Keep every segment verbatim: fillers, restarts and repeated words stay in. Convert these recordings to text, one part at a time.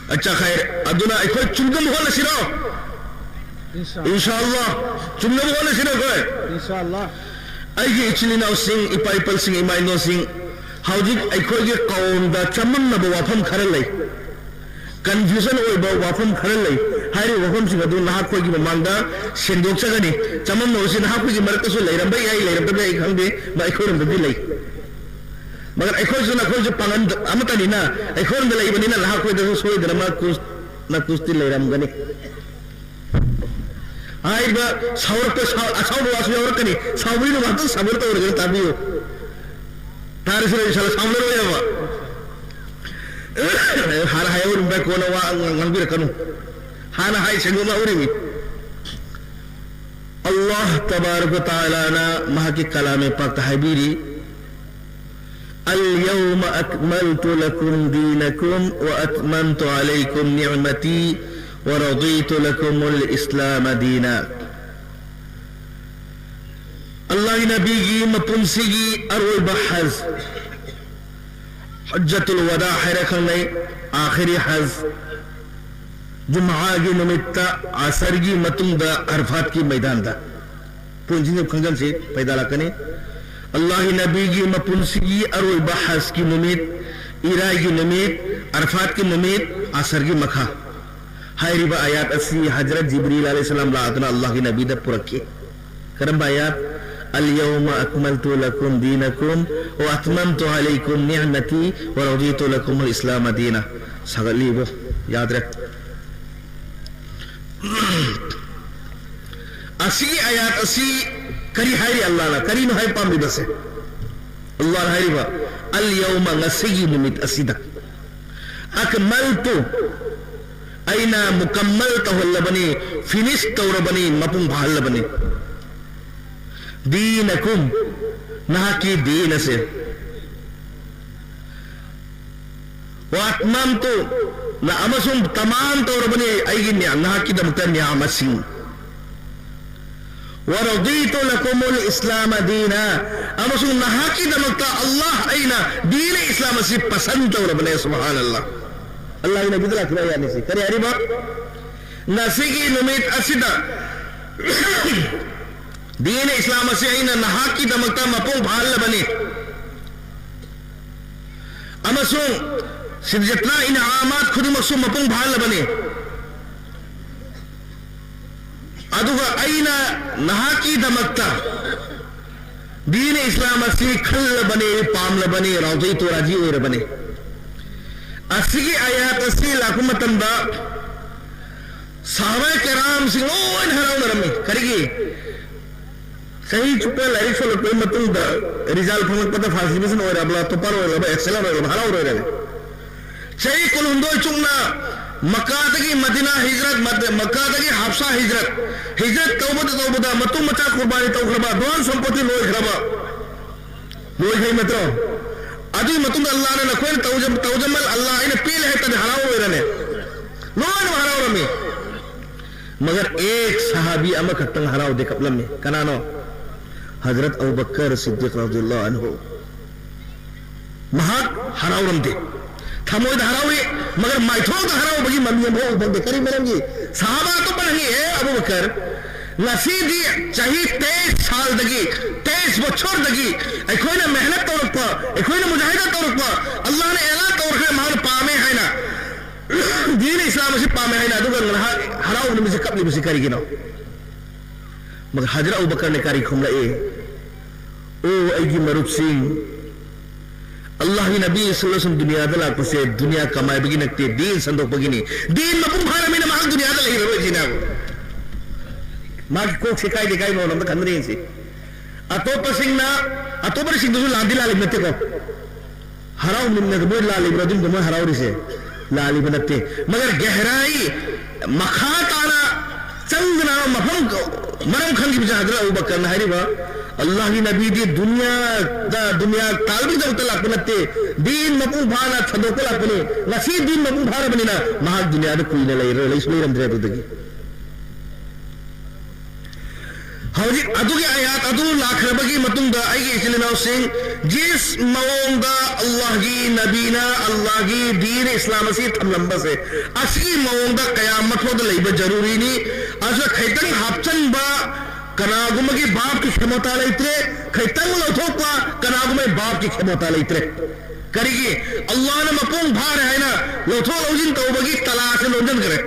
ꯑꯠꯆꯥ, ꯈꯥꯏꯔꯦ꯫ ꯑꯗꯨꯅ ꯑꯩꯈꯣꯏ ꯆꯨꯝꯅꯕ ꯍꯣꯠꯅꯁꯤꯔꯣ? ꯏꯟꯁꯥ ꯑꯜꯂꯥ꯫ ꯆꯨꯝꯅꯕ ꯍꯣꯠꯅꯁꯤꯔꯣ ꯑꯩꯈꯣꯏ? ꯏꯟꯁꯥ ꯑꯜꯂꯥ꯫ ꯑꯩꯒꯤ ꯏꯆꯤꯜ ꯏꯅꯥꯎꯁꯤꯡ, ꯏꯄꯥ ꯏꯄꯜꯁꯤꯡ, ꯏꯃꯥ ꯏꯅꯣꯁꯤꯡ, ꯍꯧꯖꯤꯛ ꯑꯩꯈꯣꯏꯒꯤ ꯀꯧꯝꯗ ꯆꯃꯝꯅꯕ ꯋꯥꯐꯝ ꯈꯔ ꯂꯩ, ꯀꯟꯐ꯭ꯌꯨꯖꯟ ꯑꯣꯏꯕ ꯋꯥꯐꯝ ꯈꯔ ꯂꯩ꯫ ꯍꯥꯏꯔꯤꯕ ꯋꯥꯐꯝꯁꯤꯡ ꯑꯗꯨ ꯅꯍꯥꯛꯈꯣꯏꯒꯤ ꯃꯃꯥꯡꯗ ꯁꯦꯡꯗꯣꯛꯆꯒꯅꯤ꯫ ꯆꯃꯝꯅꯕꯁꯤ ꯅꯍꯥꯛꯈꯣꯏꯒꯤ ꯃꯔꯛꯇꯁꯨ ꯂꯩꯔꯝꯕ ꯌꯥꯏ, ꯂꯩꯔꯝꯗꯕ ꯌꯥꯏ, ꯈꯪꯗꯦ, ꯃ-, ꯑꯩꯈꯣꯏꯔꯣꯝꯗꯗꯤ ꯂꯩ꯫ ꯃꯒꯔ ꯑꯩꯈꯣꯏꯁꯨ ꯅꯈꯣꯏꯁꯨ ꯄꯥꯡꯒꯜ ꯑꯃꯠꯇꯅꯤꯅ, ꯑꯩꯈꯣꯏꯔꯣꯝꯗ ꯂꯩꯕꯅꯤꯅ ꯅꯍꯥꯛꯈꯣꯏꯗꯁꯨ ꯁꯣꯏꯗꯅꯃꯛ ꯀꯨꯁ-, ꯅꯀꯨꯁꯇꯤ ꯂꯩꯔꯝꯒꯅꯤ꯫ ꯍꯥꯏꯔꯤꯕ ꯁꯥꯎꯔꯛꯄ, ꯁꯥꯎ-, ꯑꯁꯥꯎꯕ ꯋꯥꯁꯨ ꯌꯥꯎꯔꯛꯀꯅꯤ꯫ ꯁꯥꯎꯕꯤꯅꯨ, ꯉꯥꯛꯇꯪ ꯁꯕꯔ ꯇꯧꯔꯒ ꯇꯥꯕꯤꯌꯨ꯫ ꯇꯥꯔꯁꯤꯔ ꯏꯟꯁꯥꯜꯂꯥ, ꯁꯥꯎꯅꯔꯣꯏꯕ꯫ ꯍꯥꯟꯅ ꯍꯥꯏꯍꯧꯔꯤꯕ ꯀꯣꯟꯅ ꯋꯥ ꯉꯥꯡꯕꯤꯔꯛꯀꯅꯨ꯫ ꯍꯥꯟꯅ ꯍꯥꯏ ꯁꯦꯡꯗꯣꯛꯅꯍꯧꯔꯤꯃꯤ꯫ ꯑꯜꯂꯥꯍ ꯇꯕꯥꯔꯛ ꯋ ꯇꯥꯂꯥꯅ ꯃꯍꯥꯛꯀꯤ ꯀꯂꯥꯃꯦ ꯄꯥꯛꯇ ꯍꯥꯏꯕꯤꯔꯤ, "اليوم أكملت لكم دينكم وأتممت عليكم نعمتي ورضيت لكم الإسلام دينا." ꯑꯜꯂꯥꯍꯒꯤ ꯅꯕꯤꯒꯤ ꯃꯄꯨꯟꯁꯤꯒꯤ ꯑꯔꯣꯏꯕ ꯍꯖ, ꯍꯖ꯭ꯖꯇꯨꯜ ꯋꯥꯗꯥ ꯍꯥꯏꯔ ꯈꯪꯅꯩ, ꯑꯥꯈꯤꯔꯤ ꯍꯖ, ꯖꯨꯝꯑꯥꯒꯤ ꯅꯨꯃꯤꯠꯇ ꯑꯁꯔꯒꯤ ꯃꯇꯨꯡꯗ ꯑꯔꯐꯥꯠꯀꯤ ꯃꯩꯗꯥꯟꯗ꯫ ꯄꯣꯏꯟꯁꯤꯡꯁꯦ ꯈꯪꯖꯤꯟꯁꯤ, ꯐꯥꯏꯗꯥ ꯂꯥꯛꯀꯅꯤ꯫ ꯑꯜꯂꯥꯍꯒꯤ ꯅꯕꯤꯒꯤ ꯃꯄꯨꯟꯁꯤꯒꯤ ꯑꯔꯣꯏꯕ ꯍꯖꯀꯤ ꯅꯨꯃꯤꯠ, ꯏꯔꯥꯏꯒꯤ ꯅꯨꯃꯤꯠ, ꯑꯔꯐꯥꯠꯀꯤ ꯅꯨꯃꯤꯠ, ꯑꯁꯔꯒꯤ ꯃꯈꯥ꯫ ꯍꯥꯏꯔꯤꯕ ꯑꯥꯌꯥꯠ ꯑꯁꯤ ꯍꯖꯔꯠ ꯖꯤꯕ꯭ꯔꯤꯜ ꯑꯂꯩꯍꯤꯁꯁꯂꯥꯝ ꯂꯥꯛꯇꯨꯅ ꯑꯜꯂꯥꯍꯒꯤ ꯅꯕꯤꯗ ꯄꯨꯔꯛꯈꯤ꯫ ꯀꯔꯝꯕ ꯑꯥꯌꯥꯠ? "اليوم أكملت لكم دينكم وأتممت عليكم نعمتي ورضيت لكم الإسلام دينا." ꯁꯥꯒꯠꯂꯤꯕꯣ? ꯌꯥꯗ꯭ꯔꯦ꯫ ꯑꯁꯤꯒꯤ ꯑꯥꯌꯥꯠ ꯑꯁꯤ ꯀꯔꯤ ꯍꯥꯏꯔꯤ ꯑꯜꯂꯥꯍꯅ? ꯀꯔꯤꯅꯣ ꯍꯥꯏ ꯄꯥꯝꯂꯤꯕꯁꯦ? ꯑꯜꯂꯥꯍꯅ ꯍꯥꯏꯔꯤꯕ, "اليوم", ꯉꯁꯤꯒꯤ ꯅꯨꯃꯤꯠ ꯑꯁꯤꯗ, "أكملت", ꯑꯩꯅ ꯃꯨꯀꯝꯃꯜ ꯇꯧꯍꯜꯂꯕꯅꯤ, ꯐꯤꯅꯤꯁ ꯇꯧꯔꯕꯅꯤ, ꯃꯄꯨꯡ ꯐꯥꯍꯜꯂꯕꯅꯤ꯫ "دينكم", ꯅꯍꯥꯛꯀꯤ ꯗꯤꯟ ꯑꯁꯦ꯫ "وأتممت", ꯅ-, ꯑꯃꯁꯨꯡ ꯇꯃꯥꯝ ꯇꯧꯔꯕꯅꯤ ꯑꯩꯒꯤ ꯅꯤꯌꯥ-, ꯅꯍꯥꯛꯀꯤꯗꯃꯛꯇ ꯅꯤꯌꯥꯃꯁꯤꯡ꯫ "ورضيت لكم الإسلام دينا", ꯑꯃꯁꯨꯡ ꯅꯍꯥꯛꯀꯤꯗꯃꯛꯇ ꯑꯜꯂꯥꯍ ꯑꯩꯅ ꯗꯤꯟ ꯏꯁꯂꯥꯝ ꯑꯁꯤ ꯄꯁꯟ ꯇꯧꯔꯕꯅꯦ꯫ ꯁꯨꯕꯍꯥꯅꯜꯂꯥꯍ꯫ ꯑꯜꯂꯥꯍꯒꯤ ꯅꯕꯤꯗ ꯂꯥꯛꯈꯤꯕ ꯑꯥꯌꯥꯠꯅꯤ ꯁꯤ꯫ ꯀꯔꯤ ꯍꯥꯏꯔꯤꯕ? "ꯉꯁꯤꯒꯤ ꯅꯨꯃꯤꯠ ꯑꯁꯤꯗ ꯗꯤꯟ ꯏꯁꯂꯥꯝ ꯑꯁꯤ ꯑꯩꯅ ꯅꯍꯥꯛꯀꯤꯗꯃꯛꯇ ꯃꯄꯨꯡ ꯐꯥꯍꯜꯂꯕꯅꯤ, ꯑꯃꯁꯨꯡ ꯁꯤꯗꯖꯠꯅ ꯏꯅꯥꯃꯥꯠ ꯈꯨꯗꯤꯡꯃꯛꯁꯨ ꯃꯄꯨꯡ ꯐꯥꯍꯜꯂꯕꯅꯤ꯫ ꯑꯗꯨꯒ ꯑꯩꯅ ꯅꯍꯥꯛꯀꯤꯗꯃꯛꯇ ꯗꯤꯟ ꯏꯁꯂꯥꯝ ꯑꯁꯤ ꯈꯜꯂꯕꯅꯤ, ꯄꯥꯝꯂꯕꯅꯤ, ꯔꯥꯎꯖꯩ ꯇꯣꯔꯥꯖꯤ ꯑꯣꯏꯔꯕꯅꯤ"꯫ ꯑꯁꯤꯒꯤ ꯑꯥꯌꯥꯠ ꯑꯁꯤ ꯂꯥꯛꯄ ꯃꯇꯝꯗ ꯁꯍꯥꯕꯥ ꯀꯔꯥꯝꯁꯤꯡ ꯂꯣꯏꯅ ꯍꯔꯥꯎꯅꯔꯝꯃꯤ꯫ ꯀꯔꯤꯒꯤ? ꯆꯍꯤ ꯆꯨꯞꯄ ꯂꯥꯏꯔꯤꯛ ꯁꯣꯜꯂꯛꯄꯒꯤ ꯃꯇꯨꯡꯗ ꯔꯤꯖꯜ ꯐꯪꯂꯛꯄꯗ ꯐꯥꯔꯁ ꯗꯤꯕꯤꯖꯟ ꯑꯣꯏꯔꯕ꯭ꯔꯥ, ꯇꯣꯄꯔ ꯑꯣꯏꯔꯕ꯭ꯔꯥ, ꯑꯦꯛꯁꯦꯂꯔ ꯑꯣꯏꯔꯕ꯭ꯔꯥ, ꯍꯔꯥꯎꯔꯣꯏꯔꯅꯦ꯫ ꯆꯍꯤ ꯀꯨꯟꯍꯨꯝꯗꯣꯏ ꯆꯨꯞꯅ ꯃꯛꯀꯥꯗꯒꯤ ꯃꯗꯤꯅꯥ ꯍꯤꯖ꯭ꯔꯠ, ꯃꯗ-, ꯃꯛꯀꯥꯗꯒꯤ ꯍꯥꯞꯁꯥ ꯍꯤꯖ꯭ꯔꯠ, ꯍꯤꯖ꯭ꯔꯠ ꯇꯧꯕꯗ ꯇꯧꯕꯗ ꯃꯇꯨ ꯃꯆꯥ ꯀꯨꯔꯕꯥꯅꯤ ꯇꯧꯈ꯭ꯔꯕ, ꯙꯣꯟ ꯁꯝꯄꯣꯠꯇꯤ ꯂꯣꯏꯈ꯭ꯔꯕ, ꯂꯣꯏꯈ꯭ꯔꯦ ꯅꯠꯇ꯭ꯔꯣ? ꯑꯗꯨꯒꯤ ꯃꯇꯨꯡꯗ ꯑꯜꯂꯥꯍꯅ ꯅꯈꯣꯏꯅ ꯇꯧꯖ-, ꯇꯧꯖꯃꯜ ꯑꯜꯂꯥꯍ ꯑꯩꯅ ꯄꯦꯜꯂꯦ ꯍꯥꯏꯇꯥꯔꯗꯤ ꯍꯔꯥꯎꯔꯣꯏꯔꯅꯦ? ꯂꯣꯏꯅꯃꯛ ꯍꯔꯥꯎꯔꯝꯃꯤ꯫ ꯃꯒꯔ ꯑꯦꯛ ꯁꯍꯥꯕꯤ ꯑꯃꯈꯛꯇꯪ ꯍꯔꯥꯎꯗꯦ, ꯀꯞꯂꯝꯃꯤ꯫ ꯀꯅꯥꯅꯣ? ꯍꯖꯔꯠ ꯑꯕꯨ ꯕꯀꯔ ꯁꯤꯗꯤꯛ ꯔꯗꯤꯌꯜꯂꯥꯍꯨ ꯑꯟꯍꯨ꯫ ꯃꯍꯥꯛ ꯍꯔꯥꯎꯔꯝꯗꯦ꯫ ꯊꯃꯣꯏꯗ ꯍꯔꯥꯎꯏ, ꯃꯒꯔ ꯃꯥꯏꯊꯣꯡꯗ ꯍꯔꯥꯎꯕꯒꯤ ꯃꯃꯤ ꯑꯃꯐꯥꯎ ꯎꯕ ꯐꯪꯗꯦ꯫ ꯀꯔꯤ ꯃꯔꯝꯒꯤ? ꯁꯍꯥꯕꯥ ꯑꯇꯣꯞꯄꯅ ꯍꯪꯉꯤ, "ꯑꯦ ꯑꯕꯨ ꯕꯀꯔ, ꯉꯁꯤꯗꯤ ꯆꯍꯤ ꯇꯦꯏꯁ ꯁꯥꯜꯗꯒꯤ, ꯇꯦꯏꯁ ꯕꯣꯆꯣꯔꯗꯒꯤ ꯑꯩꯈꯣꯏꯅ ꯃꯦꯍꯅꯠ ꯇꯧꯔꯛꯄ, ꯑꯩꯈꯣꯏꯅ ꯃꯨꯖꯥꯍꯤꯗꯥ ꯇꯧꯔꯛꯄ, ꯑꯜꯂꯥꯍꯅ ꯑꯦꯂꯥꯟ ꯇꯧꯔꯛꯈ꯭ꯔꯦ, ꯃꯍꯥꯛꯅ ꯄꯥꯝꯃꯦ ꯍꯥꯏꯅ꯫ ꯗꯤꯟ ꯏꯁꯂꯥꯝ ꯑꯁꯤ ꯄꯥꯝꯃꯦ ꯍꯥꯏꯅ, ꯑꯗꯨꯒ ꯉꯥꯏꯍꯥꯛ ꯍꯔꯥꯎꯕ ꯅꯨꯃꯤꯠꯁꯤ ꯀꯞꯂꯤꯕꯁꯤ ꯀꯔꯤꯒꯤꯅꯣ?" ꯃꯒꯔ ꯍꯖꯔꯠ ꯑꯕꯨ ꯕꯀꯔꯅ ꯀꯔꯤ ꯈꯨꯝꯂꯛꯏ? "ꯑꯣ ꯑꯩꯒꯤ ꯃꯔꯨꯞꯁꯤꯡ, ꯑꯜꯂꯥꯍꯒꯤ ꯅꯕꯤ ꯁꯜꯂꯜꯂꯥꯍꯨ ꯑꯂꯩꯍꯤ ꯋꯁꯜꯂꯝ ꯗꯨꯅꯤꯌꯥꯗ ꯂꯥꯛꯄꯁꯦ ꯗꯨꯅꯤꯌꯥ ꯀꯃꯥꯏꯕꯒꯤ ꯅꯠꯇꯦ, ꯗꯤꯟ ꯁꯟꯗꯣꯛꯄꯒꯤꯅꯤ꯫ ꯗꯤꯟ ꯃꯄꯨꯡ ꯐꯥꯔꯕꯅꯤꯅ ꯃꯍꯥꯛ ꯗꯨꯅꯤꯌꯥꯗ ꯂꯩꯔꯔꯣꯏ" ꯁꯤꯅꯦꯕ꯫ ꯃꯥꯒꯤ ꯀꯣꯛꯁꯦ ꯀꯥꯏꯗꯩ ꯀꯥꯏ ꯃꯔꯣꯟ ꯑꯝꯇ ꯈꯟꯗ꯭ꯔꯦ ꯌꯦꯡꯁꯤ꯫ ꯑꯇꯣꯞꯄꯁꯤꯡꯅ, ꯑꯇꯣꯞꯄꯁꯤꯡꯗꯨꯁꯨ ꯂꯥꯟꯗꯤ ꯂꯥꯜꯂꯤꯕ ꯅꯠꯇꯦꯀꯣ꯫ ꯍꯔꯥꯎꯃꯤꯟꯅꯗ ꯃꯣꯏ ꯂꯥꯜꯂꯤꯕ꯭ꯔꯥ? ꯑꯗꯨꯝꯗ ꯃꯣꯏ ꯍꯔꯥꯎꯔꯤꯁꯦ ꯂꯥꯜꯂꯤꯕ ꯅꯠꯇꯦ꯫ ꯃꯒꯔ ꯒꯦꯍꯔꯥꯏ, ꯃꯈꯥ ꯇꯥꯅ ꯆꯪꯗꯅ ꯃꯐꯝ, ꯃꯔꯝ ꯈꯪꯈꯤꯕꯁꯦ ꯍꯖꯔꯠ ꯑꯕꯨ ꯕꯀꯔꯅ ꯍꯥꯏꯔꯤꯕ, "ꯑꯜꯂꯥꯍꯒꯤ ꯅꯕꯤꯗꯤ ꯗꯨꯅꯤꯌꯥꯗ, ꯗꯨꯅꯤꯌꯥ ꯇꯥꯜꯕꯒꯤꯗꯃꯛꯇ ꯂꯥꯛꯄ ꯅꯠꯇꯦ, ꯗꯤꯟ ꯃꯄꯨꯡ ꯐꯥꯅ ꯁꯟꯗꯣꯛꯄ ꯂꯥꯛꯄꯅꯤ꯫ ꯉꯁꯤ ꯗꯤꯟ ꯃꯄꯨꯡ ꯐꯥꯔꯕꯅꯤꯅ ꯃꯍꯥꯛ ꯗꯨꯅꯤꯌꯥꯗ ꯀꯨꯏꯅ ꯂꯩꯔꯔꯣꯏ, ꯂꯩꯁꯨ ꯂꯩꯔꯝꯗ꯭ꯔꯦ ꯑꯗꯨꯗꯒꯤ"꯫ ꯍꯧꯖꯤꯛ ꯑꯗꯨꯒꯤ ꯑꯌꯥꯠ ꯑꯗꯨ ꯂꯥꯛꯈ꯭ꯔꯕꯒꯤ ꯃꯇꯨꯡꯗ, ꯑꯩꯒꯤ ꯏꯆꯤꯜ ꯏꯅꯥꯎꯁꯤꯡ, ꯖꯤꯁ ꯃꯑꯣꯡꯗ ꯑꯜꯂꯥꯍꯒꯤ ꯅꯕꯤꯅ ꯑꯜꯂꯥꯍꯒꯤ ꯗꯤꯟ ꯏꯁꯂꯥꯝ ꯑꯁꯤ ꯊꯝꯂꯝꯕꯁꯦ, ꯑꯁꯤꯒꯤ ꯃꯑꯣꯡꯗ ꯀꯌꯥ ꯃꯊꯧꯗ ꯂꯩꯕ ꯖꯔꯨꯔꯤꯅꯤ꯫ ꯑꯁꯤꯗ ꯈꯤꯇꯪ ꯍꯥꯞꯆꯟꯕ ꯀꯅꯥꯒꯨꯝꯕꯒꯤ ꯕꯥꯞꯀꯤ ꯈꯦꯃꯣꯇꯥ ꯂꯩꯇ꯭ꯔꯦ, ꯈꯤꯇꯪ ꯂꯧꯊꯣꯛꯄ ꯀꯅꯥꯒꯨꯝꯕꯒꯤ ꯕꯥꯞꯀꯤ ꯈꯦꯃꯣꯇꯥ ꯂꯩꯇ꯭ꯔꯦ꯫ ꯀꯔꯤꯒꯤ? ꯑꯜꯂꯥꯍꯅ ꯃꯄꯨꯡ ꯐꯥꯔꯦ ꯍꯥꯏꯅ ꯂꯧꯊꯣꯛ ꯂꯧꯁꯤꯟ ꯇꯧꯕꯒꯤ ꯇꯂꯥꯁꯦ ꯂꯣꯟꯁꯤꯟꯈ꯭ꯔꯦ꯫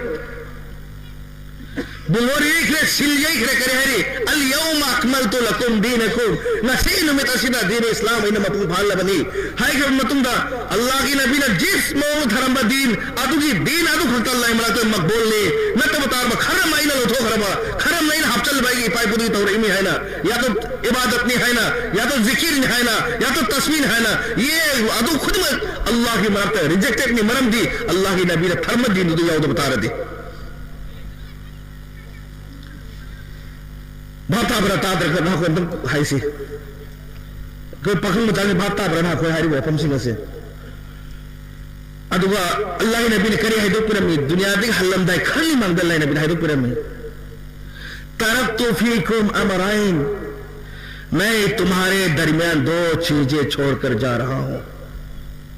ꯕꯨꯡꯉꯣ ꯌꯩꯈ꯭ꯔꯦ, ꯁꯤꯜ ꯌꯩꯈ꯭ꯔꯦ, ꯀꯔꯤ ꯍꯥꯏꯔꯤ? "ꯑꯜ ꯌꯧꯃ ꯑꯛꯃꯜꯇꯨ ꯂꯀꯨꯝ ꯗꯤꯅꯀꯨꯝ", ꯉꯁꯤ ꯅꯨꯃꯤꯠ ꯑꯁꯤꯗ ꯗꯤꯟ ꯏꯁꯂꯥꯝ ꯑꯩꯅ ꯃꯄꯨꯡ ꯐꯥꯍꯜꯂꯕꯅꯤ ꯍꯥꯏꯈ꯭ꯔꯕ ꯃꯇꯨꯡꯗ, ꯑꯜꯂꯥꯍꯒꯤ ꯅꯕꯤꯅ ꯖꯤꯁ ꯃꯑꯣꯡꯗ ꯊꯔꯝꯕ ꯗꯤꯟ ꯑꯗꯨꯒꯤ ꯗꯤꯟ ꯑꯗꯨ ꯈꯛꯇ ꯂꯥꯏ ꯃꯔꯛꯇ ꯃꯛꯕꯨꯜꯅꯤ, ꯅꯠꯇꯕ ꯇꯥꯔꯕ ꯈꯔꯝ ꯑꯩꯅ ꯂꯧꯊꯣꯛꯈ꯭ꯔꯕ, ꯈꯔꯝꯅ ꯑꯩꯅ ꯍꯥꯞꯆꯜꯂꯕ ꯑꯩꯒꯤ ꯏꯄꯥ ꯏꯄꯨꯗꯒꯤ ꯇꯧꯔꯛꯏꯅꯤ ꯍꯥꯏꯅ, ꯌꯥ ꯇꯣ ꯏꯕꯥꯗꯠꯅꯤ ꯍꯥꯏꯅ, ꯌꯥ ꯇꯣ ꯖꯤꯀꯤꯔꯅꯤ ꯍꯥꯏꯅ, ꯌꯥ ꯇꯣ ꯇꯁꯃꯤꯟ ꯍꯥꯏꯅ, ꯌꯦ ꯑꯗꯨ ꯈꯨꯗꯤꯡꯃꯛ ꯑꯜꯂꯥꯍꯒꯤ ꯃꯔꯛꯇ ꯔꯤꯖꯦꯛꯇꯦꯗꯅꯤ, ꯃꯔꯝꯗꯤ ꯑꯜꯂꯥꯍꯒꯤ ꯅꯕꯤꯅ ꯊꯔꯝꯕ ꯗꯤꯟꯗꯨꯗ ꯌꯥꯎꯗꯕ ꯇꯥꯔꯗꯤ꯫ ꯚꯥꯞ ꯇꯥꯕ꯭ꯔꯥ ꯇꯥꯗ꯭ꯔꯒ ꯅꯈꯣꯏ ꯑꯝꯇꯪ ꯍꯥꯏꯁꯤ꯫ ꯑꯩꯈꯣꯏ ꯄꯥꯈꯪ ꯃꯆꯥꯁꯤ ꯚꯥꯞ ꯇꯥꯕ꯭ꯔꯥ ꯅꯈꯣꯏ ꯍꯥꯏꯔꯤꯕ ꯋꯥꯐꯝꯁꯤꯡ ꯑꯁꯦ? ꯑꯗꯨꯒ ꯑꯜꯂꯥꯍꯒꯤ ꯅꯕꯤꯅ ꯀꯔꯤ ꯍꯥꯏꯗꯣꯛꯄꯤꯔꯝꯃꯤ? ꯗꯨꯅꯤꯌꯥꯗꯒꯤ ꯍꯜꯂꯝꯗꯥꯏ ꯈꯔꯅꯤ ꯃꯥꯡꯗ ꯑꯜꯂꯥꯍꯒꯤ ꯅꯕꯤꯅ ꯍꯥꯏꯗꯣꯛꯄꯤꯔꯝꯃꯤ, "ꯇꯔꯛꯇꯨ ꯐꯤꯀꯨꯝ ꯑꯃꯔꯥꯏꯟ, ꯃꯩ ꯇꯨꯝꯍꯥꯔꯦ ꯗꯔꯃꯤꯌꯥꯟ ꯗꯣ ꯆꯤꯖꯦ ꯆꯣꯔ ꯀꯔ ꯖꯥ ꯔꯍꯥ ꯍꯨ"꯫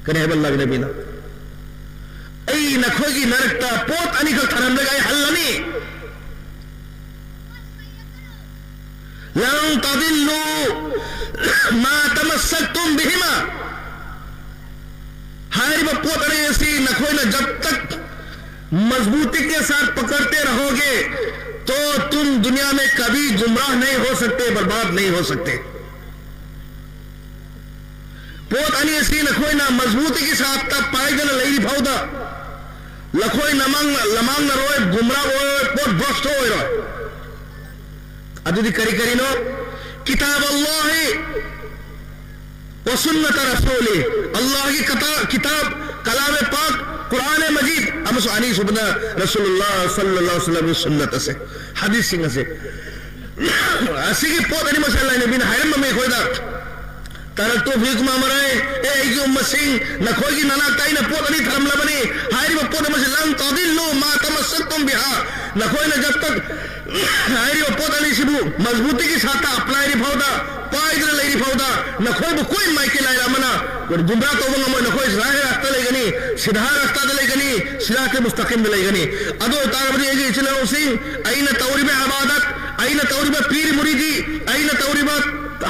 ꯀꯔꯤ ꯍꯥꯏꯕ ꯑꯜꯂꯥꯍꯒꯤ ꯅꯕꯤꯅ? "ꯑꯩ ꯅꯈꯣꯏꯒꯤ ꯃꯔꯛꯇ ꯄꯣꯠ ꯑꯅꯤꯈꯛ ꯊꯔꯝꯂꯒ ꯑꯩ ꯍꯜꯂꯅꯤ꯫ ꯂꯟ ꯇꯗꯤꯜꯂꯨ ꯃꯥ ꯇꯃꯁꯁꯛꯇꯨꯝ ꯕꯤꯍꯤꯃꯥ"꯫ ꯍꯥꯏꯔꯤꯕ ꯄꯣꯠ ꯑꯅꯤ ꯑꯁꯤ ꯅꯈꯣꯏꯅ ꯖꯕ ꯇꯛ ꯃꯖꯕꯨꯇꯤ ꯀꯦ ꯁꯥꯊ ꯄꯀꯔꯇꯦ ꯔꯍꯣꯒꯦ, ꯇꯣ ꯇꯨꯝ ꯗꯨꯅꯤꯌꯥ ꯃꯦ ꯀꯕꯤ ꯒꯨꯝꯔꯥꯍ ꯅꯍꯤ ꯍꯣ ꯁꯛꯇꯦ, ꯕꯔꯕꯥꯗ ꯅꯍꯤ ꯍꯣ ꯁꯛꯇꯦ꯫ ꯄꯣꯠ ꯑꯅꯤ ꯑꯁꯤ ꯅꯈꯣꯏꯅ ꯃꯖꯕꯨꯇꯤꯒꯤ ꯁꯥꯠꯇ ꯄꯥꯏꯗꯅ ꯂꯩꯔꯤ ꯐꯥꯎꯗ, ꯅꯈꯣꯏ ꯅꯃꯥꯡ-, ꯂꯃꯥꯡꯅꯔꯣꯏ, ꯒꯨꯝꯔꯥ ꯑꯣꯏꯔꯣꯏ, ꯄꯣꯠ ꯚ꯭ꯔꯁꯇ ꯑꯣꯏꯔꯣꯏ꯫ ꯑꯗꯨꯗꯤ ꯀꯔꯤ ꯀꯔꯤꯅꯣ? ꯀꯤꯇꯥꯕ ꯑꯜꯂꯥꯍꯤ ꯋ ꯁꯨꯟꯅꯇ ꯔꯁꯨꯂꯤ, ꯑꯜꯂꯥꯍꯒꯤ ꯀꯇꯥ-, ꯀꯤꯇꯥꯕ, ꯀꯂꯥꯃꯦ ꯄꯥꯛ, ꯀꯨꯔꯥꯅꯦ ꯃꯖꯤꯗ, ꯑꯃꯁꯨꯡ ꯑꯅꯤꯁꯨꯕꯅ ꯔꯁꯨꯂꯨꯜꯂꯥꯍ ꯁꯜꯂꯜꯂꯥꯍꯨ ꯑꯂꯥꯏꯍꯤ ꯋꯁꯜꯂꯝꯒꯤ ꯁꯨꯟꯅꯠ ꯑꯁꯦ, ꯍꯗꯤꯁꯁꯤꯡ ꯑꯁꯦ꯫ ꯑꯁꯤꯒꯤ ꯄꯣꯠ ꯑꯅꯤꯃꯛꯁꯦ ꯑꯜꯂꯥꯍꯒꯤ ꯅꯕꯤꯅ ꯍꯥꯏꯔꯝꯃꯝꯃꯤ ꯑꯩꯈꯣꯏꯗ꯫ "ꯇꯔꯛꯇꯨ ꯐꯤꯀꯨꯝ ꯑꯃꯔꯥꯏ", ꯑꯦ ꯑꯩꯒꯤ ꯎꯝꯃꯁꯤꯡ, ꯅꯈꯣꯏꯒꯤ ꯅꯅꯥꯛꯇ ꯑꯩꯅ ꯄꯣꯠ ꯑꯅꯤ ꯊꯔꯝꯂꯕꯅꯤ꯫ ꯍꯥꯏꯔꯤꯕ ꯄꯣꯠ ꯑꯃꯁꯤ ꯂꯟ تضلوا ما تمسكتم بها. ꯅꯈꯣꯏꯅ ꯖꯕ ꯇꯛ ꯍꯥꯏꯔꯤꯕ ꯄꯣꯠ ꯑꯅꯤꯁꯤꯕꯨ ꯃꯖꯕꯨꯇꯤꯒꯤ ꯁꯥꯠꯇ ꯑꯦꯄ꯭ꯂꯥꯏ ꯐꯥꯎꯗ, ꯄꯥꯏꯗꯅ ꯂꯩꯔꯤ ꯐꯥꯎꯗ, ꯅꯈꯣꯏꯕꯨ ꯀꯣꯏ ꯃꯥꯏꯀꯩ ꯂꯥꯏꯔ ꯑꯃꯅ ꯒꯨꯝꯔꯥ ꯇꯧꯕ ꯉꯝꯃꯣꯏ꯫ ꯅꯈꯣꯏ ꯁꯤꯗꯥ ꯔꯥꯁꯇꯥ ꯂꯩꯒꯅꯤ, ꯁꯤꯗꯥ ꯔꯥꯁꯇꯥꯗ ꯂꯩꯒꯅꯤ, ꯁꯤꯔꯥꯇꯦ ꯃꯨꯁꯇꯀꯤꯝꯗ ꯂꯩꯒꯅꯤ꯫ ꯑꯗꯨ ꯑꯣꯏꯇꯥꯔꯕꯗꯤ ꯑꯩꯒꯤ ꯏꯆꯤꯜ ꯏꯅꯥꯎꯁꯤꯡ, ꯑꯩꯅ ꯇꯧꯔꯤꯕ ꯏꯕꯥꯗꯠ, ꯑꯩꯅ ꯇꯧꯔꯤꯕ ꯄꯤꯔ ꯃꯨꯔꯤꯗꯤ, ꯑꯩꯅ ꯇꯧꯔꯤꯕ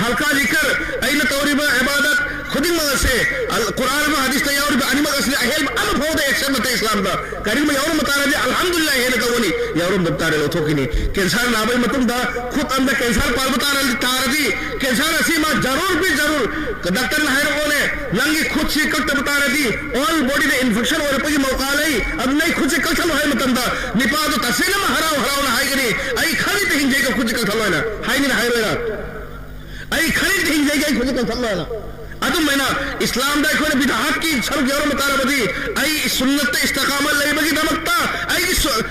ꯍꯜꯀꯥ ꯖꯤꯀꯔ, ꯑꯩꯅ ꯇꯧꯔꯤꯕ ꯏꯕꯥꯗꯠ ꯈꯨꯗꯤꯡꯃꯛ ꯑꯁꯦ ꯑꯜ-, ꯀꯨꯔꯥꯟ ꯑꯃ ꯍꯗꯤꯁꯇ ꯌꯥꯎꯔꯤꯕ ꯑꯅꯤꯃꯛ ꯑꯁꯤꯗ ꯑꯍꯦꯟꯕ ꯑꯃꯐꯥꯎꯗ ꯑꯦꯛꯁꯟ ꯅꯠꯇꯦ ꯏꯁꯂꯥꯝꯗ꯫ ꯀꯔꯤꯒꯨꯝꯕ ꯌꯥꯎꯔꯝꯕ ꯇꯥꯔꯗꯤ ꯑꯜꯍꯝꯗꯨꯂꯤꯜꯂꯥꯍ ꯍꯦꯟꯅ ꯇꯧꯒꯅꯤ, ꯌꯥꯎꯔꯝꯗꯕ ꯇꯥꯔꯗꯤ ꯂꯧꯊꯣꯛꯈꯤꯅꯤ꯫ ꯀꯦꯟꯁꯔ ꯅꯥꯕꯒꯤ ꯃꯇꯨꯡꯗ ꯈꯨꯠ ꯑꯝꯗ ꯀꯦꯟꯁꯔ ꯄꯥꯟꯕ ꯇꯥꯔ-, ꯇꯥꯔꯗꯤ ꯀꯦꯟꯁꯔ ꯑꯁꯤ ꯃꯥ ꯖꯔꯨꯔ ꯕꯤ ꯖꯔꯨꯔ ꯗꯥꯛꯇꯔꯅ ꯍꯥꯏꯔꯛꯑꯣꯅꯦ, ꯅꯪꯒꯤ ꯈꯨꯠꯁꯤ ꯀꯛꯇꯕ ꯇꯥꯔꯗꯤ ꯑꯣꯜ ꯕꯣꯗꯤꯗ ꯏꯟꯐꯦꯛꯁꯟ ꯑꯣꯏꯔꯛꯄꯒꯤ ꯃꯧꯀꯥ ꯂꯩ, ꯑꯗꯨꯅ ꯑꯩ ꯈꯨꯠꯁꯤ ꯀꯛꯊꯠꯂꯨ ꯍꯥꯏꯕ ꯃꯇꯝꯗ ꯅꯤꯄꯥꯗꯣ ꯇꯁꯦꯡꯅ ꯍꯔꯥꯎ ꯍꯔꯥꯎꯅ ꯍꯥꯏꯒꯅꯤ, "ꯑꯩ ꯈꯔꯗꯤ ꯍꯤꯡꯖꯩꯒ ꯈꯨꯠꯁꯤ ꯀꯛꯊꯠꯂꯣ" ꯍꯥꯏꯅ ꯍꯥꯏꯅꯤꯅ ꯍꯥꯏꯔꯣꯏꯔꯥ? "ꯑꯩ ꯈꯔꯗꯤ ꯍꯤꯡꯖꯩꯒ ꯑꯩ ꯈꯨꯠꯁꯤ ꯀꯛꯊꯠꯂꯣ" ꯍꯥꯏꯅ꯫ ꯑꯗꯨꯃꯥꯏꯅ ꯏꯁꯂꯥꯝꯗ ꯑꯩꯈꯣꯏꯅ ꯕꯤꯗꯥꯍꯠꯀꯤ ꯁꯔꯨꯛ ꯌꯥꯎꯔꯝꯕ ꯇꯥꯔꯕꯗꯤ ꯑꯩ ꯁꯨꯟꯅꯠꯇ ꯏꯁꯇꯀꯥꯃ ꯂꯩꯕꯒꯤꯗꯃꯛꯇ ꯑꯩꯒꯤ ꯁꯨ-,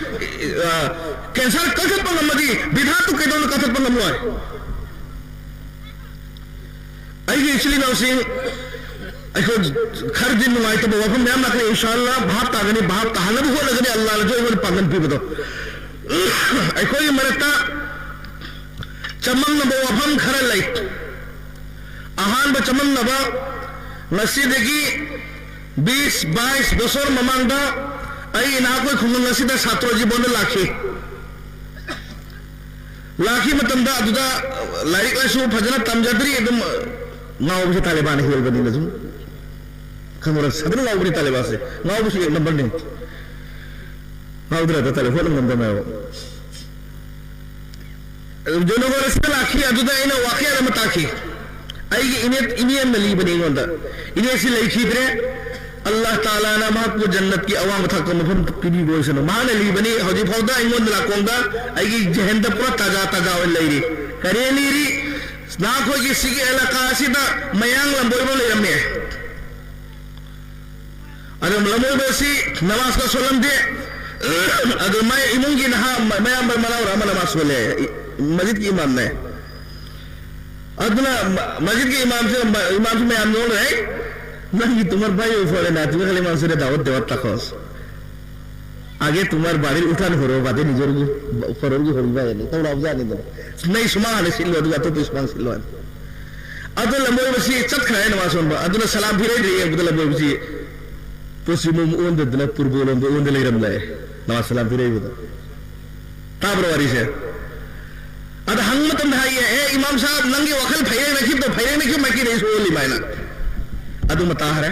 ꯑ, ꯀꯦꯟꯁꯔ ꯀꯛꯊꯠꯄ ꯉꯝꯃꯗꯤ ꯕꯤꯗꯥꯍꯠꯇꯨ ꯀꯩꯗꯧꯅ ꯀꯛꯊꯠꯄ ꯉꯝꯂꯣꯏ? ꯑꯩꯒꯤ ꯏꯆꯤꯜ ꯏꯅꯥꯎꯁꯤꯡ, ꯑꯩꯈꯣꯏ ꯈꯔꯗꯤ ꯅꯨꯡꯉꯥꯏꯇꯕ ꯋꯥꯐꯝ ꯃꯌꯥꯝ ꯂꯥꯛꯀꯅꯤ, ꯏꯟꯁꯥ ꯑꯜꯂꯥ ꯚꯥꯞ ꯇꯥꯒꯅꯤ, ꯚꯥꯞ ꯇꯥꯍꯟꯅꯕ ꯍꯣꯠꯅꯒꯅꯤ, ꯑꯜꯂꯥꯅꯁꯨ ꯑꯩꯉꯣꯟꯗ ꯄꯥꯡꯒꯜ ꯄꯤꯕꯗꯣ꯫ ꯑꯩꯈꯣꯏꯒꯤ ꯃꯔꯛꯇ ꯆꯃꯝꯅꯕ ꯋꯥꯐꯝ ꯈꯔ ꯂꯩ꯫ ꯑꯍꯥꯟꯕ ꯆꯃꯝꯅꯕ, ꯉꯁꯤꯗꯒꯤ ꯕꯤꯁ ꯕꯥꯏꯁ ꯕꯁꯣꯔ ꯃꯃꯥꯡꯗ ꯑꯩ ꯏꯅꯥꯛꯈꯣꯏ ꯈꯨꯡꯒꯪ ꯑꯁꯤꯗ ꯁꯥꯇ꯭ꯔ ꯖꯤꯕꯣꯟꯗ ꯂꯥꯛꯈꯤ꯫ ꯂꯥꯛꯈꯤ ꯃꯇꯝꯗ ꯑꯗꯨꯗ ꯂꯥꯏꯔꯤꯛ ꯂꯥꯏꯁꯨ ꯐꯖꯅ ꯇꯝꯖꯗ꯭ꯔꯤ, ꯑꯗꯨꯝ ꯉꯥꯎꯕꯁꯤ ꯇꯥꯂꯤꯕꯥꯟꯅ ꯍꯦꯜꯕꯅꯤꯅ ꯁꯨꯝ ꯈꯪꯕ꯭ꯔꯥ? ꯁꯗꯅ ꯉꯥꯎꯕꯅꯤ ꯇꯥꯂꯤꯕꯥꯟꯁꯦ, ꯉꯥꯎꯕꯁꯨ ꯑꯦꯛ ꯅꯝꯕꯔꯅꯤ꯫ ꯉꯥꯎꯗ꯭ꯔꯗ ꯇꯥꯂꯤꯕꯥꯟ ꯍꯣꯠꯅ ꯉꯝꯗꯕꯅꯦꯕ꯫ ꯖꯅꯋꯥꯔꯤꯁꯤꯗ ꯂꯥꯛꯈꯤ, ꯑꯗꯨꯗ ꯑꯩꯅ ꯋꯥꯈꯜ ꯑꯃ ꯇꯥꯈꯤ꯫ ꯑꯩꯒꯤ ꯏꯅꯦ, ꯏꯅꯦ ꯑꯃꯅ ꯂꯤꯕꯅꯤ ꯑꯩꯉꯣꯟꯗ꯫ ꯏꯅꯦꯁꯤ ꯂꯩꯈꯤꯗ꯭ꯔꯦ꯫ ꯑꯜꯂꯥꯍ ꯇꯥꯂꯥꯅ ꯃꯍꯥꯛꯄꯨ ꯖꯟꯅꯠꯀꯤ ꯑꯋꯥꯡꯕ ꯊꯥꯛꯇ ꯃꯐꯝ ꯄꯤꯕꯤꯕ ꯑꯣꯏꯁꯅꯨ꯫ ꯃꯍꯥꯛꯅ ꯂꯤꯕꯅꯤ, ꯍꯧꯖꯤꯛ ꯐꯥꯎꯗ ꯑꯩꯉꯣꯟꯗ ꯅꯥꯀꯣꯡꯗ ꯑꯩꯒꯤ ꯖꯍꯟꯗ ꯄꯨꯔꯥ ꯇꯥꯖꯥ ꯇꯥꯖꯥ ꯑꯣꯏꯅ ꯂꯩꯔꯤ꯫ ꯀꯔꯤ ꯂꯤꯔꯤ? ꯅꯈꯣꯏꯒꯤ ꯁꯤꯒꯤ ꯑꯦꯂꯥꯀꯥ ꯑꯁꯤꯗ ꯃꯌꯥꯡ ꯂꯝꯕꯣꯏꯕ ꯂꯩꯔꯝꯃꯦ꯫ ꯑꯗꯨ ꯂꯝꯕꯣꯏꯕ ꯑꯁꯤ ꯅꯃꯥꯖꯀ ꯁꯣꯜꯂꯝꯗꯦ꯫ ꯑꯗꯨ ꯃꯥꯏ ꯏꯃꯨꯡꯒꯤ ꯅꯍꯥ ꯃ-, ꯃꯌꯥꯝꯕ ꯃꯅꯥꯎꯔ ꯑꯃ ꯅꯃꯥꯖ ꯁꯣꯜꯂꯦ, ꯏ-, ꯃꯁꯖꯤꯗꯀꯤ ꯏꯃꯥꯝꯅꯦ꯫ ꯑꯗꯨꯅ ꯃ-, ꯃꯁꯖꯤꯗꯀꯤ ꯏꯃꯥꯝꯁꯤ, ꯃ-, ꯏꯃꯥꯝꯁꯤ ꯃꯌꯥꯝ ꯅꯣꯛꯂꯦ, "ꯍꯩ, ꯅꯪꯒꯤ ꯇꯨꯃꯔ ꯚꯥꯏ ꯑꯣꯏ ꯐꯔꯦ, ꯅꯥ ꯇꯨꯃꯔ ꯈꯜꯂꯤ ꯏꯃꯥꯝꯁꯤꯗ ꯗꯥꯋꯠ ꯗꯦꯋꯠ ꯇꯥꯈꯣꯁ"꯫ ꯑꯒꯦ ꯇꯨꯃꯥꯔ ꯕꯥꯔꯤꯔ ꯎꯊꯥꯟ ꯍꯣꯔꯣ ꯕꯥꯗꯦ ꯅꯤꯖꯣꯔꯒꯤ ꯐꯣꯔꯣꯔꯒꯤ ꯍꯣꯔꯤꯕ ꯍꯥꯏꯅ ꯇꯧꯔꯛꯑꯕꯖꯥꯠꯅꯤꯗꯅ꯫ ꯅꯩ ꯁꯨꯃꯥꯡ ꯍꯥꯟꯅ ꯁꯤꯠꯂꯣ, ꯑꯗꯨꯒ ꯑꯇꯣꯞꯄ ꯁꯨꯃꯥꯡ ꯁꯤꯠꯂꯣ ꯍꯥꯏꯅ꯫ ꯑꯗꯨ ꯂꯝꯕꯣꯏꯕꯁꯤ ꯆꯠꯈ꯭ꯔꯦ ꯍꯥꯏꯅ ꯃꯥ ꯁꯣꯟꯕ꯫ ꯑꯗꯨꯅ ꯁꯂꯥꯝ ꯐꯤꯔꯩꯗ ꯌꯦꯡꯕꯗ ꯂꯝꯕꯣꯏꯕꯁꯤ ꯄꯣꯁꯤꯃꯣꯝ ꯑꯣꯟꯗꯗꯅ ꯄꯨꯔꯕꯣꯂꯣꯝꯗ ꯑꯣꯟꯗ ꯂꯩꯔꯝꯂꯦ꯫ ꯅꯃꯥ ꯁꯂꯥꯝ ꯐꯤꯔꯩꯕꯗ꯫ ꯇꯥꯕ꯭ꯔꯣ ꯋꯥꯔꯤꯁꯦ? ꯑꯗ ꯍꯪꯕ ꯃꯇꯝꯗ ꯍꯥꯏꯌꯦ, "ꯑꯦ ꯏꯃꯥꯝ ꯁꯥꯍꯕ, ꯅꯪꯒꯤ ꯋꯥꯈꯜ ꯐꯩꯔꯦꯡꯅꯈꯤꯕꯗꯣ, ꯐꯩꯔꯦꯡꯅꯈꯤꯕ ꯃꯥꯏꯀꯩꯗ ꯑꯩꯁꯨ ꯑꯣꯜꯂꯤ" ꯃꯥꯏꯅ꯫ ꯑꯗꯨꯃ ꯇꯥꯈ꯭ꯔꯦ꯫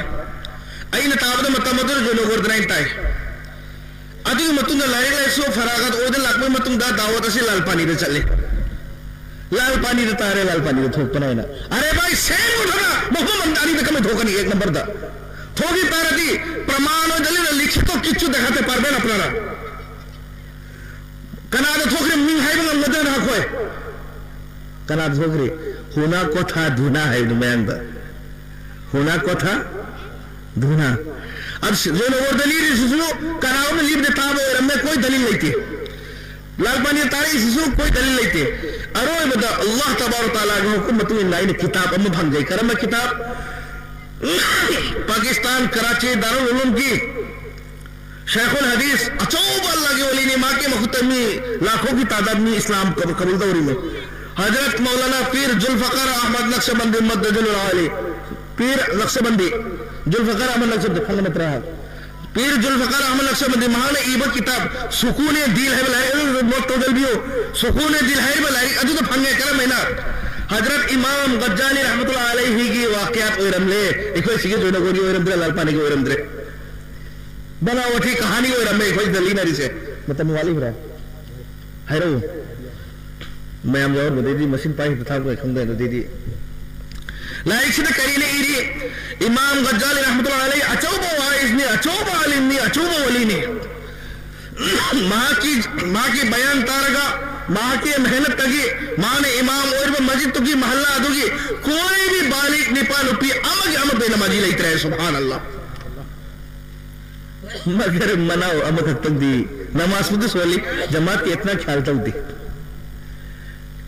ꯑꯩꯅ ꯇꯥꯕꯗ ꯃꯇꯝ ꯑꯗꯨꯗ ꯖꯣꯅꯣꯒꯣꯔꯗꯅ ꯑꯩꯅ ꯇꯥꯏ꯫ ꯑꯗꯨꯒꯤ ꯃꯇꯨꯡꯗ ꯂꯥꯏꯔꯤꯛ ꯂꯥꯏꯁꯨ ꯐꯔꯥꯒꯠ ꯑꯣꯏꯗ ꯂꯥꯛꯄꯒꯤ ꯃꯇꯨꯡꯗ ꯗꯥꯋꯠ ꯑꯁꯤ ꯂꯥꯜ ꯄꯥꯅꯤꯗ ꯆꯠꯂꯤ꯫ ꯂꯥꯜ ꯄꯥꯅꯤꯗ ꯇꯥꯔꯦ, ꯂꯥꯜ ꯄꯥꯅꯤꯗ ꯊꯣꯛꯄꯅ ꯍꯥꯏꯅ꯫ ꯑꯔꯦ ꯚꯥꯏ, ꯁꯦꯡ ꯎꯊꯅ ꯃꯐꯝ ꯑꯃꯗ ꯑꯅꯤꯗ ꯀꯃꯥꯏ ꯊꯣꯛꯀꯅꯤ? ꯑꯦꯛ ꯅꯝꯕꯔꯗ ꯊꯣꯛꯈꯤ ꯇꯥꯔꯗꯤ ꯄ꯭ꯔꯃꯥꯟ ꯑꯣꯏꯗ ꯂꯤꯈꯤꯇꯣ ꯀꯤꯠꯁꯨ ꯗꯦꯈꯥꯇꯦ ꯄꯥꯔꯕꯦꯟ ꯑꯄꯅꯥꯔ꯫ ꯀꯅꯥꯗ ꯊꯣꯛꯈ꯭ꯔꯦ ꯃꯤꯡ ꯍꯥꯏꯕ ꯉꯝꯒꯗ꯭ꯔꯅ ꯑꯩꯈꯣꯏ? ꯀꯅꯥꯗ ꯊꯣꯛꯈ꯭ꯔꯦ? ꯍꯨꯅꯥ ꯀꯣꯊꯥ ꯙꯨꯅꯥ ꯍꯥꯏꯕꯗꯨ ꯃꯌꯥꯡꯗ꯫ ꯍꯨꯅꯥ ꯀꯣꯊꯥ ꯙꯨꯅꯥ꯫ ꯑꯗꯨ ꯖꯣꯅꯣꯒꯣꯔꯗ ꯂꯤꯔꯤꯁꯤꯁꯨ ꯀꯅꯥꯒꯨꯝꯕ ꯂꯤꯕꯗ ꯇꯥꯕ ꯑꯣꯏꯔꯝꯃꯦ, ꯀꯣꯏ ꯗꯂꯤꯜ ꯂꯩꯇꯦ꯫ ꯂꯥꯜ ꯄꯥꯅꯤ ꯇꯥꯔꯛꯏꯁꯤꯁꯨ ꯀꯣꯏ ꯗꯂꯤꯜ ꯂꯩꯇꯦ꯫ ꯑꯔꯣꯏꯕꯗ ꯑꯜꯂꯥꯍ ꯇꯕꯥꯔꯛ ꯇꯥꯂꯥꯒꯤ ꯍꯨꯀꯨꯝ ꯃꯇꯨꯡ ꯏꯟꯅ ꯑꯩꯅ ꯀꯤꯇꯥꯕ ꯑꯃ ꯐꯪꯖꯩ꯫ ꯀꯔꯝꯕ ꯀꯤꯇꯥꯕ? ꯄꯥꯀꯤꯁꯇꯥꯟ ꯀꯔꯥꯆꯤ ꯗꯥꯔꯨꯜ ꯎꯂꯨꯝꯒꯤ ꯁꯦꯈꯨꯜ ꯍꯗꯤꯁ ꯑꯆꯧꯕ ꯑꯜꯂꯥꯍꯒꯤ ꯋꯥꯂꯤꯅꯤ, ꯃꯍꯥꯛꯀꯤ ꯃꯈꯨꯠꯇ ꯃꯤ ꯂꯥꯈꯣꯒꯤ ꯇꯥꯗꯥꯗ ꯃꯤ ꯏꯁꯂꯥꯝ ꯀꯕ-, ꯀꯕꯨꯜ ꯇꯧꯔꯤꯅꯤ꯫ ꯍꯖꯔꯠ ꯃꯧꯂꯥꯅꯥ ꯄꯤꯔ ꯖꯨꯜꯐꯀꯥꯔ ꯑꯍꯃꯗ ꯅꯛꯁꯕꯟꯗꯤ ꯃꯗꯗꯨꯜ ꯑꯂꯤ꯫ ꯄꯤꯔ ꯅꯛꯁꯕꯟꯗꯤ, ꯖꯨꯜꯐꯀꯥꯔ ꯑꯍꯃꯗ ꯅꯛꯁꯕꯟꯗꯤ ꯈꯪꯕ ꯅꯠꯇ꯭ꯔꯥ? ꯄꯤꯔ ꯖꯨꯜꯐꯀꯥꯔ ꯑꯍꯃꯗ ꯅꯛꯁꯕꯟꯗꯤ ꯃꯍꯥꯛꯅ ꯏꯕ ꯀꯤꯇꯥꯕ ꯁꯨꯀꯨꯅꯦ ꯗꯤꯜ ꯍꯥꯏꯕ ꯂꯥꯏꯔꯤꯛ ꯑꯗꯨ ꯅꯣꯠ ꯇꯧꯖꯕꯤꯌꯨ꯫ ꯁꯨꯀꯨꯅꯦ ꯗꯤꯜ ꯍꯥꯏꯔꯤꯕ ꯂꯥꯏꯔꯤꯛ ꯑꯗꯨꯗ ꯐꯪꯉꯦ꯫ ꯀꯔꯝꯍꯥꯏꯅ? ꯍꯖꯔꯠ ꯏꯃꯥꯝ ꯒꯖꯥꯂꯤ ꯔꯍꯃꯇꯨꯜꯂꯥꯍꯤ ꯑꯂꯩꯍꯤꯒꯤ ꯋꯥꯀꯤꯌꯥꯠ ꯑꯣꯏꯔꯝꯂꯦ꯫ ꯑꯩꯈꯣꯏ ꯁꯤꯒꯤ ꯖꯣꯏꯅꯒꯣꯔꯒꯤ ꯑꯣꯏꯔꯝꯗ꯭ꯔꯦ, ꯂꯥꯜ ꯄꯥꯅꯤꯒꯤ ꯑꯣꯏꯔꯝꯗ꯭ꯔꯦ꯫ ꯕꯅꯥꯋꯇꯤ ꯀꯍꯥꯅꯤ ꯑꯣꯏꯔꯝꯃꯦ ꯑꯩꯈꯣꯏ ꯗꯦꯜꯂꯤ ꯅꯥꯔꯤꯁꯦ꯫ ꯃꯇꯝ ꯋꯥꯠꯂꯤꯕ꯭ꯔꯥ? ꯍꯥꯏꯔꯛꯎ꯫ ꯃꯌꯥꯝ ꯌꯥꯎꯔꯝꯕꯗꯩꯗꯤ ꯃꯁꯤꯡ ꯄꯥꯏ ꯍꯦꯛꯇ ꯊꯥꯕ ꯈꯪꯗꯦ꯫ ꯑꯗꯨꯗꯩꯗꯤ ꯂꯥꯏꯔꯤꯛꯁꯤꯗ ꯀꯔꯤꯅ ꯏꯔꯤ? ꯏꯃꯥꯝ ꯒꯖꯥꯂꯤ ꯔꯍꯃꯇꯨꯜꯂꯥꯍꯤ ꯑꯂꯩꯍꯤ ꯑꯆꯧꯕ ꯋꯥꯏꯁꯅꯤ, ꯑꯆꯧꯕ ꯑꯥꯂꯤꯝꯅꯤ, ꯑꯆꯧꯕ ꯋꯥꯂꯤꯅꯤ꯫ ꯃꯍꯥꯛꯀꯤ, ꯃꯍꯥꯛꯀꯤ ꯕꯌꯥꯟ ꯇꯥꯔꯒ, ꯃꯍꯥꯛꯀꯤ ꯃꯦꯍꯅꯠꯇꯒꯤ, ꯃꯥꯅ ꯏꯃꯥꯝ ꯑꯣꯏꯔꯤꯕ ꯃꯁꯖꯤꯗꯇꯨꯒꯤ ꯃꯍꯜꯂꯥ ꯑꯗꯨꯒꯤ ꯀꯣꯏꯕꯤ ꯕꯥꯂꯤꯒ ꯅꯤꯄꯥ ꯅꯨꯄꯤ ꯑꯃꯒꯤ ꯑꯃ ꯕꯦꯅꯃꯥꯖꯤ ꯂꯩꯇ꯭ꯔꯦ꯫ ꯁꯨꯕꯍꯥꯅ ꯑꯜꯂꯥꯍ꯫ ꯃꯒꯔ ꯃꯅꯥꯎ ꯑꯃꯈꯛꯇꯪꯗꯤ ꯅꯃꯥꯖꯄꯨꯗꯤ ꯁꯣꯜꯂꯤ, ꯖꯃꯥꯠꯀꯤ ꯑꯦꯇꯅꯥ ꯈ꯭ꯌꯥꯜ ꯇꯧꯗꯦ꯫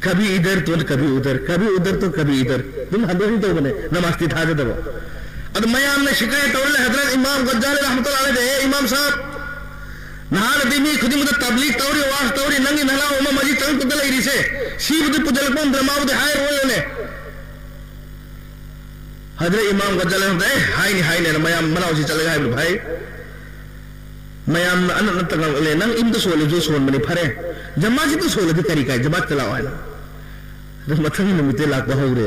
ꯀꯕꯤ ꯏꯙꯔ ꯇꯣ ꯀꯕꯤ ꯎꯙꯔ, ꯀꯕꯤ ꯎꯙꯔ ꯇꯣ ꯀꯕꯤ ꯏꯙꯔ, ꯑꯗꯨꯝ ꯍꯟꯗꯣꯛ ꯍꯟꯖꯤꯟ ꯇꯧꯕꯅꯦ, ꯅꯃꯥꯖꯇꯤ ꯊꯥꯖꯗꯕ꯫ ꯑꯗꯨ ꯃꯌꯥꯝꯅ ꯁꯤꯀꯥꯌꯠ ꯇꯧꯔ ꯂꯩ, ꯍꯖꯔꯠ ꯏꯃꯥꯝ ꯒꯖꯥꯂꯤ ꯔꯍꯃꯇꯨꯜꯂꯥꯍꯤ ꯑꯂꯩꯍꯤꯗ, "ꯑꯦ ꯏꯃꯥꯝ ꯁꯥꯍꯕ, ꯅꯍꯥꯟꯅꯗꯤ ꯃꯤ ꯈꯨꯗꯤꯡꯃꯛꯇ ꯇꯕ꯭ꯂꯤꯛ ꯇꯧꯔꯤ, ꯋꯥꯁ ꯇꯧꯔꯤ, ꯅꯪꯒꯤ ꯅꯅꯥꯎ ꯑꯃ ꯃꯁꯤ ꯆꯪꯉꯛꯇꯗ ꯂꯩꯔꯤꯁꯦ, ꯁꯤꯕꯨꯗꯤ ꯄꯨꯖꯜꯂꯛꯄ ꯉꯝꯗ꯭ꯔꯦ, ꯃꯥꯕꯨꯗꯤ ꯍꯥꯏꯔꯣꯏꯅꯦ꯫ ꯍꯖꯔꯠ ꯏꯃꯥꯝ ꯒꯖꯥꯂꯤ ꯑꯃꯗ, "ꯑꯦ, ꯍꯥꯏꯅꯤ, ꯍꯥꯏꯅꯤ" ꯍꯥꯏꯅ ꯃꯌꯥꯝ ꯃꯅꯥꯎꯁꯤ ꯆꯠꯂꯒ ꯍꯥꯏꯕꯗꯨ ꯐꯩ꯫ ꯃꯌꯥꯝꯅ ꯑꯅꯠ ꯅꯠꯇ ꯉꯥꯡꯂꯛꯂꯦ, "ꯅꯪ ꯏꯝꯗ ꯁꯣꯜꯂꯤꯁꯨ ꯁꯣꯟꯕꯅꯤ, ꯐꯔꯦ, ꯖꯃꯥꯠꯁꯤꯗ ꯁꯣꯜꯂꯗꯤ ꯀꯔꯤ ꯀꯥꯏ, ꯖꯃꯥꯠꯇ ꯂꯥꯛꯑꯣ" ꯍꯥꯏꯅ꯫ ꯑꯗꯨ ꯃꯊꯪꯒꯤ ꯅꯨꯃꯤꯠꯇꯩ ꯂꯥꯛꯄ ꯍꯧꯔꯦ꯫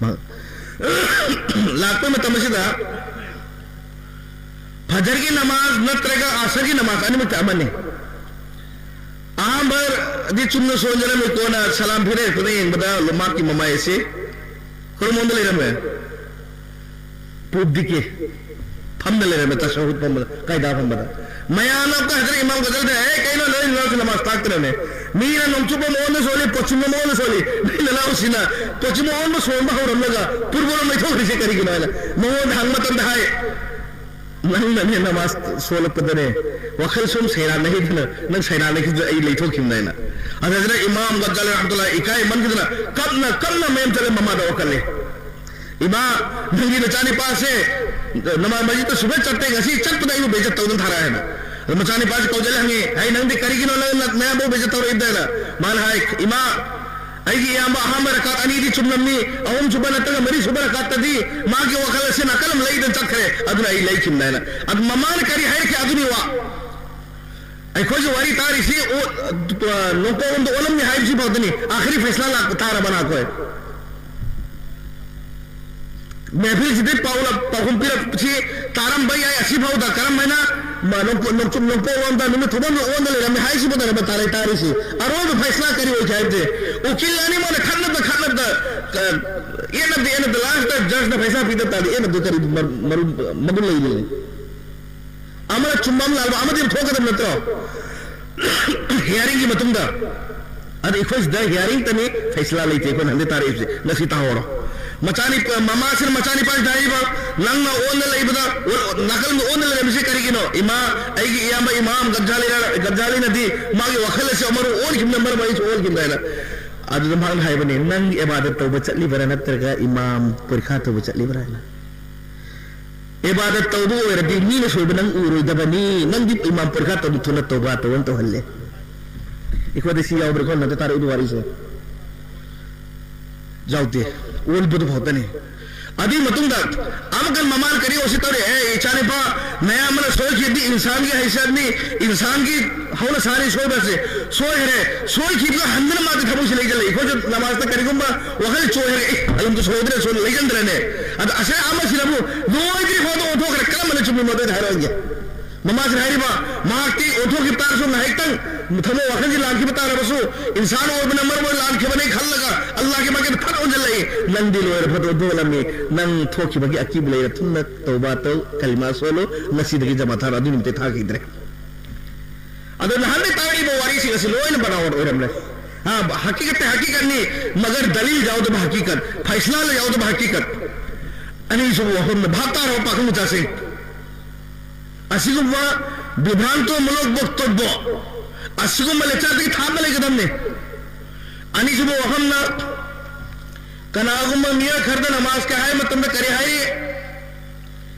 ꯃꯥ-, ꯂꯥꯛꯄ ꯃꯇꯝ ꯑꯁꯤꯗ ꯐꯖꯔꯒꯤ ꯅꯃꯥꯖ ꯅꯠꯇ꯭ꯔꯒ ꯑꯁꯔꯒꯤ ꯅꯃꯥꯖ ꯑꯅꯤꯃꯛꯇ ꯑꯃꯅꯤ꯫ ꯑꯍꯥꯟꯕꯗꯤ ꯆꯨꯝꯅ ꯁꯣꯟꯖꯔꯝꯃꯤ, ꯀꯣꯟꯅ ꯁꯂꯥꯝ ꯐꯤꯔꯦꯛꯄꯗ ꯌꯦꯡꯕꯗ ꯃꯍꯥꯛꯀꯤ ꯃꯃꯥꯏ ꯑꯁꯤ ꯀꯔꯝꯕ ꯂꯩꯔꯝꯃꯦ? ꯄꯨꯞꯗꯤꯀꯦ ꯐꯝꯅ ꯂꯩꯔꯝꯃꯦ, ꯇꯁꯍꯨꯗ ꯐꯝꯕꯗ, ꯀꯥꯏꯗꯥ ꯐꯝꯕꯗ꯫ ꯃꯌꯥꯝꯅ ꯑꯃꯨꯛꯀ ꯍꯖꯔꯠ ꯏꯃꯥꯝ ꯒꯖꯥꯂꯤꯗ, "ꯑꯦ, ꯀꯩꯅꯣ ꯅꯣꯏ ꯅꯣꯏꯁꯨ ꯅꯃꯥꯖ ꯇꯥꯛꯇ꯭ꯔꯅꯦ? ꯃꯤꯅ ꯅꯣꯡꯆꯨꯞ ꯑꯃ ꯑꯣꯟꯗ ꯁꯣꯜꯂꯤ, ꯄꯣꯠꯆꯨꯝ ꯑꯃ ꯑꯣꯟꯗ ꯁꯣꯜꯂꯤ, ꯅꯣꯏ ꯅꯅꯥꯎꯁꯤꯅ ꯄꯣꯠꯆꯨꯝ ꯑꯣꯟꯕ ꯁꯣꯟꯕ ꯍꯧꯔꯝꯂꯒ ꯄꯨꯔꯕꯣꯔꯣꯝ ꯂꯩꯊꯣꯛꯈ꯭ꯔꯤꯁꯦ ꯀꯔꯤꯒꯤꯅꯣ?" ꯍꯥꯏꯅ ꯃꯉꯣꯟꯗ ꯍꯪꯕ ꯃꯇꯝꯗ ꯍꯥꯏ, "ꯅꯪꯅꯅꯦ ꯅꯃꯥꯖ ꯁꯣꯜꯂꯛꯄꯗꯅꯦ, ꯋꯥꯈꯜ ꯁꯨꯝ ꯁꯩꯔꯥꯟꯅꯈꯤꯗꯅ, ꯅꯪ ꯁꯩꯔꯥꯟꯅꯈꯤꯗꯅ ꯑꯩ ꯂꯩꯊꯣꯛꯈꯤꯕꯅꯦꯅ"꯫ ꯑꯗꯨꯗ ꯏꯃꯥꯝ ꯒꯖꯥꯂꯤ ꯔꯍꯃꯇꯨꯜꯂꯥꯍꯤ ꯏꯀꯥꯏ ꯃꯟꯈꯤꯗꯅ ꯀꯞꯅ ꯀꯞꯅ ꯃꯌꯨꯝ ꯆꯠꯂꯦ, ꯃꯃꯥꯗ ꯋꯥꯀꯠꯂꯦ꯫ "ꯏꯃꯥ, ꯅꯪꯒꯤ ꯅꯆꯥꯅꯤꯄꯥꯁꯦ ꯅꯃꯥꯖ ꯃꯁꯖꯤꯗꯇ ꯁꯨꯡꯆꯠ ꯆꯠꯇꯦ, ꯉꯁꯤ ꯆꯠꯄꯗ ꯑꯩꯕꯨ ꯕꯦꯏꯖꯠ ꯇꯧꯗꯅ ꯊꯥꯔꯛꯑꯦ" ꯍꯥꯏꯅ꯫ ꯑꯗ ꯃꯆꯥꯅꯤꯄꯥꯁꯦ ꯀꯧꯁꯤꯜꯂꯦ, ꯍꯪꯉꯤ, "ꯍꯩ, ꯅꯪꯗꯤ ꯀꯔꯤꯒꯤꯅꯣ ꯅꯪ ꯅꯌꯥꯝꯕꯕꯨ ꯕꯦꯏꯖꯠ ꯇꯧꯔꯛꯏꯕꯗ?" ꯍꯥꯏꯅ꯫ ꯃꯥꯅ ꯍꯥꯏ, "ꯏꯃꯥ, ꯑꯩꯒꯤ ꯏꯌꯥꯝꯕ ꯑꯍꯥꯟꯕ ꯔꯀꯥꯠ ꯑꯅꯤꯗꯤ ꯆꯨꯝꯂꯝꯃꯤ, ꯑꯍꯨꯝꯁꯨꯕ ꯅꯠꯇ꯭ꯔꯒ ꯃꯔꯤꯁꯨꯕ ꯔꯀꯥꯠꯇꯗꯤ ꯃꯥꯒꯤ ꯋꯥꯈꯜ ꯑꯁꯤ ꯅꯥꯀꯜ ꯑꯃ ꯂꯩꯗꯅ ꯆꯠꯈ꯭ꯔꯦ, ꯑꯗꯨꯅ ꯑꯩ ꯂꯩꯈꯤꯕꯅꯦ" ꯍꯥꯏꯅ꯫ ꯑꯗꯨ ꯃꯃꯥꯅ ꯀꯔꯤ ꯍꯥꯏꯔꯛꯀꯦ? ꯑꯗꯨꯅꯤ ꯋꯥ꯫ ꯑꯩꯈꯣꯏꯁꯨ ꯋꯥꯔꯤ ꯇꯥꯔꯤꯁꯤ ꯑꯣ-, ꯑ, ꯅꯣꯡꯄꯣꯛꯂꯣꯝꯗ ꯑꯣꯜꯂꯝꯃꯤ ꯍꯥꯏꯕꯁꯤ ꯐꯥꯎꯗꯅꯤ꯫ ꯑꯥꯈꯔꯤ ꯐꯩꯁꯂꯥ ꯂꯥꯛꯄ ꯇꯥꯔꯕ ꯅꯈꯣꯏ? ꯃꯦꯐꯤꯜꯁꯤꯗꯤ ꯄꯥꯎꯂ-, ꯄꯥꯎꯈꯨꯝ ꯄꯤꯔꯛꯄꯁꯤ ꯇꯥꯔꯝꯕ ꯌꯥꯏ꯫ ꯑꯁꯤꯐꯥꯎꯗ ꯀꯔꯝ ꯍꯥꯏꯅ ꯃ-, ꯅꯣꯡꯄꯣ-, ꯅꯣꯡꯆꯨꯞ ꯅꯣꯡꯄꯣꯛꯂꯣꯝꯗ ꯅꯨꯃꯤꯠ ꯊꯣꯛꯐꯝꯗ ꯑꯣꯟꯗ ꯂꯩꯔꯝꯃꯤ ꯍꯥꯏꯁꯤꯕꯨ ꯇꯥꯔꯕ ꯇꯥꯔꯦ ꯇꯥꯔꯤꯁꯤ꯫ ꯑꯔꯣꯏꯕ ꯐꯩꯁꯂꯥ ꯀꯔꯤ ꯑꯣꯏꯈꯤ ꯍꯥꯏꯕꯁꯦ ꯎꯀꯤꯜ ꯑꯅꯤꯃꯛꯅ ꯈꯠꯅꯕꯗ ꯈꯠꯅꯕꯗ, ꯑ, ꯌꯦꯠꯅꯕꯗ ꯌꯦꯠꯅꯕꯗ ꯂꯥꯁꯇ ꯖꯖꯅ ꯐꯩꯁꯂꯥ ꯄꯤꯗ ꯇꯥꯔꯗꯤ ꯌꯦꯠꯅꯕꯗ ꯀꯔꯤ ꯃꯔꯨ-, ꯃꯔꯨ-, ꯃꯒꯨꯟ ꯂꯩꯔꯤꯅꯤ? ꯑꯃꯅ ꯆꯨꯝꯕ ꯑꯃ ꯂꯥꯟꯕ ꯑꯃꯗꯤ ꯑꯗꯨꯝ ꯊꯣꯛꯀꯗꯕ ꯅꯠꯇ꯭ꯔꯣ? ꯍꯤꯌꯥꯔꯤꯡꯒꯤ ꯃꯇꯨꯡꯗ꯫ ꯑꯗ ꯑꯩꯈꯣꯏ ꯁꯤꯗ ꯍꯤꯌꯥꯔꯤꯡꯇꯅꯤ, ꯐꯩꯁꯂꯥ ꯂꯩꯇꯦ꯫ ꯑꯩꯈꯣꯏꯅ ꯍꯟꯗꯛ ꯇꯥꯔꯛꯏꯕꯁꯦ ꯉꯁꯤ ꯇꯥꯍꯧꯔꯣ꯫ ꯃꯆꯥꯅꯤ-, ꯃꯃꯥꯁꯤꯅ ꯃꯆꯥꯅꯤꯄꯥꯁꯤꯗ ꯍꯥꯏꯔꯤꯕ, "ꯅꯪꯅ ꯑꯣꯟꯅ ꯂꯩꯕꯗ, ꯑꯣ-, ꯅꯥꯀꯜꯗ ꯑꯣꯟꯅ ꯂꯩꯔꯝꯃꯤꯁꯦ ꯀꯔꯤꯒꯤꯅꯣ?" "ꯏꯃꯥ, ꯑꯩꯒꯤ ꯏꯌꯥꯝꯕ ꯏꯃꯥꯝ ꯒꯖꯥꯂꯤꯅ, ꯒꯖꯥꯂꯤꯅꯗꯤ ꯃꯥꯒꯤ ꯋꯥꯈꯜ ꯑꯁꯤ ꯑꯃꯔꯨ ꯑꯣꯟꯈꯤꯕꯅ ꯃꯔꯝ ꯑꯩꯁꯨ ꯑꯣꯟꯈꯤꯕꯅꯤ" ꯍꯥꯏꯅ꯫ ꯑꯗꯨꯗ ꯃꯍꯥꯛꯅ ꯍꯥꯏꯕꯅꯤ, "ꯅꯪ ꯏꯕꯥꯗꯠ ꯇꯧꯕ ꯆꯠꯂꯤꯕꯔꯥ ꯅꯠꯇ꯭ꯔꯒ ꯏꯃꯥꯝ ꯄꯔꯤꯈꯥ ꯇꯧꯕ ꯆꯠꯂꯤꯕꯔꯥ?" ꯍꯥꯏꯅ꯫ ꯏꯕꯥꯗꯠ ꯇꯧꯕ ꯑꯣꯏꯔꯗꯤ ꯃꯤꯅ ꯁꯣꯏꯕ ꯅꯪ ꯎꯔꯣꯏꯗꯕꯅꯤ, ꯅꯪꯗꯤ ꯏꯃꯥꯝ ꯄꯨꯔꯈꯥ ꯇꯧꯗꯨ ꯊꯨꯅ ꯇꯧꯕ ꯇꯧꯕ ꯇꯧꯍꯜꯂꯦ꯫ ꯑꯩꯈꯣꯏꯗ ꯁꯤ ꯌꯥꯎꯕ꯭ꯔꯥ ꯈꯣꯠꯅ ꯇꯥꯔꯛꯏꯗꯨ ꯋꯥꯔꯤꯁꯦ ꯌꯥꯎꯗꯦ꯫ ꯑꯣꯟꯕꯗꯨ ꯈꯛꯇꯅꯤ꯫ ꯑꯗꯨꯒꯤ ꯃꯇꯨꯡꯗ ꯑꯃꯨꯛꯀ ꯃꯃꯥꯅ ꯀꯔꯤ ꯋꯥꯁꯤ ꯇꯧꯔꯤ? ꯑꯦ ꯏꯆꯥꯅꯤꯄꯥ, ꯅꯌꯥꯝꯕꯅ ꯁꯣꯏꯈꯤꯕꯗꯤ ꯏꯟꯁꯥꯟꯒꯤ ꯍꯩꯁꯠꯅꯤ, ꯏꯟꯁꯥꯟꯒꯤ ꯍꯧꯅ ꯁꯥꯅꯤ ꯁꯣꯏꯕꯁꯦ꯫ ꯁꯣꯏꯈ꯭ꯔꯦ꯫ ꯁꯣꯏꯈꯤꯕꯗꯣ ꯍꯟꯗꯅ ꯃꯥꯗꯤ ꯊꯃꯣꯏꯁꯤ ꯂꯩꯒ ꯂꯩ꯫ ꯑꯩꯈꯣꯏꯁꯨ ꯅꯃꯥꯖꯇ ꯀꯔꯤꯒꯨꯝꯕ ꯋꯥꯈꯜ ꯆꯣꯏꯈ꯭ꯔꯦ, ꯑꯦ ꯑꯗꯨꯝꯇ ꯁꯣꯏꯗ꯭ꯔꯦ ꯁꯣꯏ ꯂꯩꯒꯟꯗ꯭ꯔꯦꯅꯦ꯫ ꯑꯗ ꯑꯁꯦ ꯑꯃꯁꯤꯅꯕꯨ ꯂꯣꯏꯗ꯭ꯔꯤ ꯐꯥꯎꯗ ꯑꯣꯟꯊꯣꯛꯈ꯭ꯔꯦ꯫ ꯀꯔꯝꯕꯅ ꯆꯨꯝꯃꯤ ꯃꯗꯨꯗ ꯍꯥꯏꯔꯛꯑꯣꯒꯦ꯫ ꯃꯃꯥꯁꯤꯅ ꯍꯥꯏꯔꯤꯕ, ꯃꯍꯥꯛꯇꯤ ꯑꯣꯟꯊꯣꯛꯈꯤꯕ ꯇꯥꯔꯁꯨ ꯉꯥꯏꯍꯥꯛꯇꯪ ꯊꯃꯣꯏ ꯋꯥꯈꯜꯁꯤ ꯂꯥꯟꯈꯤꯕ ꯇꯥꯔꯕꯁꯨ, ꯏꯟꯁꯥꯟ ꯑꯣꯏꯕꯅ ꯃꯔꯝ ꯑꯣꯏꯔ ꯂꯥꯟꯈꯤꯕꯅꯤ ꯈꯜꯂꯒ ꯑꯜꯂꯥꯍꯒꯤ ꯃꯥꯏꯀꯩꯗ ꯐꯠ ꯑꯣꯟꯁꯤꯜꯂꯛꯏ꯫ ꯅꯪꯗꯤ ꯂꯣꯏꯔ ꯐꯠ ꯑꯣꯟꯊꯣꯛꯂꯝꯃꯤ꯫ ꯅꯪ ꯊꯣꯛꯈꯤꯕꯒꯤ ꯑꯀꯤꯕ ꯂꯩꯔ ꯊꯨꯅ ꯇꯧꯕ ꯇꯧ, ꯀꯂꯤꯃꯥ ꯁꯣꯜꯂꯨ꯫ ꯉꯁꯤꯗꯒꯤ ꯖꯃꯥ ꯊꯥꯔꯣ꯫ ꯑꯗꯨ ꯅꯨꯃꯤꯠꯇꯩ ꯊꯥꯈꯤꯗ꯭ꯔꯦ꯫ ꯑꯗꯣ ꯅꯍꯥꯟꯗꯩ ꯇꯥꯔꯛꯏꯕ ꯋꯥꯔꯤꯁꯤꯡ ꯑꯁꯤ ꯂꯣꯏꯅ ꯕꯅꯥꯋꯠ ꯑꯣꯏꯔꯝꯂꯦ꯫ ꯑ, ꯍꯀꯤꯀꯠꯇꯤ ꯍꯀꯤꯀꯠꯅꯤ, ꯃꯒꯔ ꯗꯂꯤꯜ ꯌꯥꯎꯗꯕ ꯍꯀꯤꯀꯠ, ꯐꯩꯁꯂꯥ ꯌꯥꯎꯗꯕ ꯍꯀꯤꯀꯠ꯫ ꯑꯅꯤꯁꯨꯕ ꯋꯥꯐꯝꯅ ꯚꯥꯞ ꯇꯥꯔꯕ ꯄꯥꯈꯪ ꯃꯆꯥꯁꯤꯡ? ꯑꯁꯤꯒꯨꯝꯕ ꯕꯤꯚ꯭ꯔꯥꯟꯇꯣꯃꯨꯂꯛ ꯕꯛꯇꯕ꯭ꯌ ꯑꯁꯤꯒꯨꯝꯕ ꯂꯦꯛꯆꯔꯗꯒꯤ ꯊꯥꯞꯅ ꯂꯩꯒꯗꯕꯅꯤ꯫ ꯑꯅꯤꯁꯨꯕ ꯋꯥꯐꯝꯅ ꯀꯅꯥꯒꯨꯝꯕ ꯃꯤꯑꯣꯏ ꯈꯔꯗ ꯅꯃꯥꯖꯀ ꯍꯥꯏ ꯃꯇꯝꯗ ꯀꯔꯤ ꯍꯥꯏꯔꯤ?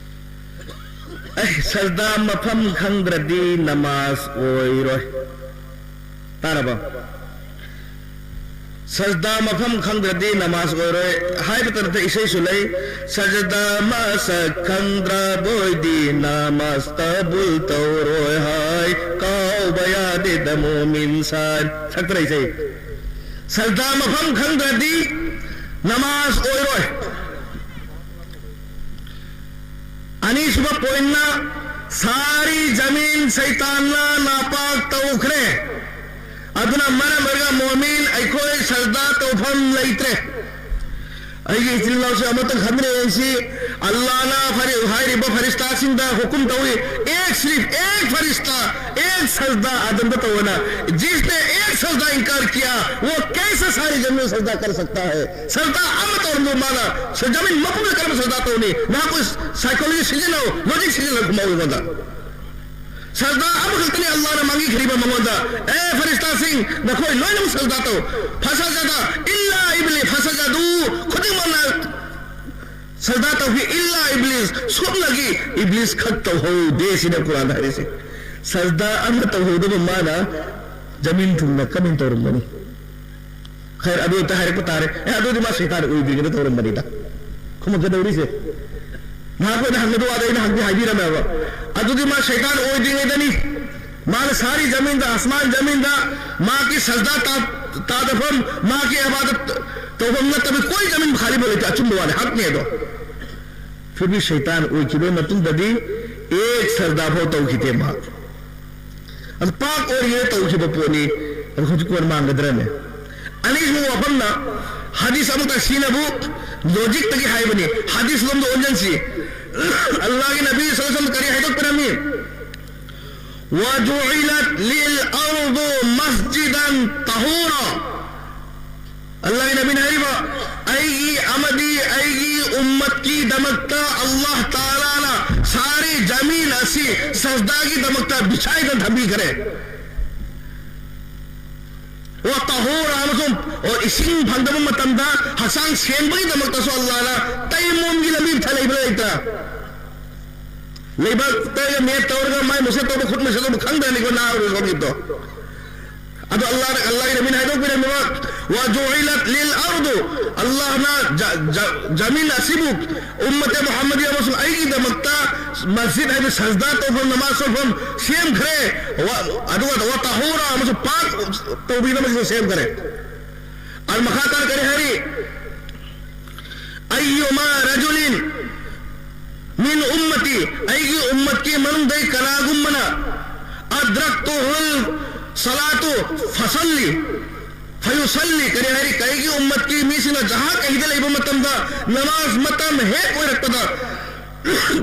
ꯑꯩ ꯁꯖꯗꯥ ꯃꯐꯝ ꯈꯪꯗ꯭ꯔꯗꯤ ꯅꯃꯥꯖ ꯑꯣꯏꯔꯣꯏ꯫ ꯇꯥꯔꯕ? ꯁꯖꯗꯥ ꯃꯐꯝ ꯈꯪꯗ꯭ꯔꯗꯤ ꯅꯃꯥꯖ ꯑꯣꯏꯔꯣꯏ ꯍꯥꯏꯕꯇ ꯅꯠꯇꯦ, ꯏꯁꯩꯁꯨ ꯂꯩ꯫ ꯁꯖꯗꯥ ꯃꯁꯛ ꯈꯪꯗ꯭ꯔꯕꯣꯏꯗꯤ ꯅꯃꯥꯖ ꯀꯕꯨꯜ ꯇꯧꯔꯣꯏ ꯍꯥꯏ, ꯀꯥꯎꯕ ꯌꯥꯗꯦꯗ ꯃꯣꯃꯤꯟ ꯁꯥꯏ꯫ ꯁꯛꯇ꯭ꯔ ꯏꯁꯩ? ꯁꯖꯗꯥ ꯃꯐꯝ ꯈꯪꯗ꯭ꯔꯗꯤ ꯅꯃꯥꯖ ꯑꯣꯏꯔꯣꯏ꯫ ꯑꯅꯤꯁꯨꯕ ꯄꯣꯏꯟꯅ ꯁꯥꯔꯤ ꯖꯃꯤꯟ ꯁꯩꯇꯥꯟꯅ ꯅꯥꯄꯥꯛ ꯇꯧꯈ꯭ꯔꯦ꯫ ꯑꯗꯨꯅ ꯃꯔꯝ ꯑꯣꯏꯔꯒ ꯃꯣꯃꯤꯟ ꯑꯩꯈꯣꯏ ꯁꯖꯗꯥ ꯇꯧꯐꯝ ꯂꯩꯇ꯭ꯔꯦ꯫ ꯑꯩꯒꯤ ꯏꯆꯤꯜ ꯏꯅꯥꯎꯁꯦ ꯑꯃꯇꯪ ꯈꯟꯃꯤꯟꯅꯁꯤ꯫ ꯑꯜꯂꯥꯅ ꯐꯔꯤ-, ꯍꯥꯏꯔꯤꯕ ꯐꯔꯤꯁꯇꯥꯁꯤꯡꯗ ꯍꯨꯀꯨꯝ ꯇꯧꯏ, "एक सिर्फ एक फरिश्ता एक सजदा आदम का तो होना, जिसने एक सजदा इनकार किया, वो कैसे सारी जमीन सजदा कर सकता है?" ꯁꯖꯗꯥ ꯑꯃ ꯇꯧꯔꯝꯗꯧ ꯃꯥꯅ ꯖꯃꯤꯟ ꯃꯄꯨꯝꯗ ꯀꯔꯝꯕ ꯁꯖꯗꯥ ꯇꯧꯅꯤ? ꯅꯍꯥꯛꯄꯨ psychology ꯁꯤꯖꯤꯟꯅꯧ, logic ꯁꯤꯖꯤꯟꯅꯧ, ꯈꯨꯝꯃꯧ ꯑꯩꯉꯣꯟꯗ꯫ ꯁꯖꯗꯥ ꯑꯃꯈꯛꯇꯅꯤ ꯑꯜꯂꯥꯅ ꯃꯥꯡꯈꯤꯈ꯭ꯔꯤꯕ ꯃꯉꯣꯟꯗ, "ꯑꯦ ꯐꯔꯤꯁꯇꯥꯁꯤꯡ, ꯅꯈꯣꯏ ꯂꯣꯏꯅꯃꯛ ꯁꯖꯗꯥ ꯇꯧ"꯫ ꯐꯁꯖꯗ ꯏꯜꯂꯥ ꯏꯕ꯭ꯂꯤ ꯐꯁꯖꯗꯨ, ꯈꯨꯗꯤꯡꯃꯛꯅ ꯁꯖꯗꯥ ꯇꯧꯈꯤ, "ꯏꯜꯂꯥ ꯏꯕ꯭ꯂꯤꯁ", ꯁꯨꯞꯅꯒꯤ ꯏꯕ꯭ꯂꯤꯁ ꯈꯛ ꯇꯧꯍꯧꯗꯦ ꯁꯤꯅ ꯀꯨꯔꯥꯟꯗ ꯍꯥꯏꯔꯤꯁꯦ꯫ ꯁꯖꯗꯥ ꯑꯃ ꯇꯧꯍꯧꯗꯕ ꯃꯥꯅ ꯖꯃꯤꯟ ꯊꯨꯡꯅ ꯀꯃꯥꯏꯅ ꯇꯧꯔꯝꯒꯅꯤ? ꯈꯔ ꯑꯗꯨ ꯑꯝꯇ ꯍꯥꯏꯔꯛꯄ ꯇꯥꯔꯦ꯫ ꯑꯦ, ꯑꯗꯨꯗꯤ ꯃꯥ ꯁꯩꯇꯥꯟ ꯑꯣꯏꯗ꯭ꯔꯤꯉꯩꯗ ꯇꯧꯔꯝꯕꯅꯤꯗ꯫ ꯈꯨꯝꯃꯛꯀꯗꯧꯔꯤꯁꯦ꯫ ꯅꯍꯥꯛ ꯑꯩꯈꯣꯏꯅ ꯍꯪꯒꯗꯧꯕ ꯋꯥꯗꯣ ꯑꯩꯅ ꯍꯪꯗꯤ ꯍꯥꯏꯕꯤꯔꯝꯃꯦꯕ꯫ ꯑꯗꯨꯗꯤ ꯃꯥ ꯁꯩꯇꯥꯟ ꯑꯣꯏꯗ꯭ꯔꯤꯉꯩꯗꯅꯤ꯫ ꯃꯥꯅ ꯁꯥꯔꯤ ꯖꯃꯤꯟꯗ, ꯑꯁꯃꯥꯟ ꯖꯃꯤꯟꯗ, ꯃꯥꯒꯤ ꯁꯖꯗꯥ ꯇꯥ-, ꯇꯥꯗꯐꯝ, ꯃꯥꯒꯤ ꯑꯕꯥꯗꯠ ꯇꯧꯐꯝ ꯅꯠꯇꯕ ꯀꯣꯏ ꯖꯃꯤꯟ ꯈꯥꯂꯤ ꯂꯩꯇꯦ꯫ ꯑꯆꯨꯝꯕ ꯋꯥꯅꯤ, ꯍꯛꯅꯦ ꯑꯗꯣ꯫ ꯐꯤꯔꯕꯤ ꯁꯩꯇꯥꯟ ꯑꯣꯏꯈꯤꯕꯒꯤ ꯃꯇꯨꯡꯗꯗꯤ ꯑꯦꯛ ꯁꯖꯗꯥ ꯐꯥꯎ ꯇꯧꯈꯤꯗꯦ ꯃꯥ꯫ ꯑꯗꯨ ꯄꯥꯛ ꯑꯣꯏꯔꯤꯉꯩꯗ ꯇꯧꯈꯤꯕ ꯄꯣꯠꯅꯤ꯫ ꯑꯗꯨ ꯍꯧꯖꯤꯛ ꯀꯣꯟꯅ ꯃꯥꯡꯒꯗ꯭ꯔꯅꯦ? ꯑꯅꯤꯁꯨꯕ ꯋꯥꯐꯝꯅ, ꯍꯗꯤꯁ ꯑꯃꯈꯛꯇ ꯁꯤꯖꯤꯟꯅꯕꯨ ꯂꯣꯖꯤꯛꯇꯒꯤ ꯍꯥꯏꯕꯅꯤ꯫ ꯍꯗꯤꯁ ꯂꯣꯝꯗ ꯑꯣꯟꯁꯤꯟꯁꯤ꯫ ꯑꯜꯂꯥꯍꯒꯤ ꯅꯕꯤ ꯁꯜꯂꯜꯂꯥꯍꯨ ꯑꯂꯩꯍꯤ ꯋꯁꯜꯂꯝ ꯀꯔꯤ ꯍꯥꯏꯗꯣꯛꯄꯤꯔꯝꯃꯤ? "وجعلت لي الأرض مسجدا طهورا"꯫ ꯑꯜꯂꯥꯍꯒꯤ ꯅꯕꯤꯅ ꯍꯥꯏꯔꯤꯕ, "ꯑꯩꯒꯤ ꯑꯃꯗꯤ ꯑꯩꯒꯤ ꯎꯝꯃꯠꯀꯤꯗꯃꯛꯇ ꯑꯜꯂꯥꯍ ꯇꯥꯂꯥꯅ ꯁꯥꯔꯤ ꯖꯃꯤꯟ ꯑꯁꯤ ꯁꯖꯗꯥꯒꯤꯗꯃꯛꯇ ꯕꯤꯁꯥꯏꯗ ꯊꯝꯕꯤꯈ꯭ꯔꯦ"꯫ "ꯋꯥ ꯇꯍꯨꯔ" ꯑꯃꯁꯨꯡ, ꯑꯣ, ꯏꯁꯤꯡ ꯐꯪꯗꯕ ꯃꯇꯝꯗ ꯍꯛꯆꯥꯡ ꯁꯦꯡꯕꯒꯤꯗꯃꯛꯇꯁꯨ ꯑꯜꯂꯥꯍꯅ ꯇꯩꯃꯣꯝꯒꯤ ꯂꯝꯕꯤ ꯊ-, ꯂꯩꯕ꯭ꯔꯥ ꯂꯩꯇ꯭ꯔꯥ? ꯂꯩꯕꯥꯛꯇꯒ ꯃꯦꯠ ꯇꯧꯔꯒ ꯃꯥꯏ ꯃꯁꯦꯠ ꯇꯧꯕ, ꯈꯨꯠ ꯃꯁꯦꯠ ꯇꯧꯕ ꯈꯪꯗ꯭ꯔꯅꯤꯀꯣ, ꯅꯍꯥ ꯑꯣꯏꯔꯤꯕ ꯁꯣꯝꯒꯤꯗꯣ꯫ ꯑꯗꯣ ꯑꯜꯂꯥꯍꯅ, ꯑꯜꯂꯥꯍꯒꯤ ꯅꯕꯤꯅ ꯍꯥꯏꯗꯣꯛꯄꯤꯔꯝꯃꯤꯕ, "ꯋꯥ ꯖꯨꯏꯂꯠ ꯂꯤꯜ ꯑꯔꯗꯨ", ꯑꯜꯂꯥꯍꯅ ꯖ-, ꯖ-, ꯖꯃꯤꯟ ꯑꯁꯤꯕꯨ ꯎꯝꯃꯠꯇꯦ ꯃꯨꯍꯝꯃꯗꯤ ꯑꯃꯁꯨꯡ ꯑꯩꯒꯤꯗꯃꯛꯇ ꯃꯁꯖꯤꯗ ꯍꯥꯏꯕ ꯁꯖꯗꯥ ꯇꯧꯐꯝ, ꯅꯃꯥꯖ ꯁꯣꯟꯐꯝ ꯁꯦꯝꯈ꯭ꯔꯦ꯫ ꯋꯥ-, ꯑꯗꯨꯒ "ꯋꯥ ꯇꯍꯨꯔꯥ", ꯑꯃꯁꯨꯡ ꯄꯥꯛ ꯇꯧꯕꯤꯅꯕꯁꯨ ꯁꯦꯝꯈ꯭ꯔꯦ꯫ ꯑꯗꯨ ꯃꯈꯥ ꯇꯥꯅ ꯀꯔꯤ ꯍꯥꯏꯔꯤ? "ꯑꯩꯌꯨꯃꯥ ꯔꯖꯨꯂꯤꯟ ꯃꯤꯟ ꯎꯝꯃꯇꯤ", ꯑꯩꯒꯤ ꯎꯝꯃꯠꯀꯤ ꯃꯅꯨꯡꯗꯩ ꯀꯅꯥꯒꯨꯝꯕꯅ "ꯑꯗ꯭ꯔꯛꯇꯨꯍꯨꯜ ꯁꯂꯥꯇꯨ ꯐꯁꯜꯂꯤ", ꯐꯌꯨꯁꯜꯂꯤ, ꯀꯔꯤ ꯍꯥꯏꯔꯤ? ꯀꯩꯒꯤ ꯎꯝꯃꯠꯀꯤ ꯃꯤꯁꯤꯡꯅ ꯖꯍꯥ ꯀꯍꯤꯗ ꯂꯩꯕ ꯃꯇꯝꯗ ꯅꯃꯥꯖ ꯃꯇꯝ ꯍꯦꯛ ꯑꯣꯏꯔꯛꯄꯗ,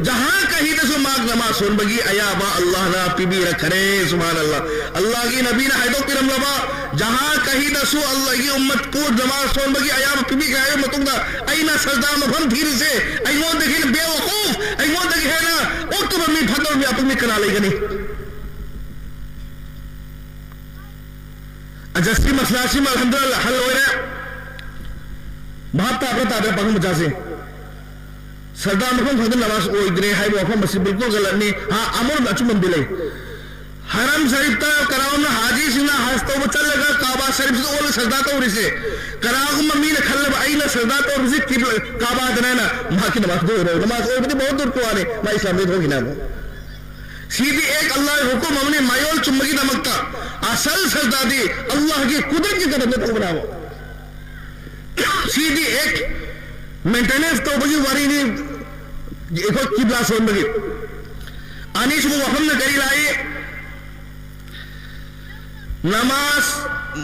ꯖꯍꯥ ꯀꯍꯤꯗꯁꯨ ꯃꯍꯥꯛ ꯅꯃꯥꯖ ꯁꯣꯟꯕꯒꯤ ꯑꯌꯥꯕ ꯑꯜꯂꯥꯍꯅ ꯄꯤꯕꯤꯔꯛꯈꯔꯦ꯫ ꯁꯨꯕꯍꯥꯅꯜꯂꯥꯍ꯫ ꯑꯜꯂꯥꯍꯒꯤ ꯅꯕꯤꯅ ꯍꯥꯏꯗꯣꯛꯄꯤꯔꯝꯂꯕ, ꯖꯍꯥ ꯀꯍꯤꯗꯁꯨ ꯑꯜꯂꯥꯍꯒꯤ ꯎꯝꯃꯠꯄꯨ ꯅꯃꯥꯖ ꯁꯣꯟꯕꯒꯤ ꯑꯌꯥꯕ ꯄꯤꯕꯤꯈ꯭ꯔꯦ ꯍꯥꯏꯕ ꯃꯇꯨꯡꯗ, ꯑꯩꯅ ꯁꯖꯗꯥ ꯃꯐꯝ ꯊꯤꯔꯤꯁꯦ, ꯑꯩꯉꯣꯟꯗꯒꯤ ꯍꯦꯟꯅ ꯕꯦꯋꯥꯀꯨꯐ, ꯑꯩꯉꯣꯟꯗꯒꯤ ꯍꯦꯟꯅ ꯑꯣꯛꯇꯕ ꯃꯤ, ꯐꯠꯇꯕ ꯃꯤ, ꯑꯄꯪꯕ ꯃꯤ ꯀꯅꯥ ꯂꯩꯒꯅꯤ? ꯑꯖꯁꯤ ꯃꯁꯂꯥꯁꯤꯃ ꯑꯜꯍꯝꯗꯨꯂꯤꯜꯂꯥꯍ ꯍꯜ ꯑꯣꯏꯔꯦ꯫ ꯚꯥꯞ ꯇꯥꯕ꯭ꯔꯥ ꯇꯥꯗ꯭ꯔꯥ, ꯄꯥꯈꯪ ꯃꯆꯥꯁꯦ? ꯁꯔꯗꯥ ꯃꯐꯝ ꯈꯛꯇ ꯅꯃꯥꯖ ꯑꯣꯏꯗ꯭ꯔꯦ ꯍꯥꯏꯕ ꯋꯥꯐꯝ ꯑꯁꯤ ꯕꯤꯜꯀꯨꯜ ꯒꯂꯠꯅꯤ꯫ ꯍꯥ, ꯑꯃꯔꯣꯝꯗ ꯑꯆꯨꯝꯕꯗꯤ ꯂꯩ꯫ ꯍꯔꯝ ꯁꯔꯤꯐꯇ ꯀꯅꯥꯒꯨꯝꯕ ꯍꯥꯖꯤꯁꯤꯡꯅ ꯍꯖ ꯇꯧꯕ ꯆꯠꯂꯒ ꯀꯥꯕꯥ ꯁꯔꯤꯐꯁꯤꯗ ꯑꯣꯜꯂꯒ ꯁꯔꯗꯥ ꯇꯧꯔꯤꯁꯦ, ꯀꯅꯥꯒꯨꯝꯕ ꯃꯤꯅ ꯈꯜꯂꯕ ꯑꯩꯅ ꯁꯔꯗꯥ ꯇꯧꯔꯤꯁꯤ ꯀꯤꯕ꯭ꯂꯥ ꯀꯥꯕꯥꯗꯅꯦꯅ, ꯃꯍꯥꯛꯀꯤ ꯅꯃꯥꯖ ꯑꯣꯏꯔꯣꯏ꯫ ꯅꯃꯥꯖ ꯑꯣꯏꯕꯗꯤ ꯕꯍꯨꯠ ꯗꯨꯔ ꯇꯣꯉꯥꯟꯅꯤ, ꯃꯥ ꯏꯁꯂꯥꯝꯗꯒꯤ ꯊꯣꯛꯈꯤꯅ ꯑꯃꯨꯛ꯫ ꯁꯤꯗꯤ ꯑꯦꯛ ꯑꯜꯂꯥꯍꯒꯤ ꯍꯨꯀꯨꯝ ꯑꯃꯅꯤ ꯃꯌꯣꯜ ꯆꯨꯝꯕꯒꯤꯗꯃꯛꯇ꯫ ꯑꯁꯜ ꯁꯔꯗꯥꯗꯤ ꯑꯜꯂꯥꯍꯒꯤ ꯀꯨꯗꯔꯠꯀꯤ ꯀꯗꯝꯗ ꯇꯧꯕꯅꯦꯕ꯫ ꯁꯤꯗꯤ ꯑꯦꯛ ꯃꯦꯟꯇꯦꯅꯦꯟꯁ ꯇꯧꯕꯒꯤ ꯋꯥꯔꯤꯅꯤ, ꯑꯩꯈꯣꯏ ꯀꯤꯕ꯭ꯂꯥ ꯁꯣꯟꯕꯒꯤ꯫ ꯑꯅꯤꯁꯨꯕ ꯋꯥꯐꯝꯅ ꯀꯔꯤ ꯂꯥꯛꯏ? ꯅꯃꯥꯖ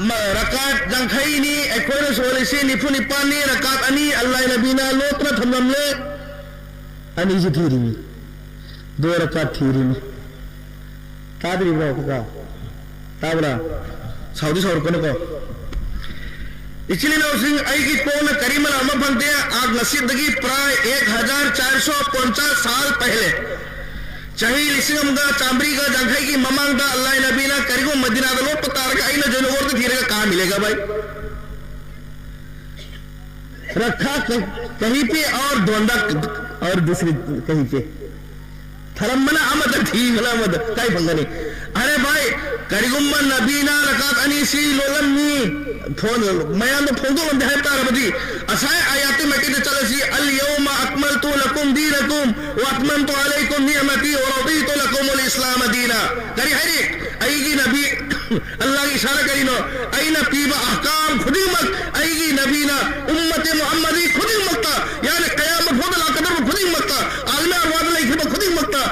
ꯃ-, ꯔꯀꯥꯠ ꯌꯥꯡꯈꯩꯅꯤ, ꯑꯩꯈꯣꯏꯅ ꯁꯣꯜꯂꯤꯁꯤ ꯅꯤꯐꯨ ꯅꯤꯄꯥꯟꯅꯤ, ꯔꯀꯥꯠ ꯑꯅꯤ ꯑꯜꯂꯥꯍ ꯅꯕꯤꯅ ꯂꯣꯠꯇꯨꯅ ꯊꯝꯂꯝꯂꯦ꯫ ꯑꯅꯤꯁꯤ ꯊꯤꯔꯤꯃꯤ꯫ ꯗꯣ ꯔꯀꯥꯠ ꯊꯤꯔꯤꯃꯤ꯫ ꯇꯥꯗ꯭ꯔꯤꯕ꯭ꯔꯣ, ꯀꯀꯥ? ꯇꯥꯕ꯭ꯔꯥ? ꯁꯥꯎꯗꯤ ꯁꯥꯎꯔꯛꯀꯅꯨꯀꯣ꯫ ꯏꯆꯤꯜ ꯏꯅꯥꯎꯁꯤꯡ, ꯑꯩꯒꯤ ꯀꯣꯟꯅ ꯀꯔꯤꯃꯠ ꯑꯃ ꯐꯪꯗꯦ꯫ ꯑꯥ, ꯉꯁꯤꯗꯒꯤ ꯄ꯭ꯔꯥꯏ ꯑꯦꯛ ꯍꯖꯥꯔ ꯆꯥꯔ ꯁꯣ ꯄꯣꯟꯆꯥꯁ ꯁꯥꯜ ꯄꯍꯂꯦ, ꯆꯍꯤ ꯂꯤꯁꯤꯡ ꯑꯃꯒ ꯆꯥꯃꯔꯤꯒ ꯌꯥꯡꯈꯩꯒꯤ ꯃꯃꯥꯡꯗ ꯑꯜꯂꯥꯍ ꯅꯕꯤꯅ ꯀꯔꯤꯒꯨꯝꯕ ꯃꯗꯤꯅꯥꯗ ꯂꯣꯠꯄ ꯇꯥꯔꯒ ꯑꯩꯅ ꯖꯣꯏꯅꯒꯣꯔꯗ ꯊꯤꯔꯒ ꯀꯥ ꯃꯤꯂꯦꯒ ꯚꯥꯏ꯫ रखा कहीं पे और ढूंढा और दूसरी कहीं पे। ꯊꯔꯝꯕꯅ ꯑꯃꯗ, ꯊꯤꯕꯅ ꯑꯃꯗ꯫ ꯀꯥꯏ ꯐꯪꯒꯅꯤ? ꯑꯔꯦ ꯚꯥꯏ, ꯀꯔꯤꯒꯨꯝꯕ ꯅꯕꯤꯅ ꯔꯀꯥꯠ ꯑꯅꯤꯁꯤ ꯂꯣꯜꯂꯝꯃꯤ, ꯐꯣꯟ, ꯃꯌꯥꯝꯗ ꯐꯣꯡꯗꯣꯛꯂꯝꯗꯦ ꯍꯥꯏꯕ ꯇꯥꯔꯕꯗꯤ, ꯉꯁꯥꯏ ꯑꯥꯌꯥꯠꯇꯨ ꯃꯥꯏꯀꯩꯗ ꯆꯠꯂꯁꯤ, "ꯑꯜ ꯌꯧꯃ ꯑꯛꯃꯜꯇꯨ ꯂꯀꯨꯝ ꯗꯤꯅꯀꯨꯝ ꯋ ꯑꯠꯃꯝꯇꯨ ꯑꯂꯩꯀꯨꯝ ꯅꯤ'ꯃꯇꯤ ꯋ ꯔꯗꯤꯇꯨ ꯂꯀꯨꯃꯨꯜ ꯏꯁꯂꯥꯃ ꯗꯤꯅ"꯫ ꯀꯔꯤ ꯍꯥꯏꯔꯤ? ꯑꯩꯒꯤ ꯅꯕꯤ ꯑꯜꯂꯥꯍꯒꯤ ꯏꯁꯥꯔꯥ ꯀꯔꯤꯅꯣ? ꯑꯩꯅ ꯄꯤꯕ ꯑꯍꯀꯥꯝ ꯈꯨꯗꯤꯡꯃꯛ ꯑꯩꯒꯤ ꯅꯕꯤꯅ ꯎꯝꯃꯇꯦ ꯃꯨꯍꯝꯃꯗꯤ ꯈꯨꯗꯤꯡꯃꯛꯇ, ꯌꯥꯅꯤ ꯀꯌꯥꯃꯠ ꯐꯥꯎꯗ ꯂꯥꯛꯀꯗꯧꯔꯤꯕ ꯈꯨꯗꯤꯡꯃꯛꯇ, ꯑꯥꯂꯃꯦ ꯑꯔꯋꯥꯗ ꯂꯩꯈꯤꯕ ꯈꯨꯗꯤꯡꯃꯛꯇ,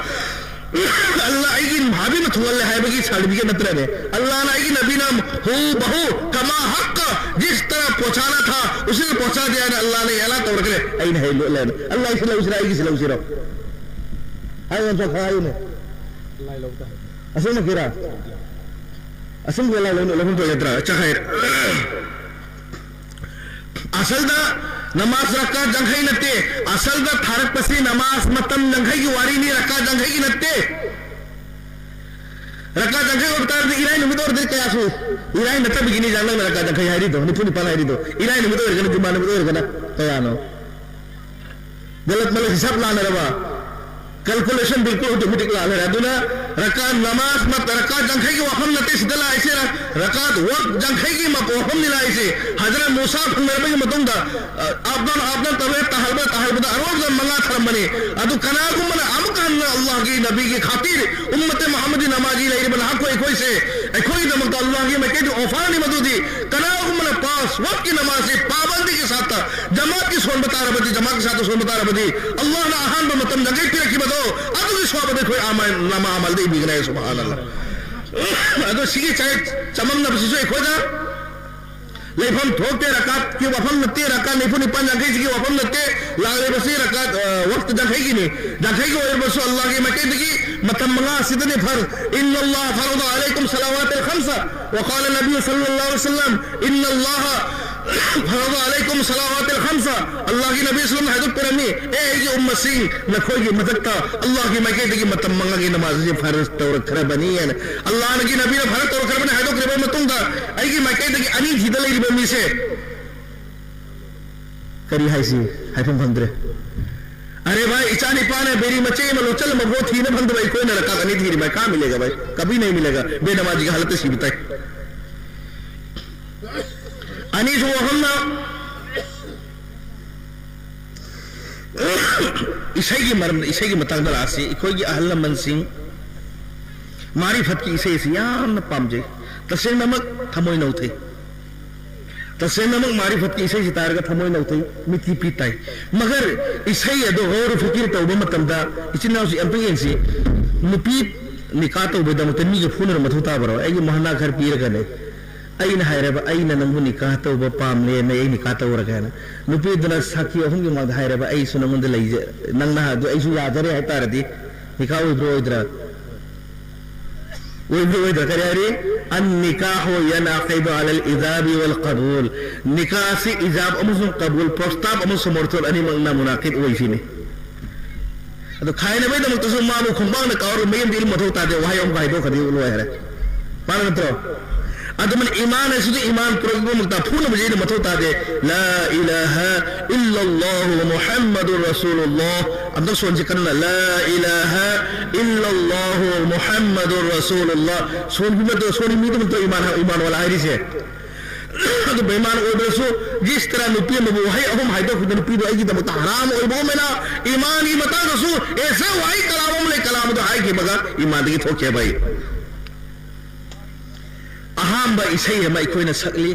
ꯑꯜꯂꯥꯍ ꯑꯩꯒꯤ ꯃꯍꯥꯕꯤꯔꯅ ꯊꯨꯡꯍꯜꯂꯦ ꯍꯥꯏꯕꯒꯤ ꯁꯥꯔꯇꯤꯐꯤꯀꯦꯠ ꯅꯠꯇ꯭ꯔꯅꯦ? ꯑꯜꯂꯥꯍꯅ ꯑꯩꯒꯤ ꯅꯕꯤꯅ ꯍꯨ ꯕꯍꯨ ꯀꯃꯥ ꯍꯛꯀ ꯖꯤꯁ ꯇꯔꯍ ꯄꯣꯆꯥꯅꯥ ꯊꯥ ꯎꯁꯤ ꯇꯔꯍ ꯄꯣꯆꯥ ꯗꯤꯌꯥꯅ ꯑꯜꯂꯥꯍꯅ ꯑꯦꯂꯥꯟ ꯇꯧꯔꯛꯈ꯭ꯔꯦ꯫ ꯑꯩꯅ ꯍꯦꯛ ꯂꯣꯠꯂꯦꯅ꯫ ꯑꯜꯂꯥꯍꯒꯤꯁꯤ ꯂꯧꯁꯤꯔꯥ, ꯑꯩꯒꯤꯁꯤ ꯂꯧꯁꯤꯔꯣ? ꯍꯥꯏꯌꯨ ꯑꯝꯇ ꯈꯔ ꯍꯥꯏꯌꯨꯅꯦ꯫ ꯑꯁꯦꯡꯕꯀꯤꯔꯥ? ꯑꯁꯦꯡꯕ ꯂꯥꯏ ꯂꯧꯅ ꯂꯧꯐꯝ ꯊꯣꯛꯑꯦꯗ꯭ꯔꯥ? ꯆꯈꯥꯏ꯫ ꯑꯁꯜꯗ ꯅꯃꯥꯖ ꯔꯀꯥꯠ ꯌꯥꯡꯈꯩ ꯅꯠꯇꯦ꯫ ꯑꯁꯜꯗ ꯊꯥꯔꯛꯄꯁꯤ ꯅꯃꯥꯖ ꯃꯇꯝ ꯌꯥꯡꯈꯩꯒꯤ ꯋꯥꯔꯤꯅꯤ, ꯔꯀꯥꯠ ꯌꯥꯡꯈꯩꯒꯤ ꯅꯠꯇꯦ꯫ ꯔꯀꯥꯠ ꯌꯥꯡꯈꯩ ꯑꯣꯏꯕ ꯇꯥꯔꯗꯤ ꯏꯔꯥꯏ ꯅꯨꯃꯤꯠ ꯑꯣꯏꯔꯗꯤ ꯀꯌꯥ ꯁꯨꯏ? ꯏꯔꯥꯏ ꯅꯠꯇꯕꯒꯤꯅꯤ ꯅꯪꯅ ꯔꯀꯥꯠ ꯌꯥꯡꯈꯩ ꯍꯥꯏꯔꯤꯗꯣ, ꯅꯤꯐꯨ ꯅꯤꯄꯥꯟ ꯍꯥꯏꯔꯤꯗꯣ꯫ ꯏꯔꯥꯏ ꯅꯨꯃꯤꯠ ꯑꯣꯏꯔꯒꯅ, ꯖꯨꯃꯥ ꯅꯨꯃꯤꯠ ꯑꯣꯏꯔꯒꯅ ꯀꯌꯥꯅꯣ? ꯒꯂꯠ ꯃꯂꯠ ꯍꯤꯁꯥꯕ ꯂꯥꯟꯅꯔꯕ꯫ Calculation ꯕꯤꯜꯀꯨꯜ automatic ꯂꯥꯜꯂꯦ꯫ ꯑꯗꯨꯅ ꯔꯀꯥꯠ ꯅꯃꯥꯖ ꯃ-, ꯔꯀꯥꯠ ꯌꯥꯡꯈꯩꯒꯤ ꯋꯥꯐꯝ ꯅꯠꯇꯦ ꯁꯤꯗ ꯂꯥꯛꯏꯁꯦ꯫ ꯔꯀꯥꯠ ꯋꯥꯛ ꯌꯥꯡꯈꯩꯒꯤ ꯃ-, ꯋꯥꯐꯝꯅꯤ ꯂꯥꯛꯏꯁꯦ꯫ ꯍꯖꯔꯠ ꯃꯨꯁꯥ ꯐꯪꯅꯔꯕꯒꯤ ꯃꯇꯨꯡꯗ, ꯑ, ꯑꯞꯅꯥꯟ, ꯑꯞꯅꯥꯟ ꯇꯧꯔꯦ, ꯇꯍꯜꯕ, ꯇꯍꯜꯕꯗ ꯑꯔꯣꯏꯕꯗ ꯃꯉꯥ ꯊꯔꯝꯕꯅꯤ꯫ ꯑꯗꯨ ꯀꯅꯥꯒꯨꯝꯕꯅ ꯑꯃꯨꯛꯀ ꯍꯟꯅ ꯑꯜꯂꯥꯍꯒꯤ ꯅꯕꯤꯒꯤ ꯈꯥꯇꯤꯔ, ꯎꯝꯃꯠꯇꯦ ꯃꯨꯍꯝꯃꯗꯤ ꯅꯃꯥꯖꯤ ꯂꯩꯔꯤꯕ ꯅꯍꯥꯛꯄꯨ ꯑꯩꯈꯣꯏꯁꯦ, ꯑꯩꯈꯣꯏꯒꯤꯗꯃꯛꯇ ꯑꯜꯂꯥꯍꯒꯤ ꯃꯥꯏꯀꯩꯗꯒꯤ offer ꯅꯤ ꯃꯗꯨꯗꯤ꯫ ꯀꯅꯥꯒꯨꯝꯕꯅ ꯄꯥꯁ ꯋꯥꯛꯀꯤ ꯅꯃꯥꯖꯁꯤ ꯄꯥꯕꯟꯗꯤꯒꯤ ꯁꯥꯠꯇ ꯖꯃꯥꯠꯀꯤ ꯁꯣꯟꯕ ꯇꯥꯔꯕꯗꯤ, ꯖꯃꯥꯠꯀꯤ ꯁꯥꯠꯇ ꯁꯣꯟꯕ ꯇꯥꯔꯕꯗꯤ, ꯑꯜꯂꯥꯍꯅ ꯑꯍꯥꯟꯕ ꯃꯇꯝ ꯌꯥꯡꯈꯩ ꯄꯤꯔꯛꯈꯤꯕꯗꯣ, ꯑꯗꯨꯒꯤ ꯁ꯭ꯋꯥꯕꯗ ꯑꯩꯈꯣꯏ ꯑꯃꯜ, ꯅꯃꯥ ꯑꯃꯜꯗ ꯏꯕꯤꯒꯅꯤ꯫ ꯁꯨꯕꯍꯥꯅꯜꯂꯥꯍ꯫ ꯑꯗꯣ ꯁꯤꯒꯤ ꯆꯥꯏ-, ꯆꯃꯝꯅꯕꯁꯤꯁꯨ ꯑꯩꯈꯣꯏꯗ ꯂꯩꯐꯝ ꯊꯣꯛꯇꯦ꯫ ꯔꯀꯥꯠꯀꯤ ꯋꯥꯐꯝ ꯅꯠꯇꯦ, ꯔꯀꯥꯠ ꯅꯤꯐꯨ ꯅꯤꯄꯥꯟ ꯌꯥꯡꯈꯩꯁꯤꯒꯤ ꯋꯥꯐꯝ ꯅꯠꯇꯦ꯫ ꯂꯥꯛꯂꯤꯕꯁꯤ ꯔꯀꯥꯠ, ꯑ, ꯋꯥꯛꯇ ꯌꯥꯡꯈꯩꯒꯤꯅꯤ꯫ ꯌꯥꯡꯈꯩꯒꯤ ꯑꯣꯏꯔꯕꯁꯨ ꯑꯜꯂꯥꯍꯒꯤ ꯃꯥꯏꯀꯩꯗꯒꯤ ꯃꯇꯝ ꯃꯉꯥ ꯑꯁꯤꯗꯅꯤ ꯐꯔ-, "ꯏꯟꯅ ꯑꯜꯂꯥꯍ ꯐꯔꯗ ꯑꯂꯩꯀꯨꯝ ꯁꯂꯥꯋꯥꯇꯤꯜ ꯈꯝꯁ, ꯋ ꯀꯥꯂ ꯅꯕꯤ ꯁꯜꯂꯜꯂꯥꯍꯨ ꯑꯂꯩꯍꯤ ꯋꯁꯜꯂꯝ, ꯏꯟꯅ ꯑꯜꯂꯥꯍ ꯐꯔꯗ ꯑꯂꯩꯀꯨꯝ ꯁꯂꯥꯋꯥꯇꯤꯜ ꯈꯝꯁ", ꯑꯜꯂꯥꯍꯒꯤ ꯅꯕꯤ ꯁꯜꯂꯝꯅ ꯍꯥꯏꯗꯣꯛꯄꯤꯔꯝꯃꯤ, "ꯑꯦ ꯑꯩꯒꯤ ꯎꯝꯃꯁꯤꯡ, ꯅꯈꯣꯏꯒꯤ ꯃꯊꯛꯇ ꯑꯜꯂꯥꯍꯒꯤ ꯃꯥꯏꯀꯩꯗꯒꯤ ꯃꯇꯝ ꯃꯉꯥꯒꯤ ꯅꯃꯥꯖ ꯑꯁꯤ ꯐꯔꯖ ꯇꯧꯔꯛꯈ꯭ꯔꯕꯅꯤ" ꯍꯥꯏꯅ꯫ ꯑꯜꯂꯥꯍꯒꯤ ꯅꯕꯤꯅ ꯐꯔꯖ ꯇꯧꯔꯛꯈ꯭ꯔꯕꯅꯤ ꯍꯥꯏꯗꯣꯛꯈ꯭ꯔꯕ ꯃꯇꯨꯡꯗ ꯑꯩꯒꯤ ꯃꯥꯏꯀꯩꯗꯒꯤ ꯑꯅꯤ ꯊꯤꯗ ꯂꯩꯔꯤꯕ ꯃꯤꯁꯦ ꯀꯔꯤ ꯍꯥꯏꯁꯤ? ꯍꯥꯏꯐꯝ ꯈꯪꯗ꯭ꯔꯦ꯫ "ꯑꯔꯦ ꯚꯥꯏ, ꯏꯆꯥ ꯅꯤꯄꯥꯅ ꯕꯤꯔꯤ ꯃꯆꯦ ꯑꯃ ꯂꯣꯠꯁꯤꯜꯂꯝꯕ ꯄꯣꯠ ꯊꯤꯅ ꯐꯪꯗꯕ ꯑꯩꯈꯣꯏꯅ ꯔꯀꯥꯠ ꯑꯅꯤ ꯊꯤꯔꯤ ꯚꯥꯏ, ꯀꯥ ꯃꯤꯂꯦꯒ ꯚꯥꯏ, ꯀꯕꯤ ꯅꯍꯤ ꯃꯤꯂꯦꯒ, ꯕꯦꯅꯃꯥꯖꯤꯒꯤ ꯍꯥꯂꯠꯇ ꯁꯤꯕ ꯇꯥꯏ"꯫ ꯑꯅꯤꯁꯨꯕ ꯋꯥꯐꯝꯅ ꯏꯁꯩꯒꯤ ꯃꯔꯝꯗ, ꯏꯁꯩꯒꯤ ꯃꯇꯥꯡꯗ ꯂꯥꯛꯑꯁꯤ꯫ ꯑꯩꯈꯣꯏꯒꯤ ꯑꯍꯜ ꯂꯃꯟꯁꯤꯡ ꯃꯥꯔꯤꯐꯠꯀꯤ ꯏꯁꯩ ꯑꯁꯤ ꯌꯥꯝꯅ ꯄꯥꯝꯖꯩ꯫ ꯇꯁꯦꯡꯅꯃꯛ ꯊꯃꯣꯏ ꯅꯧꯊꯩ꯫ ꯇꯁꯦꯡꯅꯃꯛ ꯃꯥꯔꯤꯐꯠꯀꯤ ꯏꯁꯩꯁꯤ ꯇꯥꯔꯒ ꯊꯃꯣꯏ ꯅꯧꯊꯩ, ꯃꯤꯠꯀꯤ ꯄꯤ ꯇꯥꯏ꯫ ꯃꯒꯔ ꯏꯁꯩ ꯑꯗꯣ ꯒꯧꯔ ꯐꯤꯀꯤꯔ ꯇꯧꯕ ꯃꯇꯝꯗ, ꯏꯆꯤꯟ ꯏꯅꯥꯎꯁꯤ ꯑꯝꯇ ꯌꯦꯡꯁꯤ꯫ ꯅꯨꯄꯤ ꯅꯤꯀꯥ ꯇꯧꯕꯒꯤꯗꯃꯛꯇ ꯃꯤꯒ ꯐꯨꯅꯔ ꯃꯊꯧ ꯇꯥꯕꯔꯣ? ꯑꯩꯒꯤ ꯃꯣꯍꯅꯥ ꯈꯔ ꯄꯤꯔꯒꯅꯦ, ꯑꯩꯅ ꯍꯥꯏꯔꯕ, "ꯑꯩꯅ ꯅꯪꯕꯨ ꯅꯤꯀꯥ ꯇꯧꯕ ꯄꯥꯝꯂꯦꯅ ꯑꯩ ꯅꯤꯀꯥ ꯇꯧꯔꯒꯦ" ꯍꯥꯏꯅ꯫ ꯅꯨꯄꯤꯗꯨꯅ ꯁꯥꯈꯤ ꯑꯍꯨꯝꯒꯤ ꯃꯃꯥꯡꯗ ꯍꯥꯏꯔꯕ, "ꯑꯩꯁꯨ ꯅꯪꯉꯣꯟꯗ ꯂꯩꯖ-, ꯅꯪꯅ ꯑꯗꯨ ꯑꯩꯁꯨ ꯌꯥꯖꯔꯦ" ꯍꯥꯏ ꯇꯥꯔꯗꯤ, ꯅꯤꯀꯥ ꯑꯣꯏꯕ꯭ꯔꯣ ꯑꯣꯏꯗ꯭ꯔꯥ? ꯑꯣꯏꯕ꯭ꯔꯣ ꯑꯣꯏꯗ꯭ꯔꯥ? ꯀꯔꯤ ꯍꯥꯏꯔꯤ? "ꯑꯟ ꯅꯤꯀꯥꯍꯨ ꯌꯟꯑꯀꯤꯗꯨ ꯑꯂꯜ ꯏꯖꯥꯕꯤ ꯋꯜ ꯀꯕꯨꯜ"꯫ ꯅꯤꯀꯥꯁꯤ ꯏꯖꯥꯕ ꯑꯃꯁꯨꯡ ꯀꯕꯨꯜ, ꯄ꯭ꯔꯣꯁꯇꯥꯕ ꯑꯃꯁꯨꯡ ꯃꯣꯔꯇꯣꯜ ꯑꯅꯤꯃꯛꯅ ꯃꯨꯅꯥꯀꯤꯗ ꯑꯣꯏꯁꯤꯅꯤ꯫ ꯑꯗꯣ ꯈꯥꯏꯅꯕꯒꯤꯗꯃꯛꯇꯁꯨ ꯃꯥꯕꯨ ꯈꯣꯡꯄꯥꯛꯅ ꯀꯥꯎꯔꯒ ꯃꯌꯨꯝꯗ ꯏꯜ ꯃꯊꯧ ꯇꯥꯗꯦ꯫ ꯋꯥꯍꯩ ꯑꯃꯨꯛ ꯍꯥꯏꯗꯣꯛꯈ꯭ꯔꯗꯤ ꯂꯣꯏꯔꯦ꯫ ꯃꯥꯅ ꯅꯠꯇ꯭ꯔꯣ? ꯑꯗꯨꯃꯥꯏꯅ ꯏꯃꯥꯟ ꯍꯥꯏꯁꯤꯁꯨ ꯏꯃꯥꯟ ꯄꯨꯔꯛꯄꯃꯛꯇ ꯐꯨꯅꯕꯁꯤ ꯑꯩꯅ ꯃꯊꯧ ꯇꯥꯗꯦ꯫ لا إله إلا الله محمد رسول الله. ꯑꯝꯇ ꯁꯣꯟꯁꯤ ꯀꯟꯅ. لا إله إلا الله محمد رسول الله. ꯁꯣꯟꯕꯤ ꯃꯇꯝ, ꯁꯣꯟꯕꯤ ꯃꯤꯗꯨꯃꯛꯇ ꯏꯃꯥꯟ, ꯏꯃꯥꯟ ꯋꯥꯂꯥ ꯍꯥꯏꯔꯤꯁꯦ꯫ ꯑꯗꯨ ꯕꯦꯃꯥꯟ ꯑꯣꯏꯕꯗꯁꯨ ꯖꯤꯁ ꯇꯔꯥ ꯅꯨꯄꯤ ꯑꯃꯕꯨ ꯋꯥꯍꯩ ꯑꯍꯨꯝ ꯍꯥꯏꯗꯣꯛꯈꯤꯕ ꯅꯨꯄꯤꯗꯨ ꯑꯩꯒꯤꯗꯃꯛꯇ ꯍꯔꯥꯝ ꯑꯣꯏꯕꯒꯨꯝꯅ ꯏꯃꯥꯟꯒꯤ ꯃꯇꯥꯡꯗꯁꯨ ꯑꯦꯁꯦ ꯋꯥꯍꯩ ꯀꯂꯥꯝ ꯑꯃ ꯂꯩ, ꯀꯂꯥꯝ ꯑꯗꯨ ꯍꯥꯏꯈꯤꯕꯒ ꯏꯃꯥꯟꯗꯒꯤ ꯊꯣꯛꯈꯤꯕ ꯑꯩ꯫ ꯑꯍꯥꯟꯕ ꯏꯁꯩ ꯑꯃ ꯑꯩꯈꯣꯏꯅ ꯁꯛꯂꯤ꯫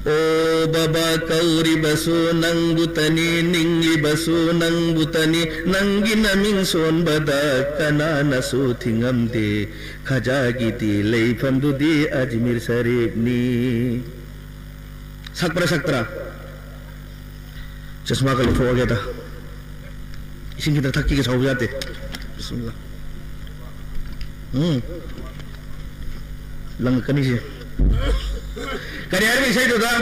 ꯑꯣ ꯕꯕꯥ ꯀꯧꯔꯤꯕꯁꯨ ꯅꯪꯕꯨꯇꯅꯤ, ꯅꯤꯡꯂꯤꯕꯁꯨ ꯅꯪꯕꯨꯇꯅꯤ, ꯅꯪꯒꯤ ꯅꯃꯤꯡ ꯁꯣꯟꯕꯗ ꯀꯅꯥꯅꯁꯨ ꯊꯤꯡꯉꯝꯗꯦ, ꯈꯖꯥꯒꯤꯗꯤ ꯂꯩꯐꯝꯗꯨꯗꯤ ꯑꯖꯃꯤꯔ ꯁꯔꯤꯐꯅꯤ꯫ ꯁꯛꯄ꯭ꯔꯥ ꯁꯛꯇ꯭ꯔꯥ? ꯆꯁꯃꯥꯒ ꯂꯧꯊꯣꯛꯑꯒꯦꯗ꯫ ꯏꯁꯤꯡ ꯈꯤꯇ ꯊꯛꯈꯤꯒꯦ, ꯁꯥꯎꯕ ꯌꯥꯗꯦ꯫ ꯕꯤꯁꯃꯤꯜꯂꯥ꯫ ꯎꯝ꯫ ꯂꯪꯉꯛꯀꯅꯤꯁꯦ꯫ ꯀꯔꯤ ꯍꯥꯏꯔꯤꯕ ꯏꯁꯩꯗꯨꯗ?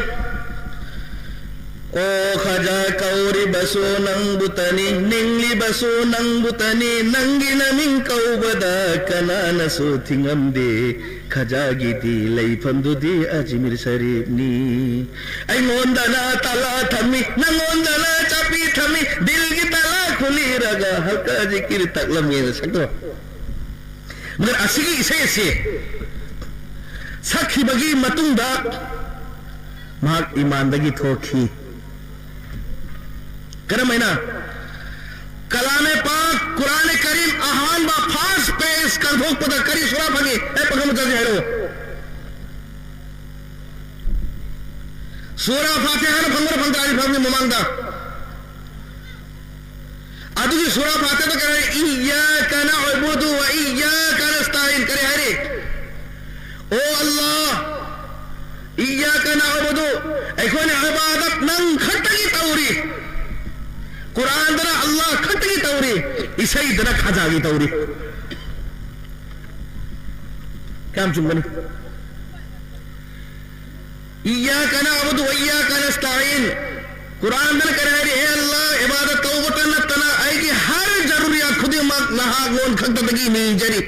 ꯑꯣ ꯈꯖꯥ ꯀꯧꯔꯤꯕꯁꯨ ꯅꯪꯕꯨꯇꯅꯤ, ꯅꯤꯡꯂꯤꯕꯁꯨ ꯅꯪꯕꯨꯇꯅꯤ, ꯅꯪꯒꯤ ꯅꯃꯤꯡ ꯀꯧꯕꯗ ꯀꯅꯥꯅꯁꯨ ꯊꯤꯡꯉꯝꯗꯦ, ꯈꯖꯥꯒꯤꯗꯤ ꯂꯩꯐꯝꯗꯨꯗꯤ ꯑꯖꯃꯤꯔ ꯁꯔꯤꯐꯅꯤ꯫ ꯑꯩꯉꯣꯟꯗꯅ ꯇꯥꯂꯥ ꯊꯝꯃꯤ, ꯅꯪꯉꯣꯟꯗꯅ ꯆꯥꯄꯤ ꯊꯝꯃꯤ, ꯗꯤꯜꯒꯤ ꯇꯥꯂꯥ ꯈꯨꯂꯤꯔꯒ ꯍꯜꯀꯥ ꯖꯤꯀꯤꯔ ꯇꯥꯛꯂꯝꯃꯤꯅ ꯁꯛꯇꯣ꯫ ꯃꯒꯔ ꯑꯁꯤꯒꯤ ꯏꯁꯩ ꯑꯁꯤ ꯁꯛꯈꯤꯕꯒꯤ ꯃꯇꯨꯡꯗ ꯃꯍꯥꯛ ꯏꯃꯥꯟꯗꯒꯤ ꯊꯣꯛꯈꯤ꯫ ꯀꯔꯝꯍꯥꯏꯅ? ꯀꯂꯥꯃꯦ ꯄꯥꯛ, ꯀꯨꯔꯥꯅꯦ ꯀꯔꯤꯝ ꯑꯍꯥꯟꯕ first page ꯀꯥꯟꯊꯣꯛꯄꯗ ꯀꯔꯤ ꯁꯨꯔꯥ ꯐꯪꯉꯤ? ꯑꯦ, ꯄꯥꯈꯪ ꯃꯆꯥꯁꯤꯡ ꯍꯥꯏꯔꯛꯑꯣ꯫ ꯁꯨꯔꯥ ꯐꯥꯇꯤꯍꯥꯅ ꯐꯪꯕ꯭ꯔꯥ ꯐꯪꯗ꯭ꯔꯥ? ꯑꯅꯤ ꯐꯪꯉꯤ ꯃꯃꯥꯡꯗ꯫ ꯑꯗꯨꯒꯤ ꯁꯨꯔꯥ ꯐꯥꯇꯤꯍꯥꯗ ꯀꯔꯤ ꯍꯥꯏ? إياك نعبد وإياك نستعين ꯀꯔꯤ ꯍꯥꯏꯔꯤ? ꯑꯣ ꯑꯜꯂꯥꯍ, إياك نعبد, ꯑꯩꯈꯣꯏꯅ ꯏꯕꯥꯗꯠ ꯅꯪ ꯈꯛꯇꯒꯤ ꯇꯧꯔꯤ꯫ ꯀꯨꯔꯥꯟꯗꯅ ꯑꯜꯂꯥꯍ ꯈꯛꯇꯒꯤ ꯇꯧꯔꯤ, ꯏꯁꯩꯗꯅ ꯈꯖꯥꯒꯤ ꯇꯧꯔꯤ꯫ ꯀꯌꯥꯝ ꯆꯨꯝꯒꯅꯤ? إياك نعبد وإياك نستعين. ꯀꯨꯔꯥꯟꯗꯅ ꯀꯔꯤ ꯍꯥꯏꯔꯤ? ꯍꯦ ꯑꯜꯂꯥꯍ, ꯏꯕꯥꯗꯠ ꯇꯧꯕꯇ ꯅꯠꯇꯅ ꯑꯩꯒꯤ ꯍꯔ ꯖꯔꯨꯔꯤꯌꯥꯠ ꯈꯨꯗꯤꯡꯃꯛ ꯅꯍꯥꯛꯉꯣꯟ ꯈꯛꯇꯗꯒꯤ ꯅꯤꯖꯔꯤ꯫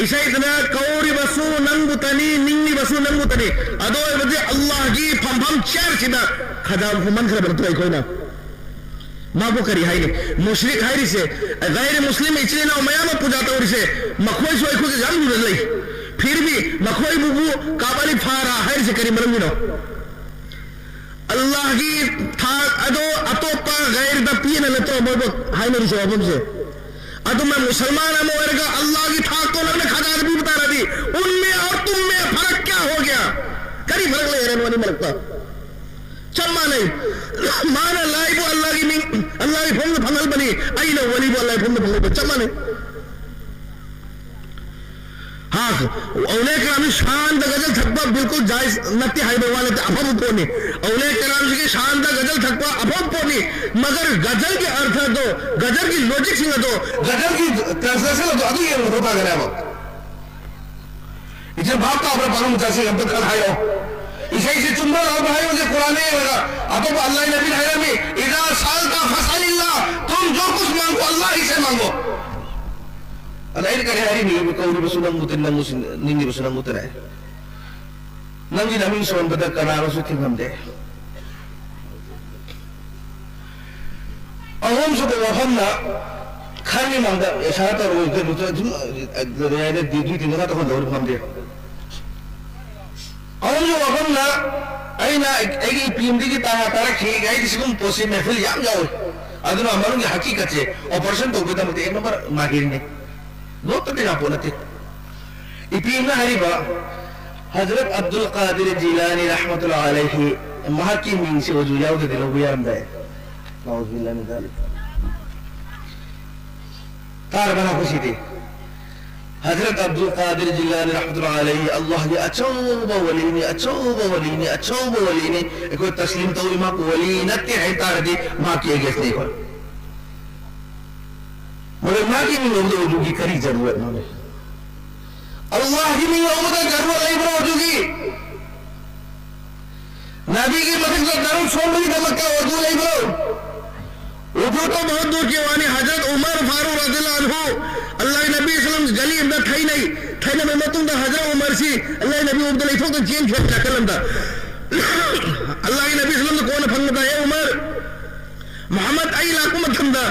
ꯏꯁꯩꯗꯅ ꯀꯧꯔꯤꯕꯁꯨ ꯅꯪꯕꯨꯇꯅꯤ, ꯅꯤꯡꯂꯤꯕꯁꯨ ꯅꯪꯕꯨꯇꯅꯤ꯫ ꯑꯗꯨ ꯑꯣꯏꯔꯕꯗꯤ ꯑꯜꯂꯥꯍꯒꯤ ꯐꯝꯐꯝ ꯆꯤꯌꯔꯁꯤꯗ ꯈꯗꯥꯡ ꯍꯨꯝꯍꯟꯈ꯭ꯔꯕ ꯅꯠꯇ꯭ꯔꯣ ꯑꯩꯈꯣꯏꯅ? ꯃꯥꯕꯨ ꯀꯔꯤ ꯍꯥꯏꯅꯤ? ꯃꯨꯁ꯭ꯔꯤꯛ ꯍꯥꯏꯔꯤꯁꯦ, ꯒꯩꯔ ꯃꯨꯁꯂꯤꯝ ꯏꯆꯤꯜ ꯏꯅꯥꯎ ꯃꯌꯥꯝ ꯑꯃ ꯄꯨꯖꯥ ꯇꯧꯔꯤꯁꯦ, ꯃꯈꯣꯏꯁꯨ ꯑꯩꯈꯣꯏꯒ ꯌꯥꯝ ꯂꯨꯅ ꯂꯩ꯫ ꯐꯤꯔꯕꯤ ꯃꯈꯣꯏꯕꯨꯕꯨ ꯀꯥꯕꯥꯂꯤ ꯐꯥꯔꯥ ꯍꯥꯏꯔꯤꯁꯦ ꯀꯔꯤ ꯃꯔꯝꯒꯤꯅꯣ? ꯑꯜꯂꯥꯍꯒꯤ ꯊꯥꯛ ꯑꯗꯣ ꯑꯇꯣꯞꯄ ꯒꯩꯔꯗ ꯄꯤꯅ ꯅꯠꯇ꯭ꯔꯣ ꯃꯣꯏꯕꯨ ꯍꯥꯏꯅꯔꯤꯁꯦ ꯋꯥꯐꯝꯁꯦ? ꯑꯗꯨꯃ ꯃꯨꯁꯜꯃꯥꯟ ꯑꯃ ꯑꯣꯏꯔꯒ ꯑꯜꯂꯥꯍꯒꯤ ꯊꯥꯛꯇꯣ ꯅꯪꯅ ꯈꯗꯥꯗ ꯄꯤꯕ ꯇꯥꯔꯗꯤ, ꯎꯟꯃꯦ ꯑꯣꯔ ꯇꯨꯝꯃꯦ ꯐꯔꯛ ꯀꯌꯥ ꯍꯣ ꯒꯌꯥ? ꯀꯔꯤ ꯐꯔꯛ ꯂꯩꯔꯦ ꯅꯣꯏ ꯑꯅꯤ ꯃꯔꯛꯇ? ꯆꯞ ꯃꯥꯟꯅꯩ꯫ ꯃꯥꯅ ꯂꯥꯏꯕꯨ ꯑꯜꯂꯥꯍꯒꯤ ꯃꯤꯡ, ꯑꯜꯂꯥꯍꯒꯤ ꯐꯝꯗ ꯐꯝꯍꯟꯕꯅꯤ, ꯑꯩꯅ ꯋꯥꯂꯤꯕꯨ ꯑꯜꯂꯥꯍꯒꯤ ꯐꯝꯗ ꯐꯝꯍꯟꯕ ꯆꯞ ꯃꯥꯟꯅꯩ꯫ ꯍꯥ, ꯑꯧꯂꯤꯌꯥ ꯀꯔꯥꯝꯒꯤ ꯁꯥꯟꯗ ꯒꯖꯜ ꯊꯛꯄ ꯕꯤꯜꯀꯨꯜ ꯖꯥꯏꯖ ꯅꯠꯇꯦ ꯍꯥꯏꯕ ꯋꯥ ꯅꯠꯇꯦ, ꯑꯐꯕ ꯄꯣꯠꯅꯤ꯫ ꯑꯧꯂꯤꯌꯥ ꯀꯔꯥꯝꯁꯤꯒꯤ ꯁꯥꯟꯗ ꯒꯖꯜ ꯊꯛꯄ ꯑꯐꯕ ꯄꯣꯠꯅꯤ꯫ ꯃꯒꯔ ꯒꯖꯜꯒꯤ ꯑꯔꯊ ꯑꯗꯣ, ꯒꯖꯜꯒꯤ ꯂꯣꯖꯤꯛꯁꯤꯡ ꯑꯗꯣ, ꯒꯖꯜꯒꯤ ꯇ꯭ꯔꯥꯟꯁꯂꯦꯁꯟ ꯑꯗꯣ, ꯑꯗꯨ ꯌꯦꯡꯕ ꯃꯊꯧ ꯇꯥꯒꯅꯦꯕ꯫ ꯏꯆꯦ, ꯚꯥꯞ ꯇꯥꯕ꯭ꯔꯥ? ꯄꯥꯈꯪ ꯃꯆꯥꯁꯤꯡ ꯑꯝꯇ ꯈꯔ ꯍꯥꯏꯔꯣ꯫ ꯏꯁꯩꯁꯦ ꯆꯨꯝꯕ꯭ꯔꯥ ꯂꯥꯜꯂꯕ꯭ꯔꯥ ꯍꯥꯏꯌꯣꯁꯦ, ꯀꯨꯔꯥꯟꯗ ꯌꯦꯡꯉꯒ꯫ ꯑꯇꯣꯞꯄ ꯑꯜꯂꯥꯍ ꯅꯕꯤꯅ ꯍꯥꯏꯔꯝꯃꯤ, "ꯏꯗꯥ ꯁꯥꯜꯇ ꯐꯁꯑꯂꯤꯜꯂꯥꯍ, ꯇꯨꯝ ꯖꯣ ꯀꯨꯁ ꯃꯥꯡꯒꯣ, ꯑꯜꯂꯥꯍ ꯍꯤ ꯁꯦ ꯃꯥꯡꯒꯣ"꯫ ꯑꯗ ꯑꯩꯅ ꯀꯔꯤ ꯍꯥꯏꯔꯤꯅꯤ? ꯀꯧꯔꯤꯕꯁꯨ ꯅꯪꯕꯨ ꯇꯤꯟ, ꯅꯪꯕꯨ ꯁꯤꯟ-, ꯅꯤꯡꯂꯤꯕꯁꯨ ꯅꯪꯕꯨ ꯇꯤꯟ ꯍꯥꯏ꯫ ꯅꯪꯒꯤ ꯅꯃꯤꯡ ꯁꯣꯟꯕꯗ ꯀꯅꯥꯅꯁꯨ ꯊꯤꯡꯉꯝꯗꯦ꯫ ꯑꯍꯨꯝꯁꯨꯕ ꯋꯥꯐꯝꯅ, ꯈꯔꯅꯤ ꯃꯥꯡꯗ ꯏꯁꯥꯔꯥ ꯇꯧꯔꯒ ꯀꯩꯅꯣ ꯁꯨꯝ, ꯑ, ꯑ, ꯑꯗꯨꯏ ꯇꯤꯡꯒ ꯇꯧꯍꯟꯗꯧꯔꯤ ꯐꯝꯗꯦ꯫ ꯑꯍꯨꯝꯁꯨꯕ ꯋꯥꯐꯝꯅ, ꯑꯩꯅ ꯑꯩꯒꯤ ꯏꯄꯤ ꯑꯃꯗꯒꯤ ꯇꯥꯔ ꯇꯥꯔꯛꯈꯤ, ꯑꯩꯗꯤ ꯁꯤꯒꯨꯝꯕ ꯄꯣꯠꯁꯤ ꯃꯦꯍꯐꯤꯜ ꯌꯥꯝ ꯌꯥꯎꯏ꯫ ꯑꯗꯨꯅ ꯃꯅꯨꯡꯒꯤ ꯍꯀꯤꯀꯠꯁꯦ ꯑꯣꯄꯔꯦꯁꯟ ꯇꯧꯕꯒꯤꯗꯃꯛꯇ ꯑꯦꯛ ꯅꯝꯕꯔ ꯃꯥꯍꯤꯔꯅꯤ꯫ ꯅꯣꯠꯇ ꯀꯌꯥ ꯄꯣꯠ ꯅꯠꯇꯦ꯫ ꯏꯄꯤ ꯑꯃꯅ ꯍꯥꯏꯔꯤꯕ ꯍꯖꯔꯠ ꯑꯕꯗꯨꯜ ꯀꯥꯗꯤꯔ ꯖꯤꯂꯥꯅꯤ ꯔꯍꯃꯇꯨꯜꯂꯥꯍꯤ ꯑꯂꯩꯍꯤ, ꯃꯍꯥꯛꯀꯤ ꯃꯤꯡꯁꯤ ꯑꯣꯖꯨ ꯌꯥꯎꯗ꯭ꯔꯗꯤ ꯂꯧꯕ ꯌꯥꯔꯝꯗꯥꯏ꯫ ꯅꯥꯎꯖꯨꯕꯤꯜꯂꯥꯍꯤ ꯃꯤꯟ ꯖꯥꯂꯤꯛ꯫ ꯇꯥꯔꯕ ꯅꯈꯣꯏ ꯁꯤꯗꯤ? ꯍꯖꯔꯠ ꯑꯕꯗꯨꯜ ꯀꯥꯗꯤꯔ ꯖꯤꯂꯥꯅꯤ ꯔꯍꯃꯇꯨꯜꯂꯥꯍꯤ ꯑꯂꯩꯍꯤ ꯑꯜꯂꯥꯍꯒꯤ ꯑꯆꯧꯕ ꯋꯥꯂꯤꯅꯤ, ꯑꯆꯧꯕ ꯋꯥꯂꯤꯅꯤ, ꯑꯆꯧꯕ ꯋꯥꯂꯤꯅꯤ꯫ ꯑꯩꯈꯣꯏ ꯇꯁꯂꯤꯝ ꯇꯧꯏ, ꯃꯍꯥꯛꯄꯨ ꯋꯥꯂꯤ ꯅꯠꯇꯦ ꯍꯥꯏ ꯇꯥꯔꯗꯤ ꯃꯍꯥꯛꯀꯤ ꯑꯦꯒꯦꯟꯁꯅꯤ ꯑꯩꯈꯣꯏ꯫ ꯃꯗꯨ ꯃꯥꯒꯤ ꯃꯤꯡ ꯂꯧꯕꯗ ꯑꯣꯖꯨꯒꯤ ꯀꯔꯤ ꯖꯔꯨꯔꯠꯅꯣꯅꯦ? ꯑꯜꯂꯥꯍꯒꯤ ꯃꯤꯡ ꯂꯧꯕꯗ ꯖꯔꯨꯔꯠ ꯂꯩꯕ꯭ꯔꯣ ꯑꯣꯖꯨꯒꯤ? ꯅꯕꯤꯒꯤ ꯃꯊꯛꯇ ꯗꯔꯨꯗ ꯁꯣꯟꯕꯒꯤꯗꯃꯛꯇ ꯑꯣꯖꯨ ꯂꯩꯕ꯭ꯔꯣ? ꯎꯈ꯭ꯔꯨꯜ ꯇꯧꯕ ꯍꯧꯔꯛꯇꯣꯔꯦ ꯋꯥꯅꯤ, ꯍꯖꯔꯠ ꯎꯃꯔ ꯐꯥꯔꯨꯛ ꯔꯥꯗꯤꯌꯜꯂꯥꯍꯨ ꯑꯟꯍꯨ, ꯑꯜꯂꯥꯍꯒꯤ ꯅꯕꯤ ꯁꯜꯂꯝ ꯒꯂꯤ ꯑꯃꯗ ꯊꯩꯅꯩ꯫ ꯊꯩꯅꯕ ꯃꯇꯨꯡꯗ ꯍꯖꯔꯠ ꯎꯃꯔꯁꯤ ꯑꯜꯂꯥꯍꯒꯤ ꯅꯕꯤ ꯎꯕꯗ ꯂꯩꯊꯣꯛꯇꯅ ꯆꯦꯟꯈꯤꯕ ꯅꯥꯀꯜ ꯑꯃꯗ꯫ ꯑꯜꯂꯥꯍꯒꯤ ꯅꯕꯤ ꯁꯜꯂꯝꯅ ꯀꯣꯟꯅ ꯐꯪꯕꯗ, "ꯑꯦ ꯎꯃꯔ, ꯃꯨꯍꯝꯃꯗ ꯑꯩ ꯂꯥꯛꯄ ꯃꯇꯝꯗ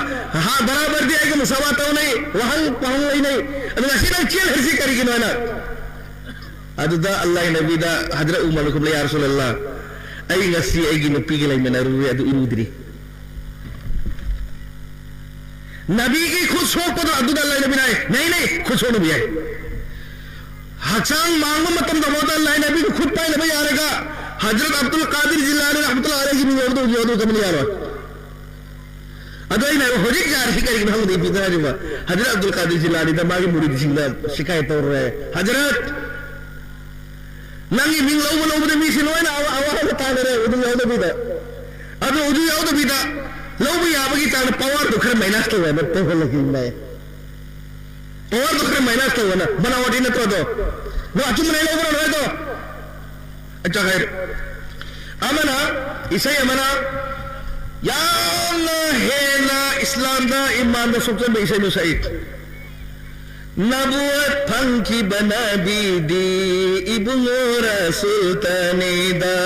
ꯍꯥ ꯕꯔꯥꯕꯔꯗꯤ ꯑꯩꯒ ꯃꯨꯁꯥꯋꯥ ꯇꯧꯅꯩ, ꯋꯥꯍꯪ ꯄꯥꯎꯍꯪ ꯂꯩꯅꯩ꯫ ꯑꯗꯨ ꯉꯁꯤ ꯅꯪ ꯆꯦꯜꯂꯤꯁꯤ ꯀꯔꯤꯒꯤꯅꯣ?" ꯍꯥꯏꯅ꯫ ꯑꯗꯨꯗ ꯑꯜꯂꯥꯍꯒꯤ ꯅꯕꯤꯗ ꯍꯖꯔꯠ ꯎꯃꯔꯅ ꯈꯨꯝꯂꯦ, "ꯌꯥ ꯔꯁꯨꯂꯜꯂꯥꯍ, ꯑꯩ ꯉꯁꯤ ꯑꯩꯒꯤ ꯅꯨꯄꯤꯒ ꯂꯩꯃꯤꯟꯅꯔꯨꯔꯦ, ꯑꯗꯨ ꯏꯔꯨꯗ꯭ꯔꯤ꯫" ꯅꯕꯤꯒꯤ ꯈꯨꯠ ꯁꯣꯛꯄꯗꯣ ꯑꯗꯨꯗ ꯑꯜꯂꯥꯍꯒꯤ ꯅꯕꯤꯅ ꯍꯥꯏ, "ꯅꯩ, ꯅꯩ, ꯈꯨꯠ ꯁꯣꯛꯅꯕ ꯌꯥꯏ꯫" ꯍꯛꯆꯥꯡ ꯃꯥꯡꯕ ꯃꯇꯝꯗ ꯐꯥꯎꯗ ꯑꯜꯂꯥꯍꯒꯤ ꯅꯕꯤꯒꯤ ꯈꯨꯠ ꯄꯥꯏꯅꯕ ꯌꯥꯔꯒ ꯍꯖꯔꯠ ꯑꯕꯗꯨꯜ ꯀꯥꯗꯤꯔ ꯖꯤꯂꯥꯅꯤ ꯔꯍꯃꯇꯨꯜꯂꯥꯍꯤ ꯑꯂꯩꯍꯤꯒꯤ ꯃꯤꯡ ꯌꯥꯎꯕꯗꯣ ꯍꯧꯖꯤꯛ ꯌꯥꯎꯗꯣ ꯀꯃꯥꯏꯅ ꯌꯥꯔꯣꯏ? ꯑꯗꯣ ꯑꯩꯅ ꯍꯥꯏꯕ, ꯍꯧꯖꯤꯛ ꯌꯥꯔꯤꯁꯤ ꯀꯔꯤꯒꯤꯅꯣ ꯈꯪꯗꯦ, ꯏꯕꯤꯗ ꯍꯥꯏꯔꯤꯕ ꯍꯖꯔꯠ ꯑꯕꯗꯨꯜ ꯀꯥꯗꯤꯔ ꯖꯤꯂꯥꯅꯤꯗ ꯃꯥꯒꯤ ꯃꯨꯔꯤꯗꯁꯤꯡꯗ ꯁꯤꯀꯥꯌꯠ ꯇꯧꯔꯨꯔꯦ, "ꯍꯖꯔꯠ, ꯅꯪꯒꯤ ꯃꯤꯡ ꯂꯧꯕ ꯂꯧꯕꯗ ꯃꯤꯁꯤ ꯂꯣꯏꯅ ꯑꯋꯥ-, ꯑꯋꯥꯕ ꯇꯥꯅꯔꯦ, ꯎꯗꯨ ꯌꯥꯎꯗꯕꯤꯗ꯫ ꯑꯗꯨ ꯎꯗꯨ ꯌꯥꯎꯗꯕꯤꯗ ꯂꯧꯕ ꯌꯥꯕꯒꯤ ꯆꯥꯡꯗ ꯄꯋꯥꯔꯗꯨ ꯈꯔ ꯃꯥꯏꯅꯁ ꯇꯧꯋꯦ ꯍꯥꯏꯕ ꯇꯧꯍꯜꯂꯒꯦ ꯏꯃꯥ꯫ ꯄꯋꯥꯔꯗꯨ ꯈꯔ ꯃꯥꯏꯅꯁ ꯇꯧꯕꯅ ꯕꯅꯥꯋꯥꯇꯤ ꯅꯠꯇ꯭ꯔꯣ ꯑꯗꯣ? ꯅꯣꯏ ꯑꯆꯨꯝꯕꯅ ꯂꯧꯕ꯭ꯔꯣ ꯅꯣꯏꯗꯣ?" ꯑꯆꯥ ꯈꯥꯏꯔꯦ꯫ ꯑꯃꯅ, ꯏꯁꯩ ꯑꯃꯅ ꯌꯥꯝꯅ ꯍꯦꯟꯅ ꯏꯁꯂꯥꯝꯗ, ꯏꯃꯥꯟꯗ ꯁꯣꯛꯆꯟꯕ ꯏꯁꯩ ꯑꯃ ꯁꯛꯏ꯫ "ꯅꯕꯨꯋꯠ ꯐꯪꯈꯤꯕ ꯅꯕꯤꯗꯤ ꯏꯕꯨꯡꯉꯣ ꯔꯁꯨꯜꯇꯅꯤꯗ꯫"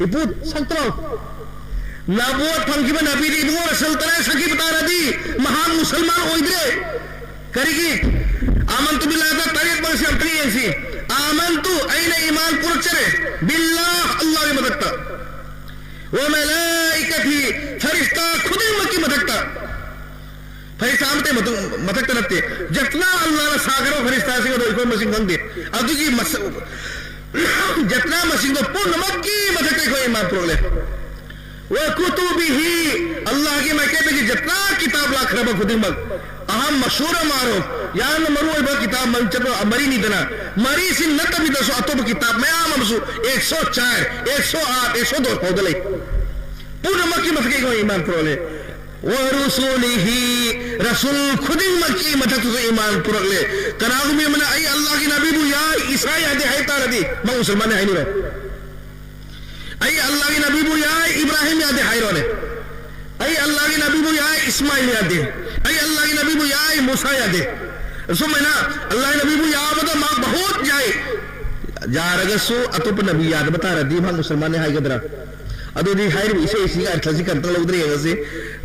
ꯏꯄꯨ, ꯁꯛꯇ꯭ꯔꯣ? "ꯅꯕꯨꯋꯠ ꯐꯪꯈꯤꯕ ꯅꯕꯤꯗꯤ ꯏꯕꯨꯡꯉꯣ ꯔꯁꯨꯜꯇꯅ" ꯁꯛꯈꯤꯕ ꯇꯥꯔꯗꯤ ꯃꯍꯥꯛ ꯃꯨꯁꯜꯃꯥꯟ ꯑꯣꯏꯗ꯭ꯔꯦ꯫ ꯀꯔꯤꯒꯤ? "ꯑꯃꯟꯇꯨ ꯕꯤꯜꯂꯥꯍꯗ" ꯇꯔꯦꯠ ꯃꯁꯤ ꯑꯝꯇ ꯌꯦꯡꯁꯤ꯫ "ꯑꯃꯟꯇꯨ", ꯑꯩꯅ ꯏꯃꯥꯟ ꯄꯨꯔꯛꯆꯔꯦ꯫ "ꯕꯤꯜꯂꯥꯍ", ꯑꯜꯂꯥꯍꯒꯤ ꯃꯊꯛꯇ꯫ "ꯋ ꯃꯂꯥꯏꯀꯥꯇꯤꯍꯤ", ꯐꯔꯤꯁꯇꯥ ꯈꯨꯗꯤꯡꯃꯛꯀꯤ ꯃꯊꯛꯇ꯫ ꯐꯔꯤꯁꯇꯥ ꯑꯃꯠꯇ ꯃꯇꯨꯡ-, ꯃꯊꯛꯇ ꯅꯠꯇꯦ꯫ ꯖꯠꯅꯥ ꯑꯜꯂꯥꯍꯅ ꯁꯥꯈ꯭ꯔꯕ ꯐꯔꯤꯁꯇꯥꯁꯤꯡ ꯑꯗꯣ ꯑꯩꯈꯣꯏ ꯃꯁꯤꯡ ꯈꯪꯗꯦ꯫ ꯑꯗꯨꯒꯤ ꯃꯁ-, ꯖꯠꯅꯥ ꯃꯁꯤꯡꯗꯣ ꯄꯨꯝꯅꯃꯛꯀꯤ ꯃꯊꯛꯇ ꯑꯩꯈꯣꯏ ꯏꯃꯥꯟ ꯄꯨꯔꯛꯂꯦ꯫ "ꯋ ꯀꯨꯇꯨꯕꯤꯍꯤ", ꯑꯜꯂꯥꯍꯒꯤ ꯃꯥꯏꯀꯩꯗꯒꯤ ꯖꯠꯅꯥ ꯀꯤꯇꯥꯕ ꯂꯥꯛꯈ꯭ꯔꯕ ꯈꯨꯗꯤꯡꯃꯛ꯫ "ꯑꯍꯝ ꯃꯁꯍꯨꯔ ꯃꯥꯔꯨꯐ", ꯌꯥꯝꯅ ꯃꯔꯨ ꯑꯣꯏꯕ ꯀꯤꯇꯥꯕ ꯃꯃꯤꯡ ꯆꯠꯄ ꯃꯔꯤꯅꯤꯗꯅ, ꯃꯔꯤꯁꯤ ꯅꯠꯇꯕꯤꯗꯁꯨ ꯑꯇꯣꯞꯄ ꯀꯤꯇꯥꯕ ꯃꯌꯥꯝ ꯑꯃꯁꯨ ꯑꯦꯛ ꯁꯣ ꯆꯥꯔ, ꯑꯦꯛ ꯁꯣ ꯑꯥꯠ, ꯑꯦꯛ ꯁꯣ ꯗꯣꯁ ꯐꯥꯎꯗ ꯂꯩ꯫ ꯄꯨꯝꯅꯃꯛꯀꯤ ꯃꯊꯛꯇ ꯑꯩꯈꯣꯏ ꯏꯃꯥꯟ ꯄꯨꯔꯛꯂꯦ꯫ "ꯋ ꯔꯨꯁꯨꯂꯤꯍꯤ", ꯔꯁꯨꯜ ꯈꯨꯗꯤꯡꯃꯛꯀꯤ ꯃꯊꯛꯇꯁꯨ ꯏꯃꯥꯟ ꯄꯨꯔꯛꯂꯦ꯫ ꯀꯅꯥꯒꯨꯝꯕ ꯑꯃꯅ "ꯑꯩ ꯑꯜꯂꯥꯍꯒꯤ ꯅꯕꯤꯕꯨ ꯌꯥꯏ, ꯏꯁꯥ ꯌꯥꯗꯦ" ꯍꯥꯏ ꯇꯥꯔꯗꯤ, ꯃꯥ ꯃꯨꯁꯜꯃꯥꯟꯅꯤ ꯍꯥꯏꯅꯤꯔꯣ? "ꯑꯩ ꯑꯜꯂꯥꯍꯒꯤ ꯅꯕꯤꯕꯨ ꯌꯥꯏ, ꯏꯕ꯭ꯔꯥꯍꯤꯝ ꯌꯥꯗꯦ" ꯍꯥꯏꯔꯣꯅꯦ? ꯑꯩ ꯑꯜꯂꯥꯍꯒꯤ ꯅꯕꯤꯕꯨ ꯌꯥꯏ, ꯏꯁꯃꯥꯏꯜ ꯌꯥꯗꯦ꯫ ꯑꯩ ꯑꯜꯂꯥꯍꯒꯤ ꯅꯕꯤꯕꯨ ꯌꯥꯏ, ꯃꯨꯁꯥ ꯌꯥꯗꯦ꯫ ꯑꯁꯨꯃꯥꯏꯅ ꯑꯜꯂꯥꯍꯒꯤ ꯅꯕꯤꯕꯨ ꯌꯥꯕꯗ ꯃꯥ ꯕꯍꯨꯠ ꯌꯥꯏ꯫ ꯌꯥꯔꯒꯁꯨ ꯑꯇꯣꯞꯄ ꯅꯕꯤ ꯌꯥꯗꯕ ꯇꯥꯔꯗꯤ ꯃꯍꯥꯛ ꯃꯨꯁꯜꯃꯥꯟꯅꯤ ꯍꯥꯏꯒꯗ꯭ꯔꯥ? ꯑꯗꯨꯗꯤ ꯍꯥꯏꯔꯤꯕ ꯏꯁꯩ ꯑꯁꯤꯒꯤ ꯑꯔꯊꯁꯤ ꯀꯔꯤꯝꯇ ꯂꯧꯗ꯭ꯔꯦ ꯌꯦꯡꯉꯁꯤ꯫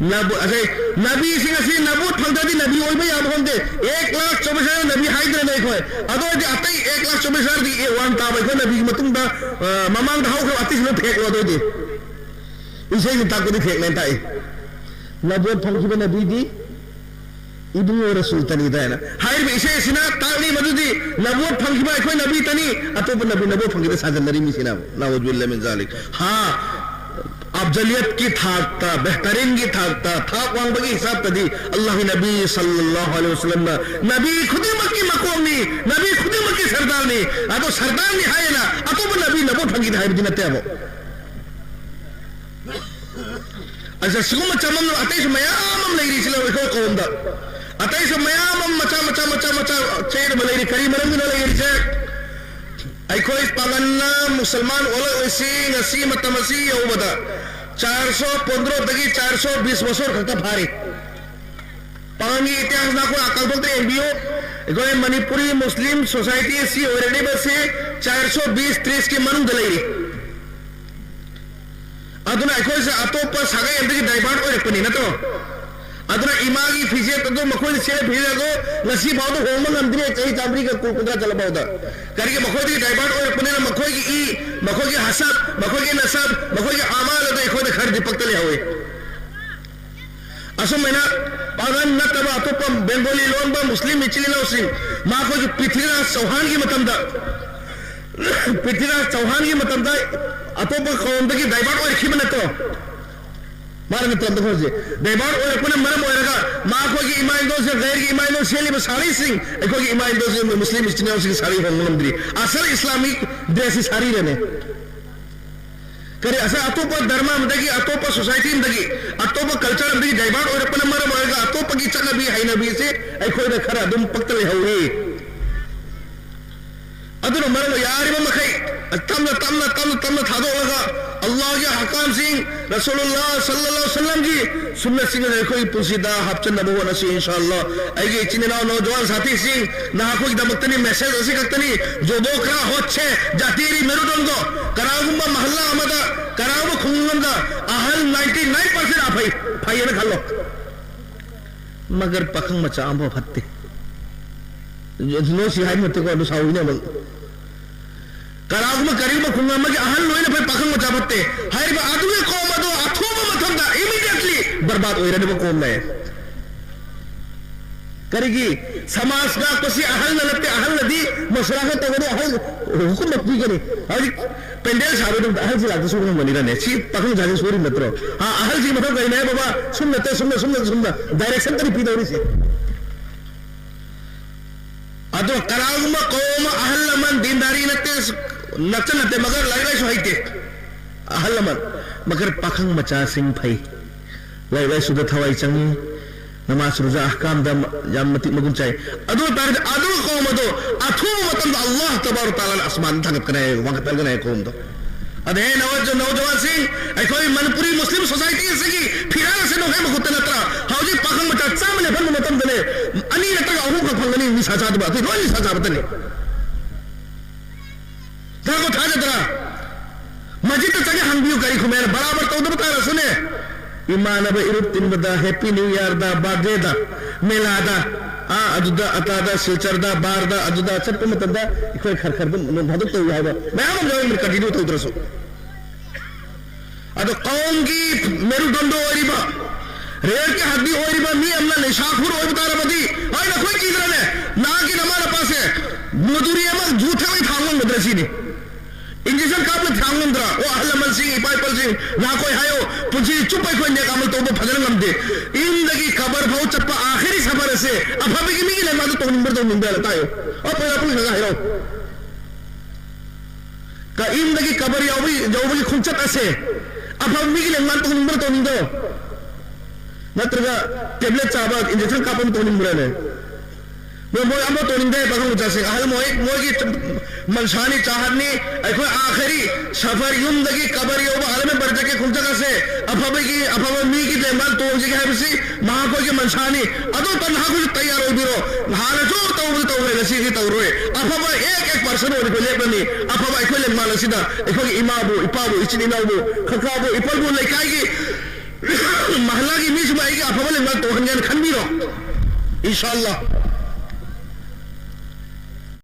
ꯅꯕꯨ-, ꯑꯁꯦ, ꯅꯕꯤꯁꯤꯡ ꯑꯁꯤ ꯅꯕꯨꯠ ꯐꯪꯗ꯭ꯔꯗꯤ ꯅꯕꯤ ꯑꯣꯏꯕ ꯌꯥꯕ ꯍꯣꯟꯗꯦ꯫ ꯑꯦꯛ ꯂꯥꯈ ꯆꯧꯕꯤꯁ ꯍꯖꯥꯔ ꯅꯕꯤ ꯍꯥꯏꯗ꯭ꯔꯦꯅꯦ ꯑꯩꯈꯣꯏ꯫ ꯑꯗꯨ ꯑꯣꯏꯔꯗꯤ ꯑꯇꯩ ꯑꯦꯛ ꯂꯥꯈ ꯆꯧꯕꯤꯁ ꯍꯖꯥꯔꯗꯤ ꯑꯦ ꯋꯥꯟ ꯇꯥꯕ ꯑꯩꯈꯣꯏ ꯅꯕꯤꯒꯤ ꯃꯇꯨꯡꯗ, ꯑ, ꯃꯃꯥꯡꯗ ꯍꯧꯈ꯭ꯔꯕ ꯑꯇꯩꯁꯤꯡꯗꯣ ꯐꯦꯛꯂꯣ ꯑꯗꯨ ꯑꯣꯏꯗꯤ꯫ ꯏꯁꯩꯅ ꯇꯥꯛꯄꯗꯤ ꯐꯦꯛꯅꯦꯅ ꯇꯥꯛꯏ꯫ ꯅꯕꯨꯠ ꯐꯪꯈꯤꯕ ꯅꯕꯤꯗꯤ ꯏꯕꯨꯡꯉꯣ ꯔꯁꯨꯜꯇꯅꯤꯗ ꯍꯥꯏꯅ ꯍꯥꯏꯔꯤꯕ ꯏꯁꯩ ꯑꯁꯤꯅ ꯇꯥꯛꯂꯤ ꯃꯗꯨꯗꯤ ꯅꯕꯨꯠ ꯐꯪꯈꯤꯕ ꯑꯩꯈꯣꯏ ꯅꯕꯤꯇꯅꯤ, ꯑꯇꯣꯞꯄ ꯅꯕꯤ ꯅꯕꯨꯠ ꯐꯪꯈꯤꯗ ꯁꯥꯖꯟꯅꯔꯤ ꯃꯤꯁꯤꯅ꯫ ꯅꯥꯎꯖꯨꯕꯤꯜꯂꯥ ꯃꯤꯟ ꯖꯥꯂꯤꯛ꯫ ꯍꯥ, ꯑꯐꯖꯂꯤꯌꯠꯀꯤ ꯊꯥꯛꯇ, ꯕꯦꯍꯇꯔꯤꯟꯒꯤ ꯊꯥꯛꯇ, ꯊꯥꯛ ꯋꯥꯡꯕꯒꯤ ꯍꯤꯁꯥꯕꯇꯗꯤ ꯑꯜꯂꯥꯍꯒꯤ ꯅꯕꯤ ꯁꯜꯂꯜꯂꯥꯍꯨ ꯑꯂꯩꯍꯤ ꯋꯁꯜꯂꯝꯅ ꯅꯕꯤ ꯈꯨꯗꯤꯡꯃꯛꯀꯤ ꯃꯀꯣꯛꯅꯤ, ꯅꯕꯤ ꯈꯨꯗꯤꯡꯃꯛꯀꯤ ꯁꯔꯗꯥꯔꯅꯤ꯫ ꯑꯗꯣ ꯁꯔꯗꯥꯔꯅꯤ ꯍꯥꯏꯌꯦꯅ ꯑꯇꯣꯞꯄ ꯅꯕꯤ ꯅꯕꯨꯠ ꯐꯪꯈꯤꯗꯦ ꯍꯥꯏꯕꯗꯤ ꯅꯠꯇꯦꯕ꯫ ꯑꯁ, ꯁꯤꯒꯨꯝꯕ ꯆꯃꯝꯅꯕ ꯑꯇꯩꯁꯨ ꯃꯌꯥꯝ ꯑꯃ ꯂꯩꯔꯤ ꯁꯤ ꯂꯧ ꯑꯩꯈꯣꯏ ꯀꯧꯝꯗ꯫ ꯑꯇꯩꯁꯨ ꯃꯌꯥꯝ ꯑꯃ ꯃꯆꯥ, ꯃꯆꯥ, ꯃꯆꯥ, ꯃꯆꯥ ꯆꯦꯟꯕ ꯂꯩꯔꯤ꯫ ꯀꯔꯤ ꯃꯔꯝꯒꯤꯅꯣ ꯂꯩꯔꯤꯁꯦ? ꯑꯩꯈꯣꯏ ꯄꯥꯉꯟꯅ ꯃꯨꯁꯜꯃꯥꯟ ꯑꯣꯜꯂꯛꯂꯤꯁꯤ ꯉꯁꯤ ꯃꯇꯝ ꯑꯁꯤ ꯌꯧꯕꯗ ꯆꯥꯔ ꯁꯣ ꯄꯣꯟꯗ꯭ꯔꯣꯗꯒꯤ ꯆꯥꯔ ꯁꯣ ꯕꯤꯁ ꯕꯁꯣꯔ ꯈꯛꯇ ꯐꯥꯔꯤ꯫ ꯄꯥꯉꯟꯒꯤ ꯏꯇꯤꯍꯥꯁ ꯅꯈꯣꯏ ꯑꯀꯜ ꯊꯣꯛꯇ ꯌꯦꯡꯕꯤꯌꯨ꯫ ꯑꯩꯈꯣꯏ ꯃꯅꯤꯄꯨꯔꯤ ꯃꯨꯁꯂꯤꯝ ꯁꯣꯁꯥꯏꯇꯤ ꯑꯁꯤ ꯑꯣꯏꯔꯛꯂꯤꯕꯁꯤ ꯆꯥꯔ ꯁꯣ ꯕꯤꯁ ꯇ꯭ꯔꯤꯁꯀꯤ ꯃꯅꯨꯡꯗ ꯂꯩꯔꯤ꯫ ꯑꯗꯨꯅ ꯑꯩꯈꯣꯏꯁꯦ ꯑꯇꯣꯞꯄ ꯁꯥꯒꯩ ꯑꯃꯗꯒꯤ ꯗꯥꯏꯚꯔꯠ ꯑꯣꯏꯔꯛꯄꯅꯤ ꯅꯠꯇ꯭ꯔꯣ? ꯑꯗꯨꯅ ꯏꯃꯥꯒꯤ ꯐꯤꯖꯦꯠ ꯑꯗꯨ ꯃꯈꯣꯏꯅ ꯁꯦꯠꯂ ꯐꯤꯖꯦꯠ ꯑꯗꯨ ꯉꯁꯤ ꯐꯥꯎꯗ ꯍꯣꯡꯕ ꯉꯝꯗ꯭ꯔꯤ, ꯆꯍꯤ ꯆꯥꯝꯃꯔꯤꯒ ꯀꯨꯟ, ꯀꯨꯟꯊ꯭ꯔꯥ ꯆꯠꯂ ꯐꯥꯎꯗ꯫ ꯀꯔꯤꯒꯤ? ꯃꯈꯣꯏꯗꯒꯤ ꯗꯥꯏꯚꯔꯠ ꯑꯣꯏꯔꯛꯄꯅꯤꯅ ꯃꯈꯣꯏꯒꯤ ꯏ, ꯃꯈꯣꯏꯒꯤ ꯍꯁꯕ, ꯃꯈꯣꯏꯒꯤ ꯅꯁꯕ, ꯃꯈꯣꯏꯒꯤ ꯑꯃꯥꯜ ꯑꯗꯨ ꯑꯩꯈꯣꯏꯗ ꯈꯔꯗꯤ ꯄꯛꯇ ꯂꯩꯍꯧꯏ꯫ ꯑꯁꯨꯝ ꯍꯥꯏꯅ ꯄꯥꯒꯟ ꯅꯠꯇꯕ ꯑꯇꯣꯞꯄ ꯕꯦꯡꯒꯣꯂꯤ ꯂꯣꯟꯕ ꯃꯨꯁꯂꯤꯝ ꯏꯆꯤꯜ ꯏꯅꯥꯎꯁꯤꯡ, ꯃꯈꯣꯏꯒꯤ ꯄ꯭ꯔꯤꯊꯤꯕꯤꯔꯥꯖ ꯆꯧꯍꯥꯟꯒꯤ ꯃꯇꯝꯗ, ꯄ꯭ꯔꯤꯊꯤꯕꯤꯔꯥꯖ ꯆꯧꯍꯥꯟꯒꯤ ꯃꯇꯝꯗ ꯑꯇꯣꯞꯄ ꯀꯧꯝꯗꯒꯤ ꯗꯥꯏꯚꯔꯠ ꯑꯣꯏꯔꯛꯈꯤꯕ ꯅꯠꯇ꯭ꯔꯣ? ꯃꯥꯅ ꯅꯠꯇ꯭ꯔꯣ ꯑꯝꯇ ꯈꯣꯏꯁꯦ? ꯗꯥꯏꯚꯔꯠ ꯑꯣꯏꯔꯛꯄꯅ ꯃꯔꯝ ꯑꯣꯏꯔꯒ ꯃꯈꯣꯏꯒꯤ ꯏꯃꯥ ꯏꯟꯗꯣꯁꯦ, ꯒꯩꯔꯒꯤ ꯏꯃꯥ ꯏꯟꯗꯣ ꯁꯦꯠꯂꯤꯕ ꯁꯥꯔꯤꯁꯤꯡ, ꯑꯩꯈꯣꯏꯒꯤ ꯏꯃꯥ ꯏꯟꯗꯣꯁꯦ ꯃꯨꯁꯂꯤꯝ ꯏꯆꯤꯜ ꯏꯅꯥꯎꯁꯤꯡꯒꯤ ꯁꯥꯔꯤ ꯍꯣꯡꯕ ꯉꯝꯗ꯭ꯔꯤ꯫ ꯑꯁꯜ ꯏꯁꯂꯥꯃꯤꯛ ꯗ꯭ꯔꯦꯁꯁꯤ ꯁꯥꯔꯤꯔꯅꯦ? ꯀꯔꯤ ꯑꯁꯥ ꯑꯇꯣꯞꯄ ꯙꯔꯃ ꯑꯃꯗꯒꯤ, ꯑꯇꯣꯞꯄ ꯁꯣꯁꯥꯏꯇꯤ ꯑꯃꯗꯒꯤ, ꯑꯇꯣꯞꯄ ꯀꯜꯆꯔ ꯑꯃꯗꯒꯤ ꯗꯥꯏꯚꯔꯠ ꯑꯣꯏꯔꯛꯄꯅ ꯃꯔꯝ ꯑꯣꯏꯔꯒ ꯑꯇꯣꯞꯄꯒꯤ ꯆꯠꯅꯕꯤ ꯍꯩꯅꯕꯤꯁꯦ ꯑꯩꯈꯣꯏꯗ ꯈꯔ ꯑꯗꯨꯝ ꯄꯛꯇ ꯂꯩꯍꯧꯔꯤ꯫ ꯑꯗꯨꯅ ꯃꯔꯝ ꯑꯣꯏ ꯌꯥꯔꯤꯕ ꯃꯈꯩ ꯇꯞꯅ, ꯇꯞꯅ, ꯇꯞꯅ, ꯇꯞꯅ ꯊꯥꯗꯣꯛꯂꯒ ꯑꯜꯂꯥꯍꯒꯤ ꯑꯍꯀꯥꯝꯁꯤꯡ, ꯔꯁꯨꯂꯨꯜꯂꯥꯍ ꯁꯜꯂꯜꯂꯥꯍꯨ ꯑꯂꯥꯏꯍꯤ ꯋꯥꯁꯜꯂꯝꯒꯤ ꯁꯨꯟꯅꯠꯁꯤꯡ ꯑꯗꯨ ꯑꯩꯈꯣꯏꯒꯤ ꯄꯨꯟꯁꯤꯗ ꯍꯥꯞꯆꯤꯟꯅꯕ ꯍꯣꯠꯅꯁꯤ, ꯏꯟꯁꯥ ꯑꯜꯂꯥꯍ꯫ ꯑꯩꯒꯤ ꯏꯆꯤꯟ ꯏꯅꯥꯎ ꯅꯧꯖꯋꯥꯟ ꯁꯥꯊꯤꯁꯤꯡ, ꯅꯍꯥꯛꯈꯣꯏꯒꯤꯗꯃꯛꯇꯅꯤ ꯃꯦꯁꯦꯖ ꯑꯁꯤ ꯈꯛꯇꯅꯤ꯫ ꯖꯣꯕꯣꯀ꯭ꯔꯥ ꯍꯣꯠꯁꯦ ꯖꯥꯇꯤꯔꯤ ꯃꯦꯔꯨꯗꯣꯟꯗꯣ꯫ ꯀꯅꯥꯒꯨꯝꯕ ꯃꯍꯜꯂꯥ ꯑꯃꯗ, ꯀꯅꯥꯒꯨꯝꯕ ꯈꯨꯡꯒꯪ ꯑꯃꯗ ꯑꯍꯜ ꯅꯥꯏꯟꯇꯤ ꯅꯥꯏꯟ ꯄꯥꯔꯁꯦꯟ ꯑꯐꯩ, ꯐꯩꯌꯦꯅ ꯈꯜꯂꯣ꯫ ꯃꯒꯔ ꯄꯥꯈꯪ ꯃꯆꯥ ꯑꯃꯐꯥꯎ ꯐꯠꯇꯦ꯫ ꯅꯣꯏ ꯁꯤ ꯍꯥꯏꯕ ꯅꯠꯇꯦꯀꯣ, ꯑꯗꯨ ꯁꯥꯎꯏꯅꯦ ꯑꯃꯨꯛ꯫ ꯀꯅꯥꯒꯨꯝꯕ ꯀꯔꯤꯒꯨꯝꯕ ꯈꯨꯡꯒꯪ ꯑꯃꯒꯤ ꯑꯍꯜ ꯂꯣꯏꯅ ꯐꯩ, ꯄꯥꯈꯪ ꯃꯆꯥ ꯐꯠꯇꯦ꯫ ꯍꯥꯏꯔꯤꯕ ꯑꯗꯨꯒꯤ ꯀꯧꯝ ꯑꯗꯨ ꯑꯊꯨꯕ ꯃꯇꯝꯗ immediately ꯕꯔꯕꯥꯗ ꯑꯣꯏꯔꯅꯤꯕ ꯀꯧꯝꯅꯦ꯫ ꯀꯔꯤꯒꯤ? ꯁꯃꯥꯖ ꯉꯥꯛꯄꯁꯤ ꯑꯍꯜꯅ ꯅꯠꯇꯦ, ꯑꯍꯜꯅꯗꯤ ꯃꯁꯂꯥ ꯈꯔ ꯇꯧꯒꯅꯤ, ꯑꯍꯜ ꯍꯨꯀꯨꯝꯃꯠ ꯄꯤꯒꯅꯤ꯫ ꯍꯧꯖꯤꯛ ꯄꯦꯟꯗꯦꯜ ꯁꯥꯕꯒꯤꯗꯃꯛꯇ ꯑꯍꯜꯁꯤ ꯂꯥꯛꯇ ꯁꯨꯕ ꯉꯝꯒꯅꯤꯔꯅꯦ? ꯁꯤ ꯄꯥꯈꯪ ꯃꯆꯥꯁꯤ ꯁꯣꯔꯤ ꯅꯠꯇ꯭ꯔꯣ? ꯍꯥ, ꯑꯍꯜꯁꯤ ꯃꯊꯧ ꯀꯔꯤꯅꯦ ꯍꯥꯏ ꯕꯕꯥ? ꯁꯨꯝ ꯅꯠꯇꯦ, ꯁꯨꯝꯅ, ꯁꯨꯝꯅ, ꯁꯨꯝꯅ ꯗꯥꯏꯔꯦꯛꯁꯟ ꯀꯔꯤ ꯄꯤꯗꯧꯔꯤꯁꯦ? ꯑꯗꯣ ꯀꯅꯥꯒꯨꯝꯕ ꯀꯧꯝ ꯑꯃ ꯑꯍꯜ ꯂꯃꯟ ꯗꯤꯟꯗꯥꯔꯤ ꯅꯠꯇꯦ, ꯅꯠꯇ ꯅꯠꯇꯦ, ꯃꯒꯔ ꯂꯥꯏꯔꯤꯛ ꯂꯥꯏꯁꯨ ꯍꯩꯇꯦ꯫ ꯑꯍꯜ ꯂꯃꯟ, ꯃꯒꯔ ꯄꯥꯈꯪ ꯃꯆꯥꯁꯤꯡ ꯐꯩ꯫ ꯂꯥꯏꯔꯤꯛ ꯂꯥꯏꯁꯨꯗ ꯊꯋꯥꯏ ꯆꯪꯉꯤ꯫ ꯅꯃꯥꯖ ꯔꯣꯖꯥ ꯑꯍꯀꯥꯝꯗ ꯌꯥꯝ ꯃꯇꯤꯛ ꯃꯒꯨꯟ ꯆꯥꯏ꯫ ꯑꯗꯨ ꯑꯣꯏ ꯇꯥꯔꯗꯤ ꯑꯗꯨ ꯀꯧꯝ ꯑꯗꯣ ꯑꯊꯨꯕ ꯃꯇꯝꯗ ꯑꯜꯂꯥꯍ ꯇꯕꯥꯔꯛ ꯇꯥꯂꯥꯅ ꯑꯁꯃꯥꯟꯗ ꯊꯥꯡꯒꯠꯀꯅꯤ ꯍꯥꯏ, ꯋꯥꯡꯈꯠꯍꯟꯒꯅꯤ ꯍꯥꯏ ꯀꯧꯝꯗꯣ꯫ ꯑꯗ ꯍꯦ ꯅꯧꯖ-, ꯅꯧꯖꯋꯥꯟꯁꯤꯡ, ꯑꯩꯈꯣꯏ ꯃꯅꯤꯄꯨꯔꯤ ꯃꯨꯁꯂꯤꯝ ꯁꯣꯁꯥꯏꯇꯤ ꯑꯁꯤꯒꯤ ꯐꯤꯔꯥꯜ ꯑꯁꯤ ꯅꯈꯣꯏ ꯃꯈꯨꯠꯇ ꯅꯠꯇ꯭ꯔꯥ? ꯍꯧꯖꯤꯛ ꯄꯥꯈꯪ ꯃꯆꯥ ꯆꯥꯝꯃ ꯂꯦꯞꯍꯟꯕ ꯃꯇꯝꯗꯅꯦ, ꯑꯅꯤ ꯅꯠꯇ꯭ꯔꯒ ꯑꯍꯨꯝꯈꯛ ꯐꯪꯒꯅꯤ ꯅꯤꯁꯥ ꯆꯥꯗꯕ, ꯑꯇꯩ ꯂꯣꯏ ꯅꯤꯁꯥ ꯆꯥꯕꯇꯅꯤ꯫ ꯊꯥꯖꯗ꯭ꯔꯥ? ꯃꯁꯖꯤꯗꯇ ꯆꯪꯉꯦ ꯍꯪꯕꯤꯌꯨ ꯀꯔꯤ ꯈꯨꯝꯃꯦꯅ, ꯕꯔꯥꯕꯔ ꯇꯧꯗꯕ ꯇꯥꯔꯁꯨꯅꯦ꯫ ꯏꯃꯥꯟꯅꯕ ꯏꯔꯨꯞ ꯇꯤꯟꯕꯗ, ꯍꯦꯄꯤ ꯅ꯭ꯌꯨ ꯏꯌꯥꯔꯗ, ꯕꯥꯔꯗꯦꯗ, ꯃꯦꯂꯥꯗ, ꯑꯥ, ꯑꯗꯨꯗ, ꯑꯇꯥꯗ, ꯁꯤꯜꯆꯔꯗ, ꯕꯥꯔꯗ, ꯑꯗꯨꯗ ꯆꯠꯄ ꯃꯇꯝꯗ ꯑꯩꯈꯣꯏ ꯈꯔ ꯈꯔ ꯑꯗꯨꯝ ꯅꯣꯡ ꯐꯥꯗꯣꯛ ꯇꯧꯏ ꯍꯥꯏꯕ ꯃꯌꯥꯝ ꯑꯃ ꯌꯥꯎꯔꯤ, ꯀꯟꯇꯤꯅ꯭ꯌꯨ ꯇꯧꯗ꯭ꯔꯁꯨ꯫ ꯑꯗꯣ ꯀꯧꯝꯒꯤ ꯃꯦꯔꯨꯗꯟꯗ ꯑꯣꯏꯔꯤꯕ, ꯔꯦꯜꯒꯤ ꯍꯗꯤ ꯑꯣꯏꯔꯤꯕ ꯃꯤ ꯑꯃꯅ ꯅꯤꯁꯥꯈꯣꯔ ꯑꯣꯏꯕ ꯇꯥꯔꯕꯗꯤ, ꯑꯩ ꯅꯈꯣꯏ ꯀꯤꯗ꯭ꯔꯅꯦ? ꯅꯍꯥꯛꯀꯤ ꯅꯃꯥ ꯅꯄꯥꯁꯦ ꯃꯗꯨꯔꯤ ꯑꯃ ꯖꯨ ꯊꯛꯂꯒ ꯊꯥꯡ ꯉꯝꯒꯗ꯭ꯔꯥ ꯁꯤꯅꯤ꯫ ꯏꯟꯖꯦꯛꯁꯟ ꯀꯥꯞꯂ ꯊꯥꯡ ꯉꯝꯗ꯭ꯔꯥ? ꯑꯣ, ꯑꯍꯜ ꯂꯃꯟꯁꯤꯡ, ꯏꯄꯥ ꯏꯄꯜꯁꯤꯡ, ꯅꯈꯣꯏ ꯍꯥꯏꯌꯣ, ꯄꯨꯟꯁꯤ ꯆꯨꯞꯄ ꯑꯩꯈꯣꯏ ꯅꯦꯛ ꯑꯃꯜ ꯇꯧꯕ ꯐꯖꯅ ꯉꯝꯗꯦ꯫ ꯌꯨꯝꯗꯒꯤ ꯀꯕꯔ ꯐꯥꯎ ꯆꯠꯄ ꯑꯥꯈꯤꯔꯤ ꯁꯐꯔ ꯑꯁꯦ ꯑꯐꯕꯒꯤ ꯃꯤꯒꯤ ꯂꯩꯃꯥꯏꯗ ꯇꯧꯅꯤꯡꯕ꯭ꯔꯥ ꯇꯧꯅꯤꯡꯗꯦ ꯍꯥꯏꯅ ꯇꯥꯏꯌꯣ꯫ ꯑꯣ, ꯄꯨꯂꯞ ꯄꯨꯂꯞ ꯍꯥꯏꯔꯣ꯫ ꯀ-, ꯌꯨꯝꯗꯒꯤ ꯀꯕꯔ ꯌꯥꯎꯕꯒꯤ, ꯌꯧꯕꯒꯤ ꯈꯣꯡꯆꯠ ꯑꯁꯦ ꯑꯐꯕ ꯃꯤꯒꯤ ꯂꯩꯃꯥꯏꯗ ꯇꯧꯅꯤꯡꯕ꯭ꯔꯥ ꯇꯧꯅꯤꯡꯗꯦ? ꯅꯠꯇ꯭ꯔꯒ ꯇꯦꯕ꯭ꯂꯦꯠ ꯆꯥꯕ, ꯏꯟꯖꯦꯛꯁꯟ ꯀꯥꯞꯄ ꯑꯃ ꯇꯧꯅꯤꯡꯕ꯭ꯔꯥꯅꯦ? ꯃꯣꯏ ꯑꯃ ꯇꯧꯅꯤꯡꯗꯦ꯫ ꯄꯥꯈꯪ ꯃꯆꯥꯁꯤꯡ, ꯑꯍꯜ ꯃꯣꯏ, ꯃꯣꯏꯒꯤ ꯃꯟꯁꯥꯅꯤ ꯆꯥꯍꯠꯅꯤ꯫ ꯑꯩꯈꯣꯏ ꯑꯥꯈꯔꯤ ꯁꯐꯔ, ꯌꯨꯝꯗꯒꯤ ꯀꯕꯔ ꯌꯧꯕ ꯑꯥꯂꯃꯦ ꯕꯔꯖꯈꯀꯤ ꯈꯣꯡꯆꯠ ꯑꯁꯦ ꯑꯐꯕꯒꯤ, ꯑꯐꯕ ꯃꯤꯒꯤ ꯂꯦꯡꯕꯥꯜ ꯇꯣꯡꯁꯤꯒꯦ ꯍꯥꯏꯕꯁꯤ ꯃꯍꯥꯛꯈꯣꯏꯒꯤ ꯃꯟꯁꯥꯅꯤ꯫ ꯑꯗꯣ ꯇꯟꯍꯥꯈꯣꯏꯁꯨ ꯇꯌꯥꯔ ꯑꯣꯏꯕꯤꯔꯣ꯫ ꯍꯥꯟꯅꯁꯨ ꯇꯧꯕꯗꯤ ꯇꯧꯈ꯭ꯔꯦ, ꯉꯁꯤꯗꯤ ꯇꯧꯔꯣꯏ꯫ ꯑꯐꯕ ꯑꯦꯛ ꯑꯦꯛ ꯄꯥꯔꯁꯟ ꯑꯣꯏꯅ ꯑꯩꯈꯣꯏ ꯂꯦꯞꯂꯅꯤ꯫ ꯑꯐꯕ ꯑꯩꯈꯣꯏ ꯂꯦꯡꯕꯥꯜ ꯑꯁꯤꯗ ꯑꯩꯈꯣꯏꯒꯤ ꯏꯃꯥꯕꯨ, ꯏꯄꯥꯕꯨ, ꯏꯆꯤꯟ ꯏꯅꯥꯎꯕꯨ, ꯈꯛꯀꯥꯕꯨ, ꯏꯄꯜꯕꯨ, ꯂꯩꯀꯥꯏꯒꯤ ꯃꯍꯜꯂꯥꯒꯤ ꯃꯤꯁꯤꯡꯕꯨ ꯑꯩꯒꯤ ꯑꯐꯕ ꯂꯦꯡꯕꯥꯜ ꯇꯣꯡꯍꯟꯒꯦꯅ ꯈꯟꯕꯤꯔꯣ꯫ ꯏꯟꯁꯥꯜꯂꯥ꯫